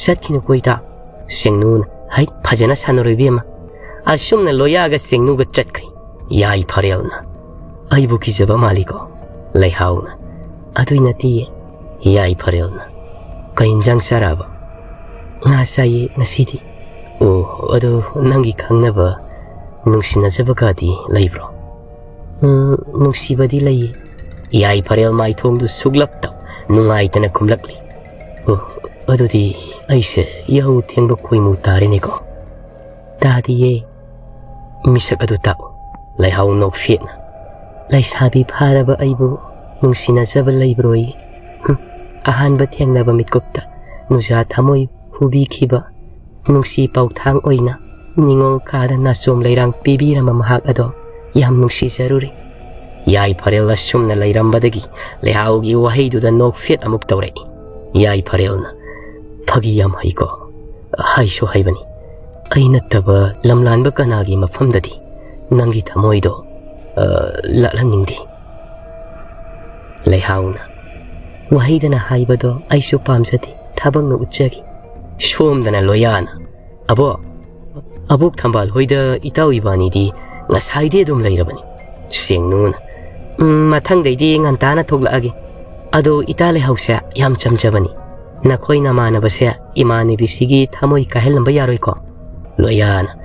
"ꯆꯠꯈꯤꯅꯨꯀꯣ ꯏꯇꯥ꯫" ꯁꯦꯡꯅꯨꯅ, "ꯍꯩ, ꯐꯖꯅ ꯁꯥꯟꯅꯔꯣ ꯏꯕꯦꯝꯃ꯫ ꯑꯁꯨꯝꯅ ꯂꯣꯌꯥꯒ ꯁꯦꯡꯅꯨꯒ ꯆꯠꯈ꯭ꯔꯦ꯫ ꯌꯥꯏꯐꯔꯦꯜꯅ, "ꯑꯩꯕꯨ ꯀꯤꯖꯕ ꯃꯥꯜꯂꯤꯀꯣ?" ꯂꯩꯍꯥꯎꯅ, "ꯑꯗꯨꯏ ꯅꯠꯇꯤꯌꯦ꯫" ꯌꯥꯏꯐꯔꯦꯜꯅ, "ꯀꯩ ꯏꯟꯖꯥꯡ ꯆꯥꯔꯛꯑꯕ?" "ꯉꯥ ꯆꯥꯏꯌꯦ ꯉꯁꯤꯗꯤ꯫" "ꯑꯣ, ꯑꯗꯣ ꯅꯪꯒꯤ ꯈꯪꯅꯕ ꯅꯨꯡꯁꯤꯅꯖꯕꯒꯗꯤ ꯂꯩꯕ꯭ꯔꯣ?" "ꯎꯝ, ꯅꯨꯡꯁꯤꯕꯗꯤ ꯂꯩꯌꯦ꯫" ꯌꯥꯏꯐꯔꯦꯜ ꯃꯥꯏꯊꯣꯡꯗꯨ ꯁꯨꯛꯂꯞ ꯇꯧ ꯅꯨꯡꯉꯥꯏꯇꯅ ꯈꯨꯝꯂꯛꯂꯤ꯫ "ꯑꯣ, ꯑꯗꯨꯗꯤ ꯑꯩꯁꯦ ꯌꯥꯍꯧ ꯊꯦꯡꯕ ꯈꯣꯏꯃꯨ ꯇꯥꯔꯦꯅꯦꯀꯣ?" "ꯇꯥꯗꯤꯌꯦ꯫" "ꯃꯤꯁꯛ ꯑꯗꯨ ꯇꯥꯛꯎ꯫" ꯂꯩꯍꯥꯎ ꯅꯣꯛꯐꯦꯠꯅ, "ꯂꯩꯁꯥꯕꯤ ꯐꯥꯔꯕ ꯑꯩꯕꯨ ꯅꯨꯡꯁꯤꯅꯖꯕ ꯂꯩꯕ꯭ꯔꯣꯏ? ꯍꯨꯝ, ꯑꯍꯥꯟꯕ ꯊꯦꯡꯅꯕ ꯃꯤꯠꯀꯨꯞꯇ ꯅꯨꯡꯖꯥ ꯊꯃꯣꯏ ꯍꯨꯕꯤꯈꯤꯕ, ꯅꯨꯡꯁꯤ ꯄꯥꯎꯊꯥꯡ ꯑꯣꯏꯅ ꯅꯤꯉꯣꯜ ꯀꯥꯗ ꯅꯥꯆꯣꯝ ꯂꯩꯔꯥꯡ ꯄꯤꯕꯤꯔꯝꯕ ꯃꯍꯥꯛ ꯑꯗꯣ ꯌꯥꯝ ꯅꯨꯡꯁꯤꯖꯔꯨꯔꯦ꯫" ꯌꯥꯏꯐꯔꯦꯜ ꯑꯁꯨꯝꯅ ꯂꯩꯔꯝꯕꯗꯒꯤ ꯂꯩꯍꯥꯎꯒꯤ ꯋꯥꯍꯩꯗꯨꯗ ꯅꯣꯛꯐꯦꯠ ꯑꯃꯨꯛ ꯇꯧꯔꯛꯏ꯫ ꯌꯥꯏꯐꯔꯦꯜꯅ, "ꯐꯥꯒꯤ ꯌꯥꯝ ꯍꯩꯀꯣ?" "ꯍꯩꯁꯨ ꯍꯩꯕꯅꯤ꯫ ꯑꯩ ꯅꯠꯇꯕ ꯂꯝꯂꯥꯟꯕ ꯀꯅꯥꯒꯤ ꯃꯐꯝꯗꯗꯤ ꯅꯪꯒꯤ ꯊꯃꯣꯏꯗꯣ, ꯑ, ꯂꯥꯠꯍꯟꯅꯤꯡꯗꯦ꯫" ꯂꯩꯍꯥꯎꯅ, "ꯋꯥꯍꯩꯗꯅ ꯍꯥꯏꯕꯗꯣ ꯑꯩꯁꯨ ꯄꯥꯝꯖꯗꯦ, ꯊꯕꯛꯅ ꯎꯠꯆꯒꯦ꯫" ꯁꯣꯝꯗꯅ ꯂꯣꯌꯥꯅ, "ꯑꯕꯣ, ꯑꯕꯣꯛ ꯊꯝꯕꯥꯜ ꯍꯣꯏꯗ ꯏꯇꯥꯎ ꯏꯕꯥꯅꯤꯗꯤ ꯉꯁꯥꯏꯗꯤ ꯑꯗꯨꯝ ꯂꯩꯔꯕꯅꯤ꯫" ꯁꯦꯡꯅꯨꯅ, "ꯎꯝ, ꯃꯊꯪꯗꯩꯗꯤ ꯉꯟꯇꯥꯅ ꯊꯣꯛꯂꯛꯑꯒꯦ꯫ ꯑꯗꯣ ꯏꯇꯥ ꯂꯩꯍꯥꯎꯁꯦ ꯌꯥꯝ ꯆꯝꯖꯕꯅꯤ꯫ ꯅꯈꯣꯏ ꯅꯃꯥꯟꯅꯕꯁꯦ ꯏꯃꯥꯟꯅꯕꯤꯁꯤꯒꯤ ꯊꯃꯣꯏ ꯀꯥꯏꯍꯜꯂꯝꯕ ꯌꯥꯔꯣꯏꯀꯣ?" ꯂꯣꯌꯥꯅ,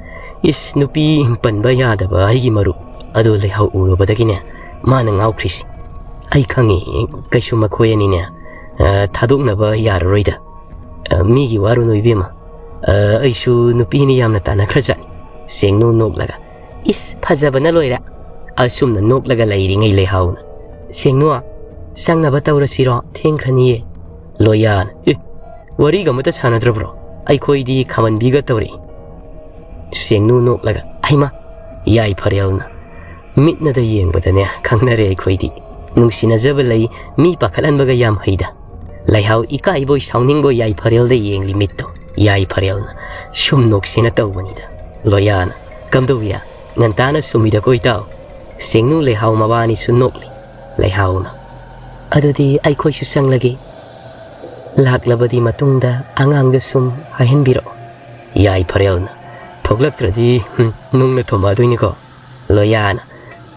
"ꯏꯁ, ꯅꯨꯄꯤ ꯄꯟꯕ ꯌꯥꯗꯕ ꯑꯩꯒꯤ ꯃꯔꯨꯞ ꯑꯗꯨ ꯂꯩꯍꯥꯎ ꯎꯔꯨꯕꯗꯒꯤꯅꯦ ꯃꯥꯅ ꯉꯥꯎꯈ꯭ꯔꯤꯁꯤ꯫ ꯑꯩ ꯈꯪꯉꯤ, ꯀꯩꯁꯨ ꯃꯈꯣꯏ ꯑꯅꯤꯅꯦ, ꯑ, ꯊꯥꯗꯣꯛꯅꯕ ꯌꯥꯔꯔꯣꯏꯗ꯫ ꯑ, ꯃꯤꯒꯤ ꯋꯥꯔꯨꯅꯨ ꯏꯕꯦꯝꯃ꯫ ꯑ, ꯑꯩꯁꯨ ꯅꯨꯄꯤꯅꯤ ꯌꯥꯝꯅ ꯇꯥꯟꯅꯈ꯭ꯔꯖꯥꯠꯅꯤ꯫" ꯁꯦꯡꯅꯨ ꯅꯣꯛꯂꯒ, "ꯏꯁ, ꯐꯖꯕꯅ ꯂꯣꯏꯔꯦ꯫" ꯑꯁꯨꯝꯅ ꯅꯣꯛꯂꯒ ꯂꯩꯔꯤꯉꯩ ꯂꯩꯍꯥꯎꯅ, "ꯁꯦꯡꯅꯨ, ꯆꯪꯅꯕ ꯇꯧꯔꯁꯤꯔꯣ? ꯊꯦꯡꯈ꯭ꯔꯅꯤꯌꯦ꯫" ꯂꯣꯌꯥꯅ, "ꯑꯦ, ꯋꯥꯔꯤꯒ ꯑꯃꯇ ꯁꯥꯟꯅꯗ꯭ꯔꯕ꯭ꯔꯣ? ꯑꯩꯈꯣꯏꯗꯤ ꯈꯥꯃꯟꯕꯤꯒ ꯇꯧꯔꯛꯏ꯫" ꯁꯦꯡꯅꯨ ꯅꯣꯛꯂꯒ, "ꯍꯩꯃꯥ, ꯌꯥꯏꯐꯔꯦꯜꯅ ꯃꯤꯠꯅꯗ ꯌꯦꯡꯕꯗꯅꯦ ꯈꯪꯅꯔꯦ ꯑꯩꯈꯣꯏꯗꯤ꯫ ꯅꯨꯡꯁꯤꯅꯖꯕ ꯂꯩ, ꯃꯤ ꯄꯥꯈꯠꯍꯟꯕꯒ ꯌꯥꯝ ꯍꯩꯗ꯫" ꯂꯩꯍꯥꯎ ꯏꯀꯥꯏꯕꯣꯏ ꯁꯥꯎꯅꯤꯡꯕꯣꯏ ꯌꯥꯏꯐꯔꯦꯜꯗ ꯌꯦꯡꯂꯤ ꯃꯤꯠꯇꯣ꯫ ꯌꯥꯏꯐꯔꯦꯜꯅ, "ꯁꯨꯝ ꯅꯣꯛꯁꯦꯅ ꯇꯧꯕꯅꯤꯗ꯫" ꯂꯣꯌꯥꯅ, "ꯀꯝꯗꯧꯏ? ꯉꯟꯇꯥꯅ ꯁꯨꯝꯃꯤꯗꯀꯣ ꯏꯇꯥꯎ?" ꯁꯦꯡꯅꯨ ꯂꯩꯍꯥꯎ ꯃꯕꯥꯅꯤꯁꯨ ꯅꯣꯛꯂꯤ꯫ ꯂꯩꯍꯥꯎꯅ, "ꯑꯗꯨꯗꯤ ꯑꯩꯈꯣꯏꯁꯨ ꯆꯪꯂꯒꯦ꯫ ꯂꯥꯛꯂꯕꯗꯤ ꯃꯇꯨꯡꯗ ꯑꯉꯥꯡꯗ ꯁꯨꯝ ꯍꯥꯏꯍꯟꯕꯤꯔꯛꯑꯣ"꯫ ꯌꯥꯏꯐꯔꯦꯜꯅ, "ꯊꯣꯛꯂꯛꯇ꯭ꯔꯗꯤ, ꯍꯨꯝ, ꯅꯨꯡꯅ ꯊꯣꯝꯃꯛꯑꯗꯣꯏꯅꯤꯀꯣ"꯫ ꯂꯣꯌꯥꯅ,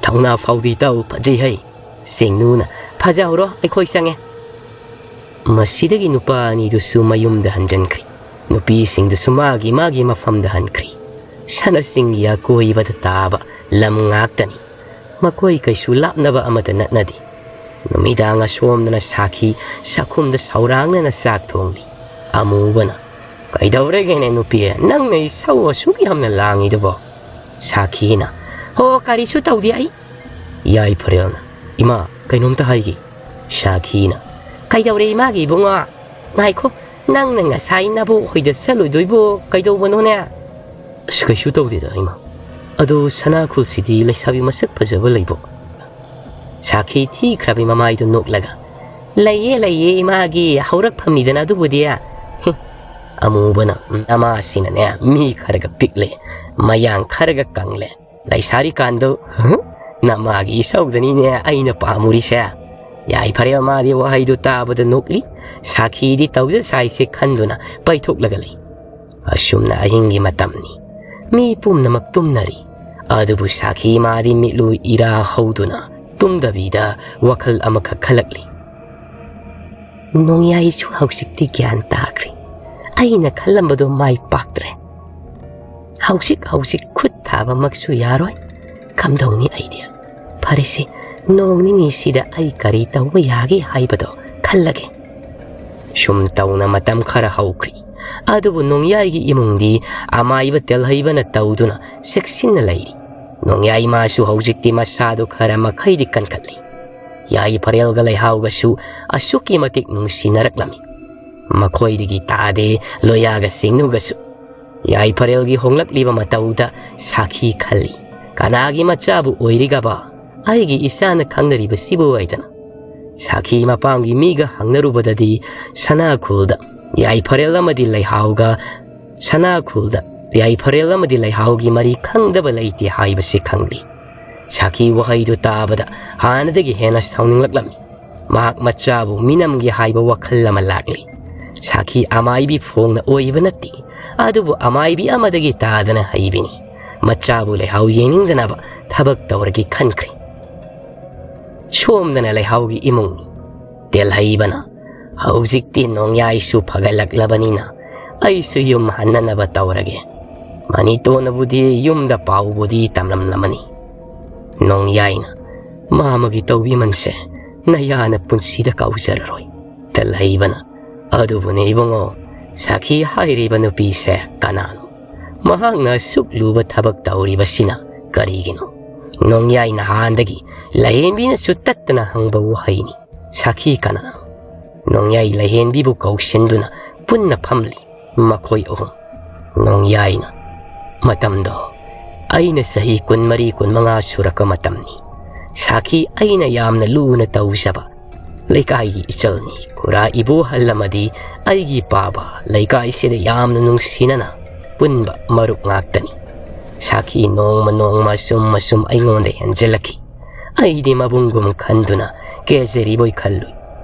"ꯊꯧꯅꯥ ꯐꯥꯎꯗꯤ ꯇꯧ, ꯐꯖꯩ ꯍꯩ"꯫ ꯆꯦꯡꯅꯨꯅ, "ꯐꯖꯍꯧꯔꯣ, ꯑꯩꯈꯣꯏ ꯆꯪꯉꯦ"꯫ ꯃꯁꯤꯗꯒꯤ ꯅꯨꯄꯥ ꯑꯅꯤꯗꯨꯁꯨ ꯃꯌꯨꯝꯗ ꯍꯟꯖꯤꯟꯈ꯭ꯔꯦ꯫ ꯅꯨꯄꯤꯁꯤꯡꯗꯨꯁꯨ ꯃꯥꯒꯤ ꯃꯥꯒꯤ ꯃꯐꯝꯗ ꯍꯟꯈ꯭ꯔꯦ꯫ ꯁꯅꯥ ꯆꯤꯡꯒꯤ ꯑꯀꯣꯏꯕꯗ ꯇꯥꯕ ꯂꯝ ꯉꯥꯛꯇꯅꯤ꯫ ꯃꯈꯣꯏ ꯀꯩꯁꯨ ꯂꯥꯞꯅꯕ ꯑꯃꯠꯇ ꯅꯠꯅꯗꯦ꯫ ꯅꯨꯃꯤꯗꯥꯡ ꯑꯁꯣꯝꯗꯅ ꯁꯥꯈꯤ ꯆꯥꯛꯈꯨꯝꯗ ꯁꯧꯔꯥꯡꯅꯅ ꯆꯥꯛ ꯊꯣꯡꯂꯤ꯫ ꯑꯃꯨꯕꯅ, "ꯀꯩꯗꯧꯔꯒꯦꯅꯦ ꯅꯨꯄꯤ, ꯅꯪꯅ ꯏꯁꯧ ꯑꯁꯨꯛ ꯌꯥꯝꯅ ꯂꯥꯡꯉꯤꯗꯨꯕꯣ?" ꯁꯥꯈꯤꯅ, "ꯍꯣ, ꯀꯔꯤꯁꯨ ꯇꯧꯗꯦ ꯑꯩ"꯫ ꯌꯥꯏꯐꯔꯦꯜꯅ, "ꯏꯃꯥ, ꯀꯩꯅꯣꯝꯇ ꯍꯥꯏꯒꯦ"꯫ ꯁꯥꯈꯤꯅ, "ꯀꯩꯗꯧꯔꯦ ꯏꯃꯥꯒꯤ ꯏꯕꯨꯡꯉꯣ? ꯉꯥꯏꯈꯣ, ꯅꯪꯅ ꯉꯁꯥꯏ ꯅꯕꯣꯛ ꯍꯣꯏꯗ ꯆꯠꯂꯨꯗꯣꯏꯕꯣ ꯀꯩꯗꯧꯕꯅꯣꯅꯦ?" "ꯑꯁ, ꯀꯩꯁꯨ ꯇꯧꯗꯦꯗ ꯏꯃꯥ꯫ ꯑꯗꯣ ꯁꯅꯥꯈꯨꯜꯁꯤꯗꯤ ꯂꯩꯁꯥꯕꯤ ꯃꯁꯛ ꯐꯖꯕ ꯂꯩꯕꯣ?" ꯁꯥꯈꯤ ꯊꯤꯈ꯭ꯔꯕꯤ ꯃꯃꯥꯏꯗꯨ ꯅꯣꯛꯂꯒ, "ꯂꯩꯌꯦ, ꯂꯩꯌꯦ ꯏꯃꯥꯒꯤ ꯍꯧꯔꯛꯐꯝꯅꯤꯗꯅ ꯑꯗꯨꯕꯨꯗꯤ"꯫ ꯍꯤ, ꯑꯃꯨꯕꯅ, "ꯅꯃꯥꯁꯤꯅꯅꯦ ꯃꯤ ꯈꯔꯒ ꯄꯤꯛꯂꯦ, ꯃꯌꯥꯡ ꯈꯔꯒ ꯀꯪꯂꯦ꯫ ꯂꯩꯁꯥꯔꯤꯀꯥꯟꯗꯣ, ꯍ? ꯅꯃꯥꯒꯤ ꯏꯁꯧꯗꯅꯤꯅꯦ ꯑꯩꯅ ꯄꯥꯝꯃꯨꯔꯤꯁꯦ"꯫ ꯌꯥꯏꯐꯔꯦꯜ ꯃꯥꯗꯤ ꯋꯥꯍꯩꯗꯨ ꯇꯥꯕꯗ ꯅꯣꯛꯂꯤ꯫ ꯁꯥꯈꯤꯗꯤ ꯇꯧꯖ ꯁꯥꯏꯁꯦ ꯈꯟꯗꯨꯅ ꯄꯩꯊꯣꯛꯂꯒ ꯂꯩ꯫ ꯑꯁꯨꯝꯅ ꯑꯍꯤꯡꯒꯤ ꯃꯇꯝꯅꯤ꯫ ꯃꯤ ꯄꯨꯝꯅꯃꯛ ꯇꯨꯝꯅꯔꯤ꯫ ꯑꯗꯨꯕꯨ ꯁꯥꯈꯤ ꯃꯥꯗꯤ ꯃꯤꯠꯂꯨ ꯏꯔꯥ ꯍꯧꯗꯨꯅ ꯇꯨꯝꯗꯕꯤꯗ ꯋꯥꯈꯜ ꯑꯃꯈꯛ ꯈꯜꯂꯛꯂꯤ꯫ "ꯅꯣꯡꯌꯥꯏꯁꯨ ꯍꯧꯖꯤꯛꯇꯤ ꯒ꯭ꯌꯥꯟ ꯇꯥꯈ꯭ꯔꯦ꯫ ꯑꯩꯅ ꯈꯜꯂꯝꯕꯗꯣ ꯃꯥꯏ ꯄꯥꯛꯇ꯭ꯔꯦ꯫ ꯍꯧꯖꯤꯛ ꯍꯧꯖꯤꯛ ꯈꯨꯠ ꯊꯥꯕꯃꯛꯁꯨ ꯌꯥꯔꯣꯏ꯫ ꯀꯝꯗꯧꯅꯤ ꯑꯩꯗꯤ? ꯐꯔꯦꯁꯦ, ꯅꯣꯡ ꯅꯤꯅꯤꯁꯤꯗ ꯑꯩ ꯀꯔꯤ ꯇꯧꯕ ꯌꯥꯒꯦ ꯍꯥꯏꯕꯗꯣ ꯈꯜꯂꯒꯦ"꯫ ꯁꯨꯝ ꯇꯧꯅ ꯃꯇꯝ ꯈꯔ ꯍꯧꯈ꯭ꯔꯤ꯫ ꯑꯗꯨꯕꯨ ꯅꯣꯡꯌꯥꯏꯒꯤ ꯏꯃꯨꯡꯗꯤ ꯑꯃꯥꯏꯕ ꯇꯦꯜꯍꯩꯕꯅ ꯇꯧꯗꯨꯅ ꯆꯦꯛꯁꯤꯟꯅ ꯂꯩꯔꯤ꯫ ꯅꯣꯡꯌꯥꯏ ꯃꯥꯁꯨ ꯍꯧꯖꯤꯛꯇꯤ ꯃꯁꯥꯗꯨ ꯈꯔ ꯃꯈꯩꯗꯤ ꯀꯟꯈꯠꯂꯤ꯫ ꯌꯥꯏꯐꯔꯦꯜꯒ ꯂꯩꯍꯥꯎꯒꯁꯨ ꯑꯁꯨꯛꯀꯤ ꯃꯇꯤꯛ ꯅꯨꯡꯁꯤꯅꯔꯛꯂꯝꯃꯤ꯫ ꯃꯈꯣꯏꯗꯒꯤ ꯇꯥꯗꯦ ꯂꯣꯌꯥꯒ ꯆꯤꯡꯅꯨꯒꯁꯨ꯫ ꯌꯥꯏꯐꯔꯦꯜꯒꯤ ꯍꯣꯡꯂꯛꯂꯤꯕ ꯃꯇꯧꯗ ꯁꯥꯈꯤ ꯈꯜꯂꯤ, "ꯀꯅꯥꯒꯤ ꯃꯆꯥꯕꯨ ꯑꯣꯏꯔꯤꯒꯕ? ꯑꯩꯒꯤ ꯏꯆꯥꯅ ꯈꯪꯅꯔꯤꯕꯁꯤꯕꯨ" ꯍꯥꯏꯗꯅ꯫ ꯁꯥꯈꯤ ꯃꯄꯥꯝꯒꯤ ꯃꯤꯒ ꯍꯪꯅꯔꯨꯕꯗꯗꯤ ꯁꯅꯥꯈꯨꯜꯗ ꯌꯥꯏꯐꯔꯦꯜ ꯑꯃꯗꯤ ꯂꯩꯍꯥꯎꯒ, ꯁꯅꯥꯈꯨꯜꯗ ꯌꯥꯏꯐꯔꯦꯜ ꯑꯃꯗꯤ ꯂꯩꯍꯥꯎꯒꯤ ꯃꯔꯤ ꯈꯪꯗꯕ ꯂꯩꯇꯦ ꯍꯥꯏꯕꯁꯤ ꯈꯪꯂꯤ꯫ ꯁꯥꯈꯤ ꯋꯥꯍꯩꯗꯨ ꯇꯥꯕꯗ ꯍꯥꯟꯅꯗꯒꯤ ꯍꯦꯟꯅ ꯁꯥꯎꯅꯤꯡꯂꯛꯂꯝꯃꯤ꯫ ꯃꯍꯥꯛ ꯃꯆꯥꯕꯨ ꯃꯤꯅꯝꯒꯦ ꯍꯥꯏꯕ ꯋꯥꯈꯜ ꯑꯃ ꯂꯥꯛꯂꯤ꯫ ꯁꯥꯈꯤ ꯑꯃꯥꯏꯕꯤ ꯐꯣꯡꯅ ꯑꯣꯏꯕ ꯅꯠꯇꯦ, ꯑꯗꯨꯕꯨ ꯑꯃꯥꯏꯕꯤ ꯑꯃꯗꯒꯤ ꯇꯥꯗꯅ ꯍꯩꯕꯤꯅꯤ꯫ ꯃꯆꯥꯕꯨ ꯂꯩꯍꯥꯎ ꯌꯦꯡꯅꯤꯡꯗꯅꯕ ꯊꯕꯛ ꯇꯧꯔꯒꯦ ꯈꯟꯈ꯭ꯔꯦ꯫ ꯁꯣꯝꯗꯅ ꯂꯩꯍꯥꯎꯒꯤ ꯏꯃꯨꯡꯅꯤ꯫ ꯇꯦꯜꯍꯩꯕꯅ, "ꯍꯧꯖꯤꯛꯇꯤ ꯅꯣꯡꯌꯥꯏꯁꯨ ꯐꯒꯠꯂꯛꯂꯕꯅꯤꯅ ꯑꯩꯁꯨ ꯌꯨꯝ ꯍꯟꯅꯅꯕ ꯇꯧꯔꯒꯦ꯫ ꯃꯅꯤꯇꯣꯟꯅꯕꯨꯗꯤ ꯌꯨꯝꯗ ꯄꯥꯎꯕꯨꯗꯤ ꯇꯝꯂꯝꯂꯝꯃꯅꯤ꯫" ꯅꯣꯡꯌꯥꯏꯅ, "ꯃꯥꯃꯒꯤ ꯇꯧꯕꯤꯃꯟꯁꯦ ꯅꯌꯥꯅ ꯄꯨꯟꯁꯤꯗ ꯀꯥꯎꯖꯔꯔꯣꯏ꯫" ꯇꯦꯜꯍꯩꯕꯅ, "ꯑꯗꯨꯕꯨꯅꯦ ꯏꯕꯨꯡꯉꯣ, ꯁꯥꯈꯤ ꯍꯥꯏꯔꯤꯕ ꯅꯨꯄꯤꯁꯦ ꯀꯅꯥꯅꯣ? ꯃꯍꯥꯛꯅ ꯑꯁꯨꯛ ꯂꯨꯕ ꯊꯕꯛ ꯇꯧꯔꯤꯕꯁꯤꯅ ꯀꯔꯤꯒꯤꯅꯣ?" ꯅꯣꯡꯌꯥꯏ ꯅꯍꯥꯟꯗꯒꯤ ꯂꯥꯌꯦꯟꯕꯤꯅꯁꯨ ꯇꯠꯇꯅ ꯍꯪꯕ ꯋꯥꯍꯩꯅꯤ꯫ "ꯁꯥꯈꯤ ꯀꯅꯥꯅꯣ?" ꯅꯣꯡꯌꯥꯏ ꯂꯥꯌꯦꯟꯕꯤꯕꯨ ꯀꯧꯁꯤꯟꯗꯨꯅ ꯄꯨꯟꯅ ꯐꯝꯂꯤ ꯃꯈꯣꯏ ꯑꯍꯨꯝ꯫ ꯅꯣꯡꯌꯥꯏꯅ, "ꯃꯇꯝꯗꯣ ꯑꯩꯅ ꯆꯍꯤ ꯀꯨꯟꯃꯔꯤ, ꯀꯨꯟꯃꯉꯥ ꯁꯨꯔꯛꯄ ꯃꯇꯝꯅꯤ꯫ ꯁꯥꯈꯤ ꯑꯩꯅ ꯌꯥꯝꯅ ꯂꯨꯅ ꯇꯧꯖꯕ ꯂꯩꯀꯥꯏꯒꯤ ꯏꯆꯜꯅꯤ꯫ ꯈꯨꯔꯥ ꯏꯕꯣꯍꯜ ꯑꯃꯗꯤ ꯑꯩꯒꯤ ꯄꯥꯕ ꯂꯩꯀꯥꯏꯁꯤꯗ ꯌꯥꯝꯅ ꯅꯨꯡꯁꯤꯅꯅ ꯄꯨꯟꯕ ꯃꯔꯨꯞ ꯉꯥꯛꯇꯅꯤ꯫ ꯁꯥꯈꯤ ꯅꯣꯡꯃ ꯅꯣꯡꯃ ꯑꯁꯨꯝ ꯑꯁꯨꯝ ꯑꯩꯉꯣꯟꯗ ꯍꯦꯟꯖꯤꯜꯂꯛꯈꯤ꯫ ꯑꯩꯗꯤ ꯃꯕꯨꯡꯒꯨꯝ ꯈꯟꯗꯨꯅ ꯀꯦꯖꯔꯤꯕꯣꯏ ꯈꯜꯂꯨꯏ꯫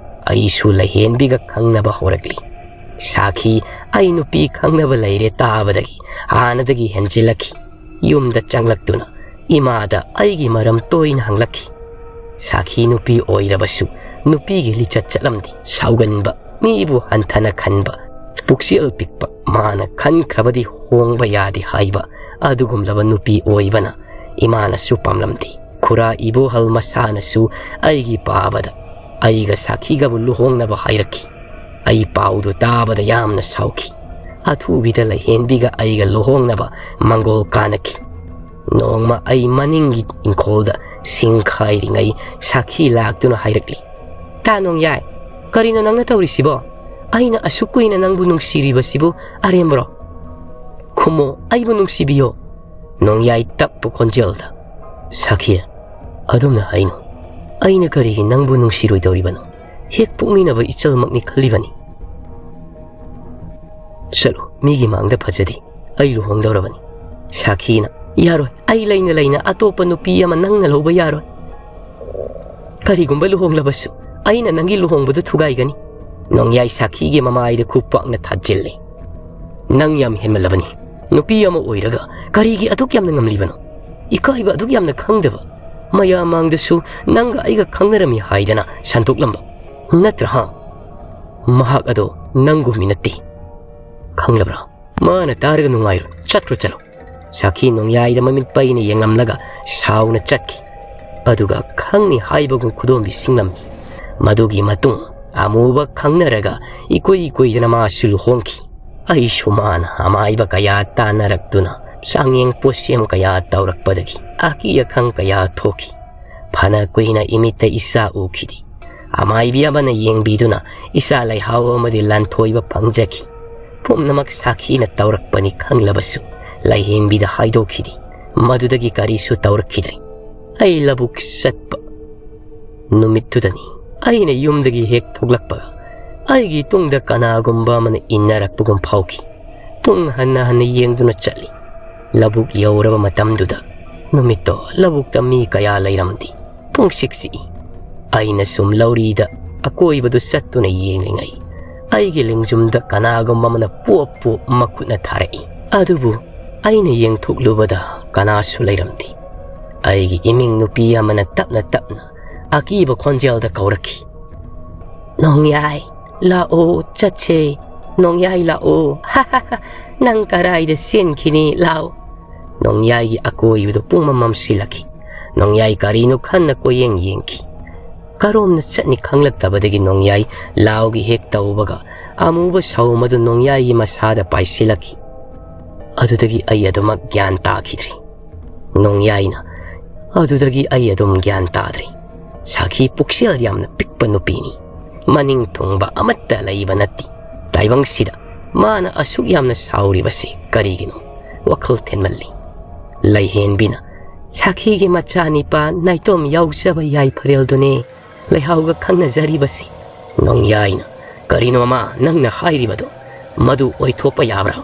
ꯑꯩꯁꯨ ꯂꯥꯌꯦꯟꯕꯤꯒ ꯈꯪꯅꯕ ꯍꯧꯔꯛꯂꯤ꯫ ꯁꯥꯈꯤ ꯑꯩ ꯅꯨꯄꯤ ꯈꯪꯅꯕ ꯂꯩꯔꯦ ꯇꯥꯕꯗꯒꯤ ꯍꯥꯟꯅꯗꯒꯤ ꯍꯦꯟꯖꯤꯜꯂꯛꯈꯤ꯫ ꯌꯨꯝꯗ ꯆꯪꯂꯛꯇꯨꯅ ꯏꯃꯥꯗ ꯑꯩꯒꯤ ꯃꯔꯝ ꯇꯣꯏꯅ ꯍꯪꯂꯛꯈꯤ꯫ ꯁꯥꯈꯤ ꯅꯨꯄꯤ ꯑꯣꯏꯔꯕꯁꯨ ꯅꯨꯄꯤꯒꯤ ꯂꯤꯆꯠ ꯆꯠꯂꯝꯗꯦ꯫ ꯁꯥꯎꯒꯟꯕ, ꯃꯤꯕꯨ ꯍꯟꯊꯅ ꯈꯟꯕ, ꯄꯨꯛꯆꯦꯜ ꯄꯤꯛꯄ, ꯃꯥꯅ ꯈꯟꯈ꯭ꯔꯕꯗꯤ ꯍꯣꯡꯕ ꯌꯥꯗꯦ ꯍꯥꯏꯕ ꯑꯗꯨꯒꯨꯝꯂꯕ ꯅꯨꯄꯤ ꯑꯣꯏꯕꯅ ꯏꯃꯥꯅꯁꯨ ꯄꯥꯝꯂꯝꯗꯦ꯫ ꯈꯨꯔꯥ ꯏꯕꯣꯍꯜ ꯃꯁꯥꯅꯁꯨ ꯑꯩꯒꯤ ꯄꯥꯕꯗ ꯑꯩꯒ ꯁꯥꯈꯤꯒꯕꯨ ꯂꯨꯍꯣꯡꯅꯕ ꯍꯥꯏꯔꯛꯈꯤ꯫ ꯑꯩ ꯄꯥꯎꯗꯨ ꯇꯥꯕꯗ ꯌꯥꯝꯅ ꯁꯥꯎꯈꯤ꯫ ꯑꯊꯨꯕꯤꯗ ꯂꯥꯌꯦꯟꯕꯤꯒ ꯑꯩꯒ ꯂꯨꯍꯣꯡꯅꯕ ꯃꯪꯒꯣꯜ ꯀꯥꯅꯈꯤ꯫ ꯅꯣꯡꯃ ꯑꯩ ꯃꯅꯤꯡꯒꯤ ꯏꯪꯈꯣꯜꯗ ꯁꯤꯡ ꯈꯥꯏꯔꯤꯉꯩ ꯁꯥꯈꯤ ꯂꯥꯛꯇꯨꯅ ꯍꯥꯏꯔꯛꯂꯤ, "ꯇꯥ ꯅꯣꯡꯌꯥꯏ, ꯀꯔꯤꯅꯣ ꯅꯪꯅ ꯇꯧꯔꯤꯁꯤꯕꯣ? ꯑꯩꯅ ꯑꯁꯨꯛ ꯀꯨꯏꯅ ꯅꯪꯕꯨ ꯅꯨꯡꯁꯤꯔꯤꯕꯁꯤꯕꯨ ꯑꯔꯦꯝꯕꯔꯣ? ꯈꯨꯝꯃꯣ, ꯑꯩꯕꯨ ꯅꯨꯡꯁꯤꯕꯤꯌꯣ꯫" ꯅꯣꯡꯌꯥꯏ ꯇꯞꯄ ꯈꯣꯟꯖꯦꯜꯗ, "ꯁꯥꯈꯤ, ꯑꯗꯨꯝꯅ ꯍꯥꯏꯅꯨ꯫ ꯑꯩꯅ ꯀꯔꯤꯒꯤ ꯅꯪꯕꯨ ꯅꯨꯡꯁꯤꯔꯣꯏꯗꯧꯔꯤꯕꯅꯣ? ꯍꯦꯛ ꯄꯣꯛꯃꯤꯟꯅꯕ ꯏꯆꯜꯃꯛꯅꯤ ꯈꯜꯂꯤꯕꯅꯤ꯫ ꯆꯠꯂꯨ, ꯃꯤꯒꯤ ꯃꯥꯡꯗ ꯐꯖꯗꯦ꯫ ꯑꯩ ꯂꯨꯍꯣꯡꯗꯧꯔꯕꯅꯤ꯫" ꯁꯥꯈꯤꯅ "ꯌꯥꯔꯣꯏ, ꯑꯩ ꯂꯩꯅ ꯂꯩꯅ ꯑꯇꯣꯞꯄ ꯅꯨꯄꯤ ꯑꯃ ꯅꯪꯅ ꯂꯧꯕ ꯌꯥꯔꯣꯏ꯫ ꯀꯔꯤꯒꯨꯝꯕ ꯂꯨꯍꯣꯡꯂꯕꯁꯨ ꯑꯩꯅ ꯅꯪꯒꯤ ꯂꯨꯍꯣꯡꯕꯗꯨ ꯊꯨꯒꯥꯏꯒꯅꯤ"꯫ ꯅꯣꯡꯌꯥꯏ ꯁꯥꯈꯤꯒꯤ ꯃꯃꯥꯏꯗ ꯈꯨꯄꯥꯛꯅ ꯊꯥꯖꯤꯜꯂꯤ꯫ "ꯅꯪ ꯌꯥꯝ ꯍꯦꯟꯃꯜꯂꯕꯅꯤ꯫ ꯅꯨꯄꯤ ꯑꯃ ꯑꯣꯏꯔꯒ ꯀꯔꯤꯒꯤ ꯑꯗꯨꯛ ꯌꯥꯝꯅ ꯉꯝꯂꯤꯕꯅꯣ? ꯏꯀꯥꯏꯕ ꯑꯗꯨꯛ ꯌꯥꯝꯅ ꯈꯪꯗꯕ꯫ ꯃꯌꯥꯝ ꯃꯥꯡꯗꯁꯨ ꯅꯪꯒ ꯑꯩꯒ ꯈꯪꯅꯔꯝꯃꯤ ꯍꯥꯏꯗꯅ ꯁꯟꯗꯣꯛꯂꯝꯕ ꯅꯠꯇ꯭ꯔꯥ, ꯍꯥ? ꯃꯍꯥꯛ ꯑꯗꯣ ꯅꯪꯒꯨꯝꯃꯤ ꯅꯠꯇꯦ, ꯈꯪꯂꯕ꯭ꯔꯥ?" "ꯃꯥꯅ ꯇꯥꯔꯒ ꯅꯨꯡꯉꯥꯏꯔꯣꯏ꯫ ꯆꯠꯈ꯭ꯔꯣ, ꯆꯠꯂꯣ"꯫ ꯁꯥꯈꯤ ꯅꯣꯡꯌꯥꯏꯗ ꯃꯃꯤꯠ ꯄꯩꯅ ꯌꯦꯡꯂꯝꯂꯒ ꯁꯥꯎꯅ ꯆꯠꯈꯤ꯫ ꯑꯗꯨꯒ ꯈꯪꯅꯤ ꯍꯥꯏꯕꯒꯨꯝ ꯈꯨꯗꯣꯝꯕꯤ ꯁꯤꯡꯂꯝꯃꯤ꯫ ꯃꯗꯨꯒꯤ ꯃꯇꯨꯡ ꯑꯃꯨꯕ ꯈꯪꯅꯔꯒ ꯏꯀꯨꯏ ꯀꯨꯏꯗꯅ ꯃꯥꯁꯨ ꯂꯨꯍꯣꯡꯈꯤ꯫ ꯑꯩꯁꯨ ꯃꯥꯅ ꯑꯃꯥꯏꯕ ꯀꯌꯥ ꯇꯥꯟꯅꯔꯛꯇꯨꯅ ꯆꯥꯡꯌꯦꯡ ꯄꯣꯠꯁꯦꯝ ꯀꯌꯥ ꯇꯧꯔꯛꯄꯗꯒꯤ ꯑꯀꯤ ꯑꯈꯪ ꯀꯌꯥ ꯊꯣꯛꯈꯤ꯫ ꯐꯅ ꯀꯨꯏꯅ ꯏꯃꯤꯠꯇ ꯏꯆꯥ ꯎꯈꯤꯗꯦ꯫ ꯑꯃꯥꯏꯕꯤ ꯑꯃꯅ ꯌꯦꯡꯕꯤꯗꯨꯅ ꯏꯆꯥ ꯂꯩꯍꯥꯎ ꯑꯃꯗꯤ ꯂꯥꯟꯊꯣꯏꯕ ꯐꯪꯖꯈꯤ꯫ ꯄꯨꯝꯅꯃꯛ ꯁꯥꯈꯤꯅ ꯇꯧꯔꯛꯄꯅꯤ ꯈꯪꯂꯕꯁꯨ ꯂꯥꯏꯍꯦꯟꯕꯤꯗ ꯍꯥꯏꯗꯣꯛꯈꯤꯗꯦ꯫ ꯃꯗꯨꯗꯒꯤ ꯀꯔꯤꯁꯨ ꯇꯧꯔꯛꯈꯤꯗ꯭ꯔꯦ꯫ ꯑꯩ ꯂꯧꯕꯨꯛ ꯆꯠꯄ ꯅꯨꯃꯤꯠꯇꯨꯗꯅꯤ꯫ ꯑꯩꯅ ꯌꯨꯝꯗꯒꯤ ꯍꯦꯛ ꯊꯣꯛꯂꯛꯄꯒ ꯑꯩꯒꯤ ꯇꯨꯡꯗ ꯀꯅꯥꯒꯨꯝꯕ ꯑꯃꯅ ꯏꯟꯅꯔꯛꯄꯒꯨꯝ ꯐꯥꯎꯈꯤ꯫ ꯇꯨꯡ ꯍꯟꯅ ꯍꯟꯅ ꯌꯦꯡꯗꯨꯅ ꯆꯠꯂꯤ꯫ ꯂꯧꯕꯨꯛ ꯌꯧꯔꯕ ꯃꯇꯝꯗꯨꯗ ꯅꯨꯃꯤꯠꯇꯣ ꯂꯧꯕꯨꯛꯇ ꯃꯤ ꯀꯌꯥ ꯂꯩꯔꯝꯗꯦ꯫ ꯄꯨꯡꯁꯤꯛ ꯁꯤꯛꯏ꯫ ꯑꯩꯅ ꯁꯨꯝ ꯂꯧꯔꯤꯗ ꯑꯀꯣꯏꯕꯗꯨ ꯆꯠꯇꯨꯅ ꯌꯦꯡꯂꯤꯉꯩ ꯑꯩꯒꯤ ꯂꯦꯡꯖꯨꯝꯗ ꯀꯅꯥꯒꯨꯝꯕ ꯑꯃꯅ ꯄꯣꯞ ꯄꯣꯞ ꯃꯈꯨꯠꯅ ꯊꯥꯔꯛꯏ꯫ ꯑꯗꯨꯕꯨ ꯑꯩꯅ ꯌꯦꯡꯊꯣꯛꯂꯨꯕꯗ ꯀꯅꯥꯁꯨ ꯂꯩꯔꯝꯗꯦ꯫ ꯑꯩꯒꯤ ꯏꯃꯤꯡ ꯅꯨꯄꯤ ꯑꯃꯅ ꯇꯞꯅ ꯇꯞꯅ ꯑꯀꯤꯕ ꯈꯣꯟꯖꯦꯜꯗ ꯀꯧꯔꯛꯈꯤ, "ꯅꯣꯡꯌꯥꯏ, ꯂꯥꯛꯑꯣ, ꯆꯠꯁꯦ꯫ ꯅꯣꯡꯌꯥꯏ, ꯂꯥꯛꯑꯣ꯫ ꯅꯪ ꯀꯔꯥꯏꯗ ꯆꯦꯟꯈꯤꯅꯤ? ꯂꯥꯛꯑꯣ"꯫ ꯅꯣꯡꯌꯥꯏꯒꯤ ꯑꯀꯣꯏꯕꯗꯨ ꯄꯨꯡꯃꯝ ꯃꯝꯁꯤꯜꯂꯛꯈꯤ꯫ ꯅꯣꯡꯌꯥꯏ ꯀꯔꯤꯅꯣ ꯈꯟꯅ ꯀꯣꯏꯌꯦꯡ ꯌꯦꯡꯈꯤ꯫ ꯀꯔꯣꯝꯅ ꯆꯠꯅꯤ ꯈꯪꯂꯛꯇꯕꯗꯒꯤ ꯅꯣꯡꯌꯥꯏ ꯂꯥꯎꯒꯤ ꯍꯦꯛ ꯇꯧꯕꯒ ꯑꯃꯨꯕ ꯁꯧ ꯃꯗꯨ ꯅꯣꯡꯌꯥꯏꯒꯤ ꯃꯁꯥꯗ ꯄꯥꯏꯁꯤꯜꯂꯛꯈꯤ꯫ ꯑꯗꯨꯗꯒꯤ ꯑꯩ ꯑꯗꯨꯃꯛ ꯒ꯭ꯌꯥꯟ ꯇꯥꯈꯤꯗ꯭ꯔꯤ꯫ ꯅꯣꯡꯌꯥꯏꯅ ꯑꯗꯨꯗꯒꯤ ꯑꯩ ꯑꯗꯨꯝ ꯒ꯭ꯌꯥꯟ ꯇꯥꯗ꯭ꯔꯤ꯫ ꯁꯥꯈꯤ ꯄꯨꯛꯆꯦꯜ ꯌꯥꯝꯅ ꯄꯤꯛꯄ ꯅꯨꯄꯤꯅꯤ꯫ ꯃꯅꯤꯡ ꯊꯨꯡꯕ ꯑꯃꯠꯇ ꯂꯩꯕ ꯅꯠꯇꯦ꯫ ꯇꯥꯏꯕꯪꯁꯤꯗ ꯃꯥꯅ ꯑꯁꯨꯛ ꯌꯥꯝꯅ ꯁꯥꯎꯔꯤꯕꯁꯤ ꯀꯔꯤꯒꯤꯅꯣ? ꯋꯥꯈꯜ ꯊꯦꯟꯃꯜꯂꯤ꯫ ꯂꯩꯍꯦꯟꯕꯤꯅ, "ꯁꯥꯈꯤꯒꯤ ꯃꯆꯥꯅꯤꯄꯥ ꯅꯥꯏꯇꯣꯝ ꯌꯥꯎꯖꯕ ꯌꯥꯏꯐꯔꯦꯜꯗꯨꯅꯦ ꯂꯩꯍꯥꯎꯒ ꯈꯪꯅꯖꯔꯤꯕꯁꯤ"꯫ ꯅꯣꯡꯌꯥꯏꯅ, "ꯀꯔꯤꯅꯣ ꯃꯃꯥ ꯅꯪꯅ ꯍꯥꯏꯔꯤꯕꯗꯨ? ꯃꯗꯨ ꯑꯣꯏꯊꯣꯛꯄ ꯌꯥꯕ꯭ꯔꯥ?"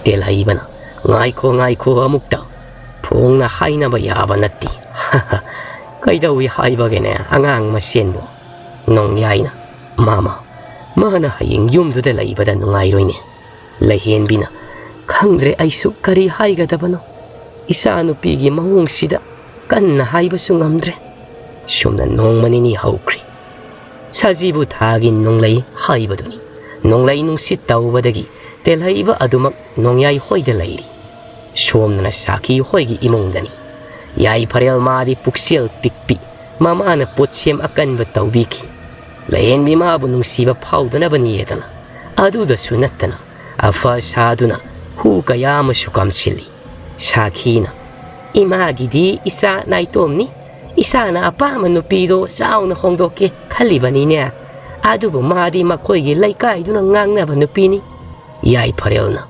ꯇꯦꯜꯍꯩꯕꯅ, "ꯉꯥꯏꯈꯣ, ꯉꯥꯏꯈꯣ ꯑꯃꯨꯛꯇ꯫ ꯐꯣꯡꯅ ꯍꯥꯏꯅꯕ ꯌꯥꯕ ꯅꯠꯇꯦ꯫ "ꯀꯩꯗꯧꯏ ꯍꯥꯏꯕꯒꯦꯅꯦ ꯑꯉꯥꯡ ꯃꯁꯦꯟꯕꯨ?" ꯅꯣꯡꯌꯥꯏꯅ, "ꯃꯥꯃ, ꯃꯥꯅ ꯍꯌꯦꯡ ꯌꯨꯝꯗꯨꯗ ꯂꯩꯕꯗ ꯅꯨꯡꯉꯥꯏꯔꯣꯏꯅꯦ꯫" ꯂꯩꯍꯦꯟꯕꯤꯅ, "ꯈꯪꯗ꯭ꯔꯦ ꯑꯩꯁꯨ ꯀꯔꯤ ꯍꯥꯏꯒꯗꯕꯅꯣ꯫ ꯏꯆꯥꯅꯨꯄꯤꯒꯤ ꯃꯑꯣꯡꯁꯤꯗ ꯀꯟꯅ ꯍꯥꯏꯕꯁꯨ ꯉꯝꯗ꯭ꯔꯦ꯫" ꯁꯨꯝꯅ ꯅꯣꯡꯃ ꯅꯤꯅꯤ ꯍꯧꯈ꯭ꯔꯤ꯫ ꯁꯖꯤꯕꯨ ꯊꯥꯒꯤ ꯅꯣꯡꯂꯩ ꯍꯥꯏꯕꯗꯨꯅꯤ꯫ ꯅꯣꯡꯂꯩ ꯅꯨꯡꯁꯤꯠ ꯇꯧꯕꯗꯒꯤ ꯇꯦꯜꯍꯩꯕ ꯑꯗꯨꯃꯛ ꯅꯣꯡꯌꯥꯏ ꯍꯣꯏꯗ ꯂꯩꯔꯤ꯫ ꯁꯣꯝꯗꯅ ꯁꯥꯈꯤ ꯍꯣꯏꯒꯤ ꯏꯃꯨꯡꯗꯅꯤ꯫ ꯌꯥꯏꯐꯔꯦꯜ ꯃꯥꯗꯤ ꯄꯨꯛꯆꯦꯜ ꯄꯤꯛꯄꯤ, ꯃꯃꯥꯅ ꯄꯣꯠꯁꯦꯝ ꯑꯀꯟꯕ ꯇꯧꯕꯤꯈꯤ꯫ ꯂꯥꯌꯦꯟꯕꯤ ꯃꯥꯕꯨ ꯅꯨꯡꯁꯤꯕ ꯐꯥꯎꯗꯅꯕꯅꯤꯗꯅ꯫ ꯑꯗꯨꯗꯁꯨ ꯅꯠꯇꯅ ꯑꯐ ꯁꯥꯗꯨꯅ ꯍꯨ ꯀꯌꯥ ꯑꯃꯁꯨ ꯀꯥꯝꯁꯤꯜꯂꯤ꯫ ꯁꯥꯈꯤꯅ, "ꯏꯃꯥꯒꯤꯗꯤ ꯏꯆꯥ ꯅꯥꯏꯇꯣꯝꯅꯤ꯫ ꯏꯆꯥꯅ ꯑꯄꯥꯝꯕ ꯅꯨꯄꯤꯗꯣ ꯆꯥꯎꯅ ꯍꯣꯡꯗꯣꯛꯀꯦ ꯈꯜꯂꯤꯕꯅꯤꯅꯦ꯫ ꯑꯗꯨꯕꯨ ꯃꯥꯗꯤ ꯃꯈꯣꯏꯒꯤ ꯂꯩꯀꯥꯏꯗꯨꯅ ꯉꯥꯡꯅꯕ ꯅꯨꯄꯤꯅꯤ꯫" ꯌꯥꯏꯐꯔꯦꯜꯅ,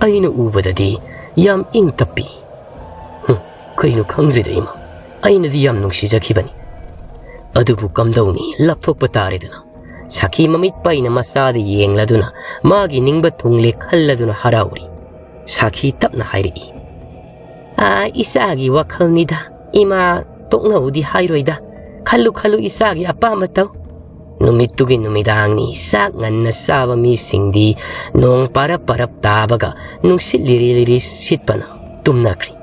"ꯑꯩꯅ ꯎꯕꯗꯗꯤ ꯌꯥꯝ ꯏꯪ ꯇꯞꯄꯤ꯫" "ꯍꯨꯝ, ꯀꯩꯅꯣ ꯈꯪꯗ꯭ꯔꯤꯗ ꯏꯃꯥ꯫ ꯑꯩꯅꯗꯤ ꯌꯥꯝ ꯅꯨꯡꯁꯤꯖꯈꯤꯕꯅꯤ꯫ ꯑꯗꯨꯕꯨ ꯀꯝꯗꯧꯅꯤ, ꯂꯥꯞꯊꯣꯛꯄ ꯇꯥꯔꯦꯗꯅ꯫" ꯁꯥꯈꯤ ꯃꯃꯤꯠ ꯄꯩꯅ ꯃꯆꯥꯗ ꯌꯦꯡꯂꯗꯨꯅ ꯃꯥꯒꯤ ꯅꯤꯡꯕ ꯊꯨꯡꯂꯦ ꯈꯜꯂꯗꯨꯅ ꯍꯔꯥꯎꯔꯤ꯫ ꯁꯥꯈꯤ ꯇꯞꯅ ꯍꯥꯏꯔꯛꯏ, "ꯑꯥ, ꯏꯆꯥꯒꯤ ꯋꯥꯈꯜꯅꯤꯗ꯫ ꯏꯃꯥ ꯇꯣꯛꯅꯧꯗꯤ ꯍꯥꯏꯔꯣꯏꯗ꯫ ꯈꯜꯂꯨ ꯈꯜꯂꯨ ꯏꯆꯥꯒꯤ ꯑꯄꯥꯝꯕ ꯇꯧ꯫" ꯅꯨꯃꯤꯠꯇꯨꯒꯤ ꯅꯨꯃꯤꯗꯥꯡꯅꯤ꯫ ꯆꯥꯛ ꯉꯟꯅ ꯆꯥꯕ ꯃꯤꯁꯤꯡꯗꯤ ꯅꯣꯡ ꯄꯥꯔꯞ ꯄꯥꯔꯞ ꯇꯥꯕꯒ ꯅꯨꯡꯁꯤꯠ ꯂꯤꯔꯤ ꯂꯤꯔꯤ ꯁꯤꯠꯄꯅ ꯇꯨꯝꯅꯈ꯭ꯔꯤ꯫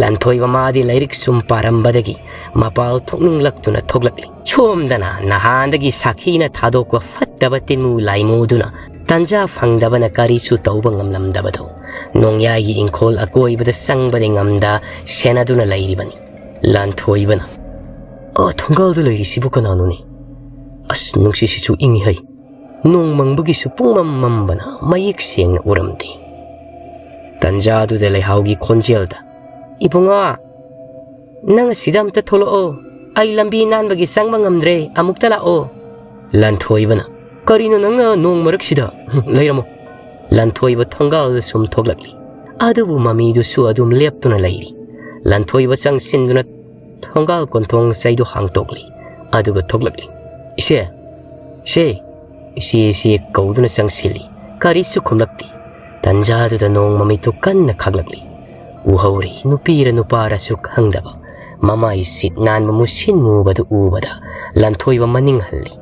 ꯂꯟꯊꯣꯏꯕ ꯃꯥꯗꯤ ꯂꯥꯏꯔꯤꯛ ꯁꯨꯝ ꯄꯥꯔꯝꯕꯗꯒꯤ ꯃꯄꯥꯜ ꯊꯣꯛꯅꯤꯡꯂꯛꯇꯨꯅ ꯊꯣꯛꯂꯛꯂꯤ꯫ ꯁꯣꯝꯗꯅ ꯅꯍꯥꯟꯗꯒꯤ ꯁꯥꯈꯤꯅ ꯊꯥꯗꯣꯛꯄ ꯐꯠꯇꯕ ꯇꯤꯟꯃꯨ ꯂꯥꯏꯃꯨꯗꯨꯅ ꯇꯟꯖꯥ ꯐꯪꯗꯕꯅ ꯀꯔꯤꯁꯨ ꯇꯧꯕ ꯉꯝꯂꯝꯗꯕꯗꯣ ꯅꯣꯡꯌꯥꯏꯒꯤ ꯏꯪꯈꯣꯜ ꯑꯀꯣꯏꯕꯗ ꯆꯪꯕꯗꯤ ꯉꯝꯗ ꯁꯦꯟꯅꯗꯨꯅ ꯂꯩꯔꯤꯕꯅꯤ꯫ ꯂꯥꯟꯊꯣꯏꯕꯅ, "ꯑ, ꯊꯣꯡꯒꯥꯜꯗ ꯂꯩꯔꯤꯁꯤꯕꯨ ꯀꯅꯥꯅꯣꯅꯦ? ꯑꯁ, ꯅꯨꯡꯁꯤꯠꯁꯤꯁꯨ ꯏꯪꯉꯤ ꯍꯩ꯫ ꯅꯣꯡ ꯃꯪꯕꯒꯤꯁꯨ ꯄꯨꯡꯃꯝ ꯃꯝꯕꯅ ꯃꯌꯦꯛ ꯁꯦꯡꯅ ꯎꯔꯝꯗꯦ꯫" ꯇꯟꯖꯥꯗꯨꯗ ꯂꯩꯍꯥꯎꯒꯤ ꯈꯣꯟꯖꯦꯜꯗ, "ꯏꯕꯨꯡꯉꯣ, ꯅꯪ ꯑꯁꯤꯗ ꯑꯝꯇ ꯊꯣꯛꯂꯛꯑꯣ꯫ ꯑꯩ ꯂꯝꯕꯤ ꯅꯥꯟꯕꯒꯤ ꯆꯪꯕ ꯉꯝꯗ꯭ꯔꯦ, ꯑꯃꯨꯛꯇ ꯂꯥꯛꯑꯣ꯫" ꯂꯥꯟꯊꯣꯏꯕꯅ, "ꯀꯔꯤꯅꯣ ꯅꯪꯅ ꯅꯣꯡ ꯃꯔꯛꯁꯤꯗ? ꯍꯨꯝ, ꯂꯩꯔꯝꯃꯣ꯫" ꯂꯥꯟꯊꯣꯏꯕ ꯊꯣꯡꯒꯥꯜꯗ ꯁꯨꯝ ꯊꯣꯛꯂꯛꯂꯤ꯫ ꯑꯗꯨꯕꯨ ꯃꯃꯤꯗꯨꯁꯨ ꯑꯗꯨꯝ ꯂꯦꯞꯇꯨꯅ ꯂꯩꯔꯤ꯫ ꯂꯥꯟꯊꯣꯏꯕ ꯆꯪꯁꯤꯟꯗꯨꯅ ꯊꯣꯡꯒꯥꯜ ꯀꯣꯟꯊꯣꯡ ꯆꯩꯗꯨ ꯍꯥꯡꯇꯣꯛꯂꯤ꯫ ꯑꯗꯨꯒ ꯊꯣꯛꯂꯛꯂꯤ꯫ "ꯏꯆꯦ! ꯏꯆꯦ!" ꯏꯆꯦ, ꯏꯆꯦ ꯀꯧꯗꯨꯅ ꯆꯪꯁꯤꯜꯂꯤ꯫ ꯀꯔꯤꯁꯨ ꯈꯨꯝꯂꯛꯇꯦ꯫ ꯇꯟꯖꯥꯗꯨꯗ ꯅꯣꯡ ꯃꯃꯤꯠꯇꯨ ꯀꯟꯅ ꯈꯥꯛꯂꯛꯂꯤ꯫ ꯎꯍꯧꯔꯤ꯫ ꯅꯨꯄꯤꯔ ꯅꯨꯄꯥꯔꯁꯨ ꯈꯪꯗꯕ, ꯃꯃꯥꯏ ꯁꯤꯠ ꯅꯥꯟꯕ ꯃꯨꯁꯤꯟ ꯃꯨꯕꯗꯨ ꯎꯕꯗ ꯂꯟꯊꯣꯏꯕ ꯃꯅꯤꯡ ꯍꯜꯂꯤ꯫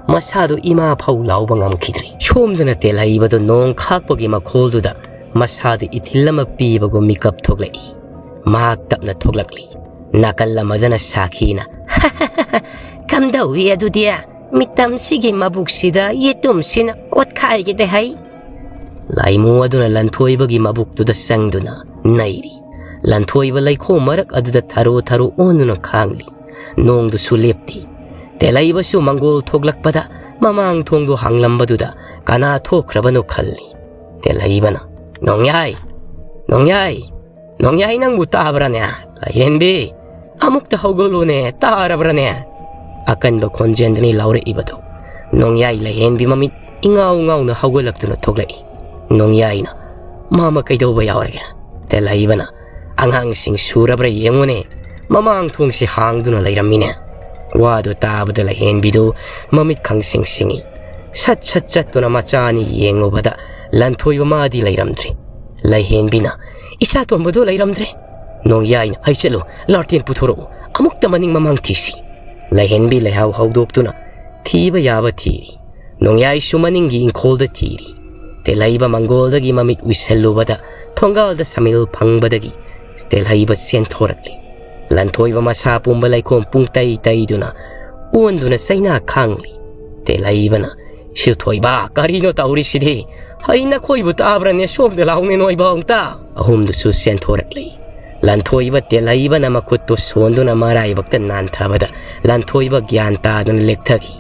ꯃꯁꯥꯗꯨ ꯏꯃꯥ ꯐꯧ ꯂꯥꯎꯕ ꯉꯝꯈꯤꯗ꯭ꯔꯤ꯫ ꯁꯣꯝꯗꯅ ꯇꯦꯜꯍꯩꯕꯗꯨ ꯅꯣꯡ ꯈꯥꯛꯄꯒꯤ ꯃꯈꯣꯜꯗꯨꯗ ꯃꯁꯥꯗꯨ ꯏꯊꯤꯜ ꯑꯃ ꯄꯤꯕꯒꯨꯝ ꯃꯤꯀꯞ ꯊꯣꯛꯂꯛꯏ꯫ ꯃꯍꯥꯛ ꯇꯞꯅ ꯊꯣꯛꯂꯛꯂꯤ꯫ ꯅꯥꯀꯜ ꯑꯃꯗꯅ ꯁꯥꯈꯤꯅ, "ꯀꯝꯗꯧꯏ ꯑꯗꯨꯗꯤ? ꯃꯤꯇꯝꯁꯤꯒꯤ ꯃꯕꯨꯛꯁꯤꯗ ꯌꯦꯇꯨꯝꯁꯤꯅ ꯀꯣꯠꯈꯥꯏꯒꯦꯗꯦ ꯍꯩ!" ꯂꯥꯏꯃꯨ ꯑꯗꯨꯅ ꯂꯟꯊꯣꯏꯕꯒꯤ ꯃꯕꯨꯛꯇꯨꯗ ꯆꯪꯗꯨꯅ ꯅꯩꯔꯤ꯫ ꯂꯟꯊꯣꯏꯕ ꯂꯩꯈꯣꯝ ꯃꯔꯛ ꯑꯗꯨꯗ ꯊꯔꯣ ꯊꯔꯣ ꯑꯣꯟꯗꯨꯅ ꯈꯥꯡꯂꯤ꯫ ꯅꯣꯡꯗꯨꯁꯨ ꯂꯦꯞꯇꯦ꯫ ꯇꯦꯂꯩꯕꯁꯨ ꯃꯪꯒꯣꯜ ꯊꯣꯛꯂꯛꯄꯗ ꯃꯃꯥꯡ ꯊꯣꯡꯗꯨ ꯍꯥꯡꯂꯝꯕꯗꯨꯗ ꯀꯅꯥ ꯊꯣꯛꯈ꯭ꯔꯕꯅꯣ ꯈꯜꯂꯤ꯫ ꯇꯦꯂꯩꯕꯅ, "ꯅꯣꯡꯌꯥꯏ! ꯅꯣꯡꯌꯥꯏ! ꯅꯣꯡꯌꯥꯏ, ꯅꯪꯕꯨ ꯇꯥꯕ꯭ꯔꯥꯅꯦ? ꯂꯥꯏꯍꯦꯟꯕꯤ, ꯑꯃꯨꯛꯇ ꯍꯧꯒꯠꯂꯨꯅꯦ, ꯇꯥꯔꯕ꯭ꯔꯥꯅꯦ?" ꯑꯀꯟꯕ ꯈꯣꯟꯖꯦꯜꯗꯅꯤ ꯂꯥꯎꯔꯛꯏꯕꯗꯨ꯫ ꯅꯣꯡꯌꯥꯏ ꯂꯥꯏꯍꯦꯟꯕꯤ ꯃꯃꯤꯠ ꯏꯉꯥꯎ ꯉꯥꯎꯅ ꯍꯧꯒꯠꯂꯛꯇꯨꯅ ꯊꯣꯛꯂꯛꯏ꯫ ꯅꯣꯡꯌꯥꯏꯅ, "ꯃꯥꯃ ꯀꯩꯗꯧꯕ ꯌꯥꯎꯔꯒꯦ?" ꯇꯦꯂꯩꯕꯅ, "ꯑꯉꯥꯡꯁꯤꯡ ꯁꯨꯔꯕ꯭ꯔꯥ ꯌꯦꯡꯉꯨꯅꯦ, ꯃꯃꯥꯡ ꯊꯣꯡꯁꯤ ꯍꯥꯡꯗꯨꯅ ꯂꯩꯔꯝꯃꯤꯅꯦ꯫" ꯋꯥꯗꯨ ꯇꯥꯕꯗ ꯂꯥꯏꯍꯦꯟꯕꯤꯗꯨ ꯃꯃꯤꯠ ꯈꯪꯁꯤꯡ ꯁꯤꯡꯏ꯫ ꯁꯠ ꯁꯠ ꯆꯠꯇꯨꯅ ꯃꯆꯥ ꯑꯅꯤ ꯌꯦꯡꯂꯨꯕꯗ ꯂꯟꯊꯣꯏꯕ ꯃꯥꯗꯤ ꯂꯩꯔꯝꯗ꯭ꯔꯦ꯫ ꯂꯥꯏꯍꯦꯟꯕꯤꯅ, "ꯏꯆꯥ ꯇꯣꯝꯕꯗꯣ ꯂꯩꯔꯝꯗ꯭ꯔꯦ꯫" ꯅꯣꯡꯌꯥꯏꯅ, "ꯍꯩ ꯆꯠꯂꯨ, ꯂꯥꯔꯇꯦꯟ ꯄꯨꯊꯣꯔꯛꯎ, ꯑꯃꯨꯛꯇ ꯃꯅꯤꯡ ꯃꯃꯥꯡ ꯊꯤꯁꯤ꯫" ꯂꯥꯏꯍꯦꯟꯕꯤ ꯂꯩꯍꯥꯎ ꯍꯧꯗꯣꯛꯇꯨꯅ ꯊꯤꯕ ꯌꯥꯕ ꯊꯤꯔꯤ꯫ ꯅꯣꯡꯌꯥꯏꯁꯨ ꯃꯅꯤꯡꯒꯤ ꯏꯪꯈꯣꯜꯗ ꯊꯤꯔꯤ꯫ ꯇꯦꯂꯩꯕ ꯃꯪꯒꯣꯜꯗꯒꯤ ꯃꯃꯤꯠ ꯎꯏꯁꯜꯂꯨꯕꯗ ꯊꯣꯡꯒꯥꯜꯗ ꯁꯃꯤꯜ ꯐꯪꯕꯗꯒꯤ ꯇꯦꯂꯩꯕ ꯆꯦꯟꯊꯣꯔꯛꯂꯤ꯫ ꯂꯟꯊꯣꯏꯕ ꯃꯁꯥ ꯄꯨꯝꯕ ꯂꯩꯈꯣꯝ ꯄꯨꯡꯇꯩ ꯇꯩꯗꯨꯅ ꯑꯣꯟꯗꯨꯅ ꯆꯩꯅꯥ ꯈꯥꯡꯂꯤ꯫ ꯇꯦꯂꯩꯕꯅ, "ꯁꯤꯜꯊꯣꯏꯕ, ꯀꯔꯤꯅꯣ ꯇꯧꯔꯤꯁꯤꯗꯤ? ꯍꯩ, ꯅꯈꯣꯏꯕꯨ ꯇꯥꯕ꯭ꯔꯅꯦ? ꯁꯣꯝꯗ ꯂꯥꯎꯅꯦ ꯅꯣꯏꯕ ꯑꯃꯨꯛꯇ!" ꯑꯍꯨꯝꯗꯨꯁꯨ ꯆꯦꯟꯊꯣꯔꯛꯂꯤ꯫ ꯂꯟꯊꯣꯏꯕ ꯇꯦꯂꯩꯕꯅ ꯃꯈꯨꯠꯇꯨ ꯁꯣꯟꯗꯨꯅ ꯃꯔꯥꯏꯕꯛꯇ ꯅꯥꯟꯊꯕꯗ ꯂꯟꯊꯣꯏꯕ ꯒ꯭ꯌꯥꯟ ꯇꯥꯗꯨꯅ ꯂꯦꯛꯊꯈꯤ꯫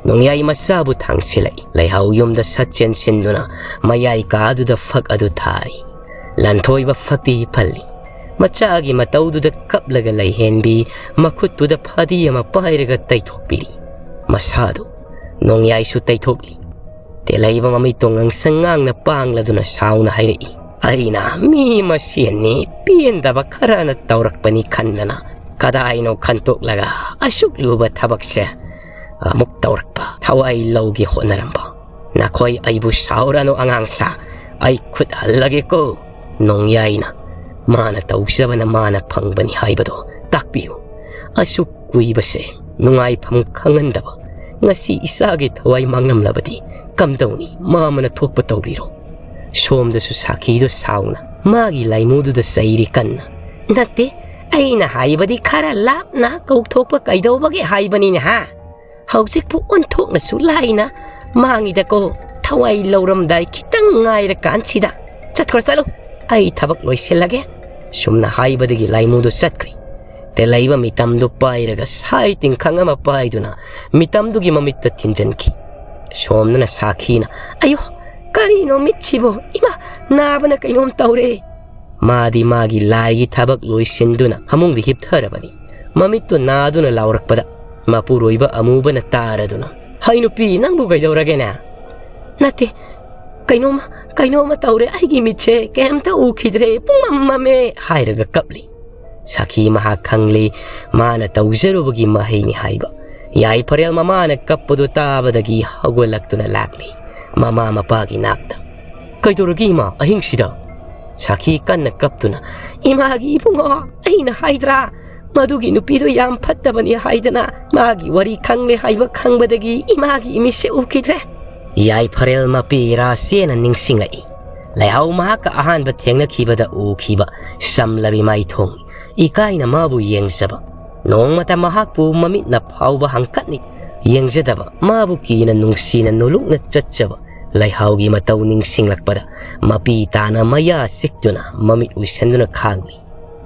ꯅꯣꯡꯌꯥꯏ ꯃꯆꯥꯕꯨ ꯊꯥꯡꯁꯤꯜꯂꯛꯏ꯫ ꯂꯩꯍꯥꯎ ꯌꯨꯝꯗ ꯁꯠ ꯆꯦꯟꯁꯤꯟꯗꯨꯅ ꯃꯌꯥꯏ ꯀꯥꯗꯨꯗ ꯐꯛ ꯑꯗꯨ ꯊꯥꯔꯤ꯫ ꯂꯟꯊꯣꯏꯕ ꯐꯛꯇꯤ ꯐꯜꯂꯤ꯫ ꯃꯆꯥꯒꯤ ꯃꯇꯧꯗꯨꯗ ꯀꯞꯂꯒ ꯂꯩꯍꯦꯟꯕꯤ ꯃꯈꯨꯠꯇꯨꯗ ꯐꯗꯤ ꯑꯃ ꯄꯥꯏꯔꯒ ꯇꯩꯊꯣꯛꯄꯤꯔꯤ꯫ ꯃꯁꯥꯗꯨ ꯅꯣꯡꯌꯥꯏꯁꯨ ꯇꯩꯊꯣꯛꯂꯤ꯫ ꯇꯦꯂꯩꯕ ꯃꯃꯤꯠꯇꯣ ꯉꯥꯡꯁꯪ ꯉꯥꯡꯅ ꯄꯥꯡꯂꯗꯨꯅ ꯁꯥꯎꯅ ꯍꯥꯏꯔꯛꯏ, "ꯑꯩꯅ ꯃꯤ ꯃꯁꯦꯟꯅꯤ, ꯄꯦꯟꯗꯕ ꯈꯔꯅ ꯇꯧꯔꯛꯄꯅꯤ ꯈꯟꯗꯅ ꯀꯗꯥꯏꯅꯣ ꯈꯟꯇꯣꯛꯂꯒ ꯑꯁꯨꯛ ꯂꯨꯕ ꯊꯕꯛꯁꯦ ꯑꯃꯨꯛ ꯇꯧꯔꯛꯄ, ꯊꯋꯥꯏ ꯂꯧꯒꯦ ꯍꯣꯠꯅꯔꯝꯕ꯫ ꯅꯈꯣꯏ ꯑꯩꯕꯨ ꯁꯥꯎꯔꯅꯨ ꯑꯉꯥꯡꯁꯥ, ꯑꯩ ꯈꯨꯠ ꯍꯜꯂꯒꯦꯀꯣ꯫" ꯅꯣꯡꯌꯥꯏꯅ, ꯃꯥꯅ ꯇꯧꯖꯕꯅ ꯃꯥꯅ ꯐꯪꯕꯅꯤ ꯍꯥꯏꯕꯗꯣ ꯇꯥꯛꯄꯤꯌꯨ꯫ ꯑꯁꯨꯛ ꯀꯨꯏꯕꯁꯦ ꯅꯨꯡꯉꯥꯏꯐꯝ ꯈꯪꯍꯟꯗꯕ ꯉꯁꯤ ꯏꯆꯥꯒꯤ ꯊꯋꯥꯏ ꯃꯥꯡꯂꯝꯂꯕꯗꯤ ꯀꯝꯗꯧꯅꯤ? ꯃꯥꯃꯅ ꯊꯣꯛꯄ ꯇꯧꯕꯤꯔꯣ꯫ ꯁꯣꯝꯗꯁꯨ ꯁꯥꯈꯤꯗꯣ ꯁꯥꯎꯅ ꯃꯥꯒꯤ ꯂꯥꯏꯃꯨꯗꯨꯗ ꯆꯩꯔꯤ ꯀꯟꯅ꯫ "ꯅꯠꯇꯦ, ꯑꯩꯅ ꯍꯥꯏꯕꯗꯤ ꯈꯔ ꯂꯥꯞꯅ ꯀꯧꯊꯣꯛꯄ ꯀꯩꯗꯧꯕꯒꯦ ꯍꯥꯏꯕꯅꯤꯅꯦ ꯍꯥ? ꯍꯧꯖꯤꯛꯄꯨ ꯑꯣꯟꯊꯣꯛꯅꯁꯨ ꯂꯥꯏꯅ ꯃꯥꯡꯉꯤꯗꯀꯣ, ꯊꯋꯥꯏ ꯂꯧꯔꯝꯗꯥꯏ ꯈꯤꯇꯪ ꯉꯥꯏꯔꯀꯥꯟꯁꯤꯗ꯫ ꯆꯠꯈ꯭ꯔꯣ ꯆꯠꯂꯨ, ꯑꯩ ꯊꯕꯛ ꯂꯣꯏꯁꯤꯜꯂꯒꯦ"꯫ ꯁꯨꯝꯅ ꯍꯥꯏꯕꯗꯒꯤ ꯂꯥꯏꯃꯨꯗꯨ ꯆꯠꯈ꯭ꯔꯤ꯫ ꯇꯦꯜꯂꯩꯕ ꯃꯤꯇꯝꯗꯨ ꯄꯥꯏꯔꯒ ꯁꯥꯏ ꯇꯤꯡꯈꯪ ꯑꯃ ꯄꯥꯏꯗꯨꯅ ꯃꯤꯇꯝꯗꯨꯒꯤ ꯃꯃꯤꯠꯇ ꯊꯤꯟꯖꯤꯟꯈꯤ꯫ ꯁꯣꯝꯗꯅ ꯁꯥꯈꯤꯅ, "ꯑꯌꯣ, ꯀꯔꯤꯅꯣ ꯃꯤꯠꯁꯤꯕꯣ? ꯏꯃꯥ, ꯅꯥꯕꯅ ꯀꯩꯅꯣꯝ ꯇꯧꯔꯦ"꯫ ꯃꯥꯗꯤ ꯃꯥꯒꯤ ꯂꯥꯏꯒꯤ ꯊꯕꯛ ꯂꯣꯏꯁꯤꯟꯗꯨꯅ ꯐꯃꯨꯡꯗ ꯍꯤꯞꯊꯔꯕꯅꯤ꯫ ꯃꯃꯤꯠꯇꯨ ꯅꯥꯗꯨꯅ ꯂꯥꯎꯔꯛꯄꯗ ꯃꯄꯨꯔꯣꯏꯕ ꯑꯃꯨꯕꯅ ꯇꯥꯔꯗꯨꯅ, "ꯍꯩ ꯅꯨꯄꯤ, ꯅꯪꯕꯨ ꯀꯩꯗꯧꯔꯒꯦꯅꯦ?" "ꯅꯠꯇꯦ, ꯀꯩꯅꯣꯝꯃ, ꯀꯩꯅꯣꯝꯃ ꯇꯧꯔꯦ꯫ ꯑꯩꯒꯤ ꯃꯤꯠꯁꯦ ꯀꯩꯝꯇ ꯎꯈꯤꯗ꯭ꯔꯦ, ꯄꯨꯡꯃꯝ ꯃꯝꯃꯦ" ꯍꯥꯏꯔꯒ ꯀꯞꯂꯤ꯫ ꯁꯥꯈꯤ ꯃꯍꯥꯛ ꯈꯪꯂꯤ, ꯃꯥꯅ ꯇꯧꯖꯔꯨꯕꯒꯤ ꯃꯍꯩꯅꯤ ꯍꯥꯏꯕ꯫ ꯌꯥꯏꯐꯔꯦꯜ ꯃꯃꯥꯅ ꯀꯞꯄꯗꯨ ꯇꯥꯕꯗꯒꯤ ꯍꯧꯒꯠꯂꯛꯇꯨꯅ ꯂꯥꯛꯂꯤ꯫ ꯃꯃꯥ ꯃꯄꯥꯒꯤ ꯅꯥꯛꯇ, "ꯀꯩꯗꯧꯔꯒꯦ ꯏꯃꯥ ꯑꯍꯤꯡꯁꯤꯗ?" ꯁꯥꯈꯤ ꯀꯟꯅ ꯀꯞꯇꯨꯅ, "ꯏꯃꯥꯒꯤ ꯏꯕꯨꯡꯉꯣ, ꯑꯩꯅ ꯍꯥꯏꯗ꯭ꯔꯥ? ꯃꯗꯨꯒꯤ ꯅꯨꯄꯤꯗꯨ ꯌꯥꯝ ꯐꯠꯇꯕꯅꯤ ꯍꯥꯏꯗꯅ ꯃꯥꯒꯤ ꯋꯥꯔꯤ ꯈꯪꯂꯦ ꯍꯥꯏꯕ ꯈꯪꯕꯗꯒꯤ ꯏꯃꯥꯒꯤ ꯏꯃꯤꯠꯁꯦ ꯎꯈꯤꯗ꯭ꯔꯦ"꯫ ꯌꯥꯏꯐꯔꯦꯜ ꯃꯄꯤ ꯔꯥꯁꯦꯅ ꯅꯤꯡꯁꯤꯡꯂꯛꯏ꯫ ꯂꯩꯍꯥꯎ ꯃꯍꯥꯛꯀ ꯑꯍꯥꯟꯕ ꯊꯦꯡꯅꯈꯤꯕꯗ ꯎꯈꯤꯕ ꯆꯝꯂꯕꯤ ꯃꯥꯏꯊꯣꯡ, ꯏꯀꯥꯏꯅ ꯃꯥꯕꯨ ꯌꯦꯡꯖꯕ꯫ ꯅꯣꯡꯃꯇ ꯃꯍꯥꯛꯄꯨ ꯃꯃꯤꯠꯅ ꯐꯥꯎꯕ ꯍꯪꯀꯠꯅꯤ ꯌꯦꯡꯖꯗꯕ, ꯃꯥꯕꯨ ꯀꯤꯅ ꯅꯨꯡꯁꯤꯅ ꯅꯣꯂꯨꯛꯅ ꯆꯠꯆꯕ ꯂꯩꯍꯥꯎꯒꯤ ꯃꯇꯧ ꯅꯤꯡꯁꯤꯡꯂꯛꯄꯗ ꯃꯄꯤ ꯇꯥꯅ ꯃꯌꯥ ꯆꯤꯛꯇꯨꯅ ꯃꯃꯤꯠ ꯎꯏꯁꯟꯗꯨꯅ ꯈꯥꯡꯂꯤ꯫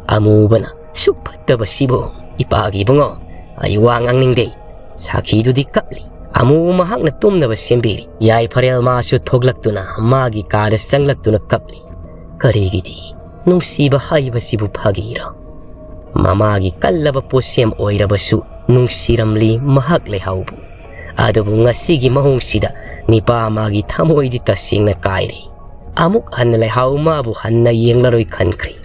ꯑꯃꯨꯕꯅ, "ꯁꯨꯛ ꯐꯠꯇꯕꯁꯤꯕꯨ, ꯏꯄꯥꯒꯤ ꯏꯕꯨꯡꯉꯣ, ꯑꯩ ꯋꯥ ꯉꯥꯡꯅꯤꯡꯗꯦ"꯫ ꯁꯥꯈꯤꯗꯨꯗꯤ ꯀꯞꯂꯤ꯫ ꯑꯃꯨ ꯃꯍꯥꯛꯅ ꯇꯨꯝꯅꯕ ꯁꯦꯝꯕꯤꯔꯤ꯫ ꯌꯥꯏꯐꯔꯦꯜ ꯃꯥꯁꯨ ꯊꯣꯛꯂꯛꯇꯨꯅ ꯃꯥꯒꯤ ꯀꯥꯗ ꯆꯪꯂꯛꯇꯨꯅ ꯀꯞꯂꯤ꯫ ꯀꯔꯤꯒꯤꯗꯤ ꯅꯨꯡꯁꯤꯕ ꯍꯥꯏꯕꯁꯤꯕꯨ ꯐꯥꯒꯤꯔꯣ? ꯃꯃꯥꯒꯤ ꯀꯜꯂꯕ ꯄꯣꯠꯁꯦꯝ ꯑꯣꯏꯔꯕꯁꯨ ꯅꯨꯡꯁꯤꯔꯝꯂꯤ ꯃꯍꯥꯛ ꯂꯩꯍꯥꯎꯕꯨ꯫ ꯑꯗꯨꯕꯨ ꯉꯁꯤꯒꯤ ꯃꯑꯣꯡꯁꯤꯗ ꯅꯤꯄꯥ ꯃꯥꯒꯤ ꯊꯃꯣꯏꯗꯤ ꯇꯁꯦꯡꯅ ꯀꯥꯏꯔꯦ꯫ ꯑꯃꯨꯛ ꯍꯟꯅ ꯂꯩꯍꯥꯎ ꯃꯥꯕꯨ ꯍꯟꯅ ꯌꯦꯡꯂꯔꯣꯏ ꯈꯟꯈ꯭ꯔꯦ꯫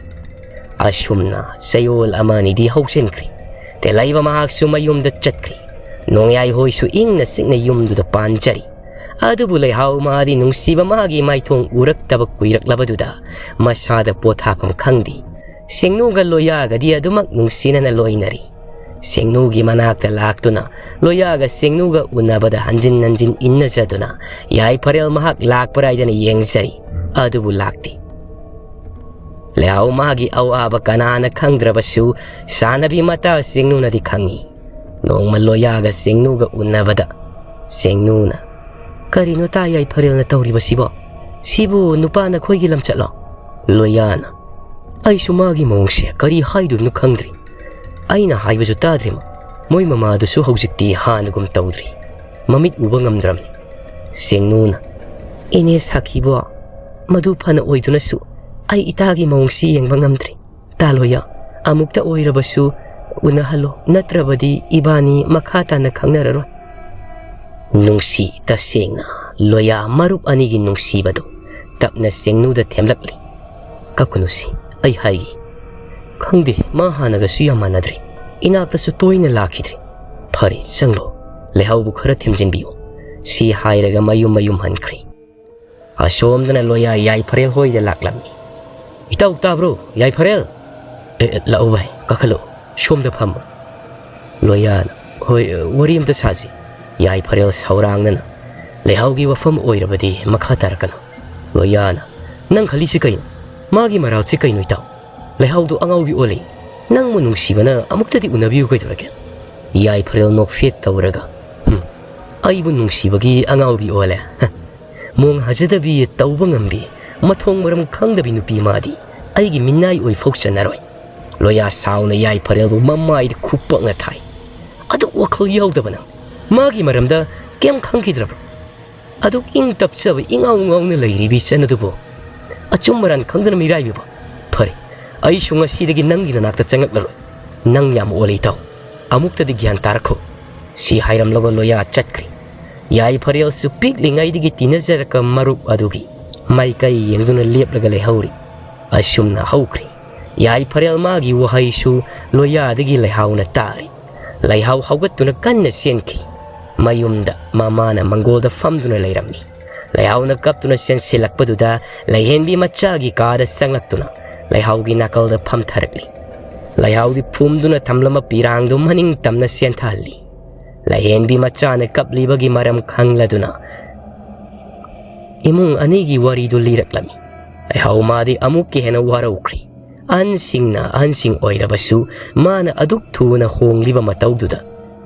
ꯑꯁꯨꯝꯅ ꯆꯌꯣꯜ ꯑꯃ ꯑꯅꯤꯗꯤ ꯍꯧꯖꯤꯟꯈ꯭ꯔꯦ꯫ ꯇꯦꯜꯂꯩꯕ ꯃꯍꯥꯛꯁꯨ ꯃꯌꯨꯝꯗ ꯆꯠꯈ꯭ꯔꯦ꯫ ꯅꯣꯡꯌꯥꯏ ꯍꯣꯏꯁꯨ ꯏꯪꯅ ꯆꯤꯛꯅ ꯌꯨꯝꯗꯨꯗ ꯄꯥꯟꯖꯔꯤ꯫ ꯑꯗꯨꯕꯨ ꯂꯩꯍꯥꯎ ꯃꯥꯗꯤ ꯅꯨꯡꯁꯤꯕ ꯃꯥꯒꯤ ꯃꯥꯏꯊꯣꯡ ꯎꯔꯛꯇꯕ ꯀꯨꯏꯔꯛꯂꯕꯗꯨꯗ ꯃꯁꯥꯗ ꯄꯣꯊꯥꯐꯝ ꯈꯪꯗꯦ꯫ ꯁꯦꯡꯅꯨꯒ ꯂꯣꯌꯥꯒꯗꯤ ꯑꯗꯨꯃꯛ ꯅꯨꯡꯁꯤꯅꯅ ꯂꯣꯏꯅꯔꯤ꯫ ꯁꯦꯡꯅꯨꯒꯤ ꯃꯅꯥꯛꯇ ꯂꯥꯛꯇꯨꯅ ꯂꯣꯌꯥꯒ ꯁꯦꯡꯅꯨꯒ ꯎꯅꯕꯗ ꯍꯟꯖꯤꯟ ꯍꯟꯖꯤꯟ ꯏꯟꯅꯖꯗꯨꯅ ꯌꯥꯏꯐꯔꯦꯜ ꯃꯍꯥꯛ ꯂꯥꯛꯄꯔꯥꯏꯗꯅ ꯌꯦꯡꯖꯔꯤ꯫ ꯑꯗꯨꯕꯨ ꯂꯥꯛꯇꯦ꯫ ꯂꯩꯍꯥꯎ ꯃꯥꯒꯤ ꯑꯋꯥꯕ ꯀꯅꯥꯅ ꯈꯪꯗ꯭ꯔꯕꯁꯨ ꯁꯥꯟꯅꯕꯤ ꯃꯇꯥ ꯁꯦꯡꯅꯨꯅꯗꯤ ꯈꯪꯉꯤ꯫ ꯅꯣꯡꯃ ꯂꯣꯌꯥꯒ ꯁꯦꯡꯅꯨꯒ ꯎꯅꯕꯗ ꯁꯦꯡꯅꯨꯅ, "ꯀꯔꯤꯅꯣ ꯇꯥ ꯌꯥꯏꯐꯔꯦꯜꯅ ꯇꯧꯔꯤꯕꯁꯤꯕꯣ? ꯁꯤꯕꯨ ꯅꯨꯄꯥ ꯅꯈꯣꯏꯒꯤ ꯂꯝꯆꯠꯂꯣ?" ꯂꯣꯌꯥꯅ, "ꯑꯩꯁꯨ ꯃꯥꯒꯤ ꯃꯑꯣꯡꯁꯦ ꯀꯔꯤ ꯍꯥꯏꯗꯣꯏꯅꯣ ꯈꯪꯗ꯭ꯔꯤ꯫ ꯑꯩꯅ ꯍꯥꯏꯕꯁꯨ ꯇꯥꯗ꯭ꯔꯤꯃ꯫ ꯃꯣꯏ ꯃꯃꯥꯗꯨꯁꯨ ꯍꯧꯖꯤꯛꯇꯤ ꯍꯥꯟꯅꯒꯨꯝ ꯇꯧꯗ꯭ꯔꯤ꯫ ꯃꯃꯤꯠ ꯎꯕ ꯉꯝꯗ꯭ꯔꯕꯅꯤ꯫" ꯁꯦꯡꯅꯨꯅ, "ꯏꯅꯦ ꯁꯥꯈꯤꯕꯣ, ꯃꯗꯨ ꯐꯅ ꯑꯣꯏꯗꯨꯅꯁꯨ ꯑꯩ ꯏꯇꯥꯒꯤ ꯃꯑꯣꯡꯁꯤ ꯌꯦꯡꯕ ꯉꯝꯗ꯭ꯔꯤ꯫ ꯇꯥ ꯂꯣꯌꯥ, ꯑꯃꯨꯛꯇ ꯑꯣꯏꯔꯕꯁꯨ ꯎꯅꯍꯜꯂꯣ, ꯅꯠꯇ꯭ꯔꯕꯗꯤ ꯏꯕꯥꯅꯤ ꯃꯈꯥ ꯇꯥꯅ ꯈꯪꯅꯔꯔꯣꯏ꯫" ꯅꯨꯡꯁꯤ, ꯇꯁꯦꯡꯅ ꯂꯣꯌꯥ ꯃꯔꯨꯞ ꯑꯅꯤꯒꯤ ꯅꯨꯡꯁꯤꯕꯗꯨ ꯇꯞꯅ ꯁꯦꯡꯅꯨꯗ ꯊꯦꯝꯂꯛꯂꯤ꯫ "ꯀꯞꯀꯅꯨꯁꯤ, ꯑꯩ ꯍꯥꯏꯒꯦ꯫ ꯈꯪꯗꯦ, ꯃꯥ ꯍꯥꯟꯅꯒꯁꯨ ꯌꯥꯝ ꯃꯥꯟꯅꯗ꯭ꯔꯦ꯫ ꯏꯅꯥꯛꯇꯁꯨ ꯇꯣꯏꯅ ꯂꯥꯛꯈꯤꯗ꯭ꯔꯦ꯫ ꯐꯔꯦ, ꯆꯪꯂꯣ꯫ ꯂꯩꯍꯥꯎꯕꯨ ꯈꯔ ꯊꯦꯝꯖꯤꯟꯕꯤꯌꯨ꯫" ꯁꯤ ꯍꯥꯏꯔꯒ ꯃꯌꯨꯝ ꯃꯌꯨꯝ ꯍꯟꯈ꯭ꯔꯦ꯫ ꯑꯁꯣꯝꯗꯅ ꯂꯣꯌꯥ ꯌꯥꯏꯐꯔꯦꯜ ꯍꯣꯏꯗ ꯂꯥꯛꯂꯝꯃꯤ꯫ "ꯏꯇꯥꯎ ꯇꯥꯕ꯭ꯔꯣ, ꯌꯥꯏꯐꯔꯦꯜ?" "ꯑꯦ, ꯑꯦ, ꯂꯥꯛꯑꯣ ꯚꯥꯏ, ꯀꯥꯈꯠꯂꯛꯑꯣ, ꯁꯣꯝꯗ ꯐꯝꯃꯣ꯫" ꯂꯣꯌꯥꯅ, "ꯍꯣꯏ, ꯑ, ꯋꯥꯔꯤ ꯑꯝꯇ ꯁꯥꯁꯤ꯫" ꯌꯥꯏꯐꯔꯦꯜ ꯁꯧꯔꯥꯡꯅꯅ, "ꯂꯩꯍꯥꯎꯒꯤ ꯋꯥꯐꯝ ꯑꯣꯏꯔꯕꯗꯤ ꯃꯈꯥ ꯇꯥꯔꯛꯀꯅꯨ꯫" ꯂꯣꯌꯥꯅ, "ꯅꯪ ꯈꯜꯂꯤꯁꯤ ꯀꯩꯅꯣ? ꯃꯥꯒꯤ ꯃꯔꯥꯜꯁꯤ ꯀꯩꯅꯣ, ꯏꯇꯥꯎ? ꯂꯩꯍꯥꯎꯗꯨ ꯑꯉꯥꯎꯕꯤ ꯑꯣꯜꯂꯤ꯫ ꯅꯪꯕꯨ ꯅꯨꯡꯁꯤꯕꯅ ꯑꯃꯨꯛꯇꯗꯤ ꯎꯅꯕꯤꯌꯨ ꯀꯩꯗꯧꯔꯒꯦ?" ꯌꯥꯏꯐꯔꯦꯜ ꯅꯣꯛꯐꯦꯠ ꯇꯧꯔꯒ, "ꯍꯨꯝ, ꯑꯩꯕꯨ ꯅꯨꯡꯁꯤꯕꯒꯤ ꯑꯉꯥꯎꯕꯤ ꯑꯣꯜꯂꯦ? ꯍ, ꯃꯣꯡ ꯍꯥꯖꯗꯕꯤ, ꯇꯧꯕ ꯉꯝꯕꯤ, ꯃꯊꯣꯡ ꯃꯔꯝ ꯈꯪꯗꯕꯤ ꯅꯨꯄꯤ ꯃꯥꯗꯤ ꯑꯩꯒꯤ ꯃꯤꯅꯥꯏ ꯑꯣꯏ ꯐꯥꯎ ꯆꯟꯅꯔꯣꯏ꯫" ꯂꯣꯌꯥ ꯁꯥꯎꯅ ꯌꯥꯏꯐꯔꯦꯜꯕꯨ ꯃꯃꯥꯏꯗ ꯈꯨꯄꯛꯅ ꯊꯥꯏ꯫ "ꯑꯗꯨꯛ ꯋꯥꯈꯜ ꯌꯥꯎꯗꯕ ꯅꯪ ꯃꯥꯒꯤ ꯃꯔꯝꯗ ꯀꯩꯝ ꯈꯪꯈꯤꯗ꯭ꯔꯕ꯭ꯔꯣ? ꯑꯗꯨꯛ ꯏꯪ ꯇꯞꯆꯕ, ꯏꯉꯥꯎ ꯉꯥꯎꯅ ꯂꯩꯔꯤꯕꯤ ꯏꯆꯟ ꯑꯗꯨꯕꯨ ꯑꯆꯨꯝ ꯑꯔꯥꯟ ꯈꯪꯗꯅ ꯃꯤꯔꯥꯏꯕꯤꯕ? ꯐꯔꯦ, ꯑꯩꯁꯨ ꯉꯁꯤꯗꯒꯤ ꯅꯪꯒꯤ ꯅꯅꯥꯛꯇ ꯆꯪꯂꯛꯂꯔꯣꯏ꯫ ꯅꯪ ꯌꯥꯝ ꯑꯣꯜꯂꯤ, ꯏꯇꯥꯎ꯫" ꯑꯃꯨꯛꯇꯗꯤ ꯒ꯭ꯌꯥꯟ ꯇꯥꯔꯛꯈꯣ꯫ ꯁꯤ ꯍꯥꯏꯔꯝꯂꯒ ꯂꯣꯌꯥ ꯆꯠꯈ꯭ꯔꯦ꯫ ꯌꯥꯏꯐꯔꯦꯜꯁꯨ ꯄꯤꯛꯂꯤꯉꯩꯗꯒꯤ ꯇꯤꯟꯅꯖꯔꯛꯄ ꯃꯔꯨꯞ ꯑꯗꯨꯒꯤ ꯃꯥꯏꯀꯩ ꯌꯦꯡꯗꯨꯅ ꯂꯦꯞꯂꯒ ꯂꯩꯍꯧꯔꯤ꯫ ꯑꯁꯨꯝꯅ ꯍꯧꯈ꯭ꯔꯦ꯫ ꯌꯥꯏꯐꯔꯦꯜ ꯃꯥꯒꯤ ꯋꯥꯍꯩꯁꯨ ꯂꯣꯌꯥꯗꯒꯤ ꯂꯩꯍꯥꯎꯅ ꯇꯥꯔꯤ꯫ ꯂꯩꯍꯥꯎ ꯍꯧꯒꯠꯇꯨꯅ ꯀꯟꯅ ꯆꯦꯟꯈꯤ꯫ ꯃꯌꯨꯝꯗ ꯃꯃꯥꯅ ꯃꯪꯒꯣꯜꯗ ꯐꯝꯗꯨꯅ ꯂꯩꯔꯝꯃꯤ꯫ ꯂꯩꯍꯥꯎꯅ ꯀꯞꯇꯨꯅ ꯆꯦꯟꯁꯤꯜꯂꯛꯄꯗꯨꯗ ꯂꯩꯍꯦꯟꯕꯤ ꯃꯆꯥꯒꯤ ꯀꯥꯗ ꯆꯪꯂꯛꯇꯨꯅ ꯂꯩꯍꯥꯎꯒꯤ ꯅꯥꯀꯜꯗ ꯐꯝꯊꯔꯛꯂꯤ꯫ ꯂꯩꯍꯥꯎꯗꯤ ꯐꯨꯝꯗꯨꯅ ꯊꯝꯂꯝꯕ ꯄꯤꯔꯥꯡꯗꯨ ꯃꯅꯤꯡ ꯇꯝꯅ ꯆꯦꯟꯊꯍꯜꯂꯤ꯫ ꯂꯩꯍꯦꯟꯕꯤ ꯃꯆꯥꯅ ꯀꯞꯂꯤꯕꯒꯤ ꯃꯔꯝ ꯈꯪꯂꯗꯨꯅ ꯏꯃꯨꯡ ꯑꯅꯤꯒꯤ ꯋꯥꯔꯤꯗꯨ ꯂꯤꯔꯛꯂꯝꯃꯤ꯫ ꯂꯩꯍꯥꯎ ꯃꯥꯗꯤ ꯑꯃꯨꯛꯀ ꯍꯦꯟꯅ ꯋꯥꯔꯧꯈ꯭ꯔꯤ꯫ ꯑꯍꯟꯁꯤꯡꯅ ꯑꯍꯟꯁꯤꯡ ꯑꯣꯏꯔꯕꯁꯨ ꯃꯥꯅ ꯑꯗꯨꯛ ꯊꯨꯅ ꯍꯣꯡꯂꯤꯕ ꯃꯇꯧꯗꯨꯗ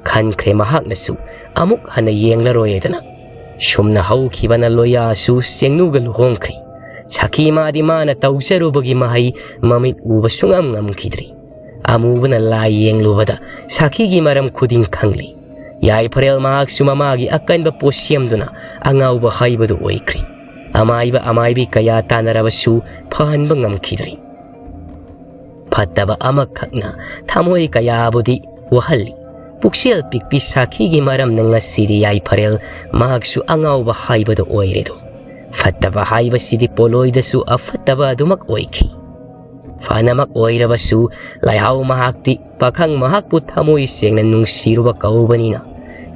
ꯈꯟꯈ꯭ꯔꯦ ꯃꯍꯥꯛꯅꯁꯨ ꯑꯃꯨꯛ ꯍꯟꯅ ꯌꯦꯡꯂꯔꯣꯏꯗꯅ꯫ ꯁꯨꯝꯅ ꯍꯧꯈꯤꯕꯅ ꯂꯣꯌꯥꯁꯨ ꯆꯦꯡꯅꯨꯒ ꯂꯨꯍꯣꯡꯈ꯭ꯔꯤ꯫ ꯁꯈꯤ ꯃꯥꯗꯤ ꯃꯥꯅ ꯇꯧꯖꯔꯨꯕꯒꯤ ꯃꯍꯩ ꯃꯃꯤꯠ ꯎꯕ ꯁꯨꯡꯉꯝ ꯉꯝꯈꯤꯗ꯭ꯔꯤ꯫ ꯑꯃꯨꯕꯅ ꯂꯥꯏ ꯌꯦꯡꯂꯨꯕꯗ ꯁꯈꯤꯒꯤ ꯃꯔꯝ ꯈꯨꯗꯤꯡ ꯈꯪꯂꯤ꯫ ꯌꯥꯏꯐꯔꯦꯜ ꯃꯍꯥꯛꯁꯨ ꯃꯃꯥꯒꯤ ꯑꯀꯟꯕ ꯄꯣꯠ ꯁꯦꯝꯗꯨꯅ ꯑꯉꯥꯎꯕ ꯍꯥꯏꯕꯗꯨ ꯑꯣꯏꯈ꯭ꯔꯤ꯫ ꯑꯃꯥꯏꯕ ꯑꯃꯥꯏꯕꯤ ꯀꯌꯥ ꯇꯥꯟꯅꯔꯕꯁꯨ ꯐꯍꯟꯕ ꯉꯝꯈꯤꯗ꯭ꯔꯤ꯫ ꯐꯠꯇꯕ ꯑꯃꯈꯛꯅ ꯊꯃꯣꯏ ꯀꯌꯥꯕꯨꯗꯤ ꯋꯥꯍꯜꯂꯤ꯫ ꯄꯨꯛꯆꯦꯜ ꯄꯤꯛꯄꯤ ꯁꯥꯈꯤꯒꯤ ꯃꯔꯝꯅ ꯉꯁꯤꯗꯤ ꯌꯥꯏꯐꯔꯦꯜ ꯃꯍꯥꯛꯁꯨ ꯑꯉꯥꯎꯕ ꯍꯥꯏꯕꯗꯨ ꯑꯣꯏꯔꯦꯗꯣ꯫ ꯐꯠꯇꯕ ꯍꯥꯏꯕꯁꯤꯗꯤ ꯄꯣꯂꯣꯏꯗꯁꯨ ꯑꯐꯠꯇꯕ ꯑꯗꯨꯃꯛ ꯑꯣꯏꯈꯤ꯫ ꯐꯅꯃꯛ ꯑꯣꯏꯔꯕꯁꯨ ꯂꯩꯍꯥꯎ ꯃꯍꯥꯛꯇꯤ ꯄꯥꯈꯪ ꯃꯍꯥꯛꯄꯨ ꯊꯃꯣꯏ ꯁꯦꯡꯅ ꯅꯨꯡꯁꯤꯔꯨꯕ ꯀꯧꯕꯅꯤꯅ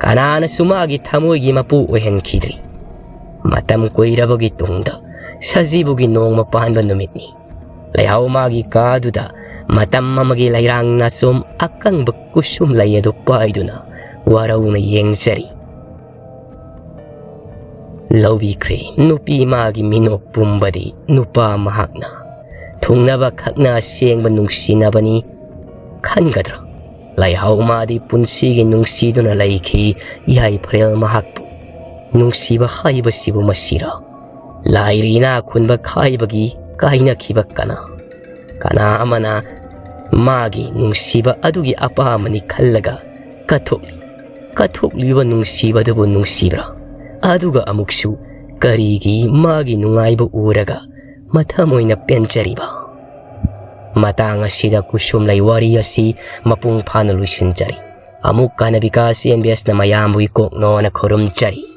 ꯀꯅꯥꯅꯁꯨ ꯃꯥꯒꯤ ꯊꯃꯣꯏꯒꯤ ꯃꯄꯨ ꯑꯣꯏꯍꯟꯈꯤꯗ꯭ꯔꯤ꯫ ꯃꯇꯝ ꯀꯨꯏꯔꯕꯒꯤ ꯇꯨꯡꯗ ꯁꯖꯤꯕꯨꯒꯤ ꯅꯣꯡꯃ ꯄꯥꯟꯕ ꯅꯨꯃꯤꯠꯅꯤ꯫ ꯂꯩꯍꯥꯎ ꯃꯥꯒꯤ ꯀꯥꯗꯨꯗ ꯃꯇꯝ ꯑꯃꯒꯤ ꯂꯩꯔꯥꯡ ꯅꯥꯆꯣꯝ ꯑꯀꯪꯕ ꯀꯨꯁꯨꯝ ꯂꯩ ꯑꯗꯨ ꯄꯥꯏꯗꯨꯅ ꯋꯥꯔꯧꯅ ꯌꯦꯡꯖꯔꯤ꯫ ꯂꯧꯕꯤꯈ꯭ꯔꯦ ꯅꯨꯄꯤ ꯃꯥꯒꯤ ꯃꯤꯅꯣꯛ ꯄꯨꯝꯕꯗꯤ ꯅꯨꯄꯥ ꯃꯍꯥꯛꯅ꯫ ꯊꯨꯡꯅꯕ ꯈꯛꯅ ꯑꯁꯦꯡꯕ ꯅꯨꯡꯁꯤꯅꯕꯅꯤ ꯈꯟꯒꯗ꯭ꯔꯥ? ꯂꯩꯍꯥꯎ ꯃꯥꯗꯤ ꯄꯨꯟꯁꯤꯒꯤ ꯅꯨꯡꯁꯤꯗꯨꯅ ꯂꯩꯈꯤ ꯌꯥꯏꯐꯔꯦꯜ ꯃꯍꯥꯛꯄꯨ꯫ ꯅꯨꯡꯁꯤꯕ ꯍꯥꯏꯕꯁꯤꯕꯨ ꯃꯁꯤꯔꯥ? ꯂꯥꯏꯔꯤ ꯏꯅꯥ ꯈꯨꯟꯕ ꯈꯥꯏꯕꯒꯤ ꯀꯥꯏꯅꯈꯤꯕ ꯀꯅꯥ? ꯀꯅꯥ ꯑꯃꯅ ꯃꯥꯒꯤ ꯅꯨꯡꯁꯤꯕ ꯑꯗꯨꯒꯤ ꯑꯄꯥꯝꯕꯅꯤ ꯈꯜꯂꯒ ꯀꯠꯊꯣꯛꯂꯤ꯫ ꯀꯠꯊꯣꯛꯂꯤꯕ ꯅꯨꯡꯁꯤꯕꯗꯨꯕꯨ ꯅꯨꯡꯁꯤꯕ꯭ꯔꯥ? ꯑꯗꯨꯒ ꯑꯃꯨꯛꯁꯨ ꯀꯔꯤꯒꯤ ꯃꯥꯒꯤ ꯅꯨꯡꯉꯥꯏꯕ ꯎꯔꯒ ꯃꯊꯃꯣꯏꯅ ꯄꯦꯟꯖꯔꯤꯕ? ꯃꯇꯥꯡ ꯑꯁꯤꯗ ꯀꯨꯁꯨꯝꯂꯩ ꯋꯥꯔꯤ ꯑꯁꯤ ꯃꯄꯨꯡ ꯐꯥꯅ ꯂꯣꯏꯁꯤꯟꯖꯔꯤ꯫ ꯑꯃꯨꯛ ꯍꯟꯅ ꯕꯤꯀꯥꯁ ꯑꯦꯝ ꯕꯤ ꯑꯦꯁꯅ ꯃꯌꯥꯝꯕꯨ ꯏꯀꯣꯛꯅꯣꯅ ꯈꯨꯔꯨꯝꯖꯔꯤ꯫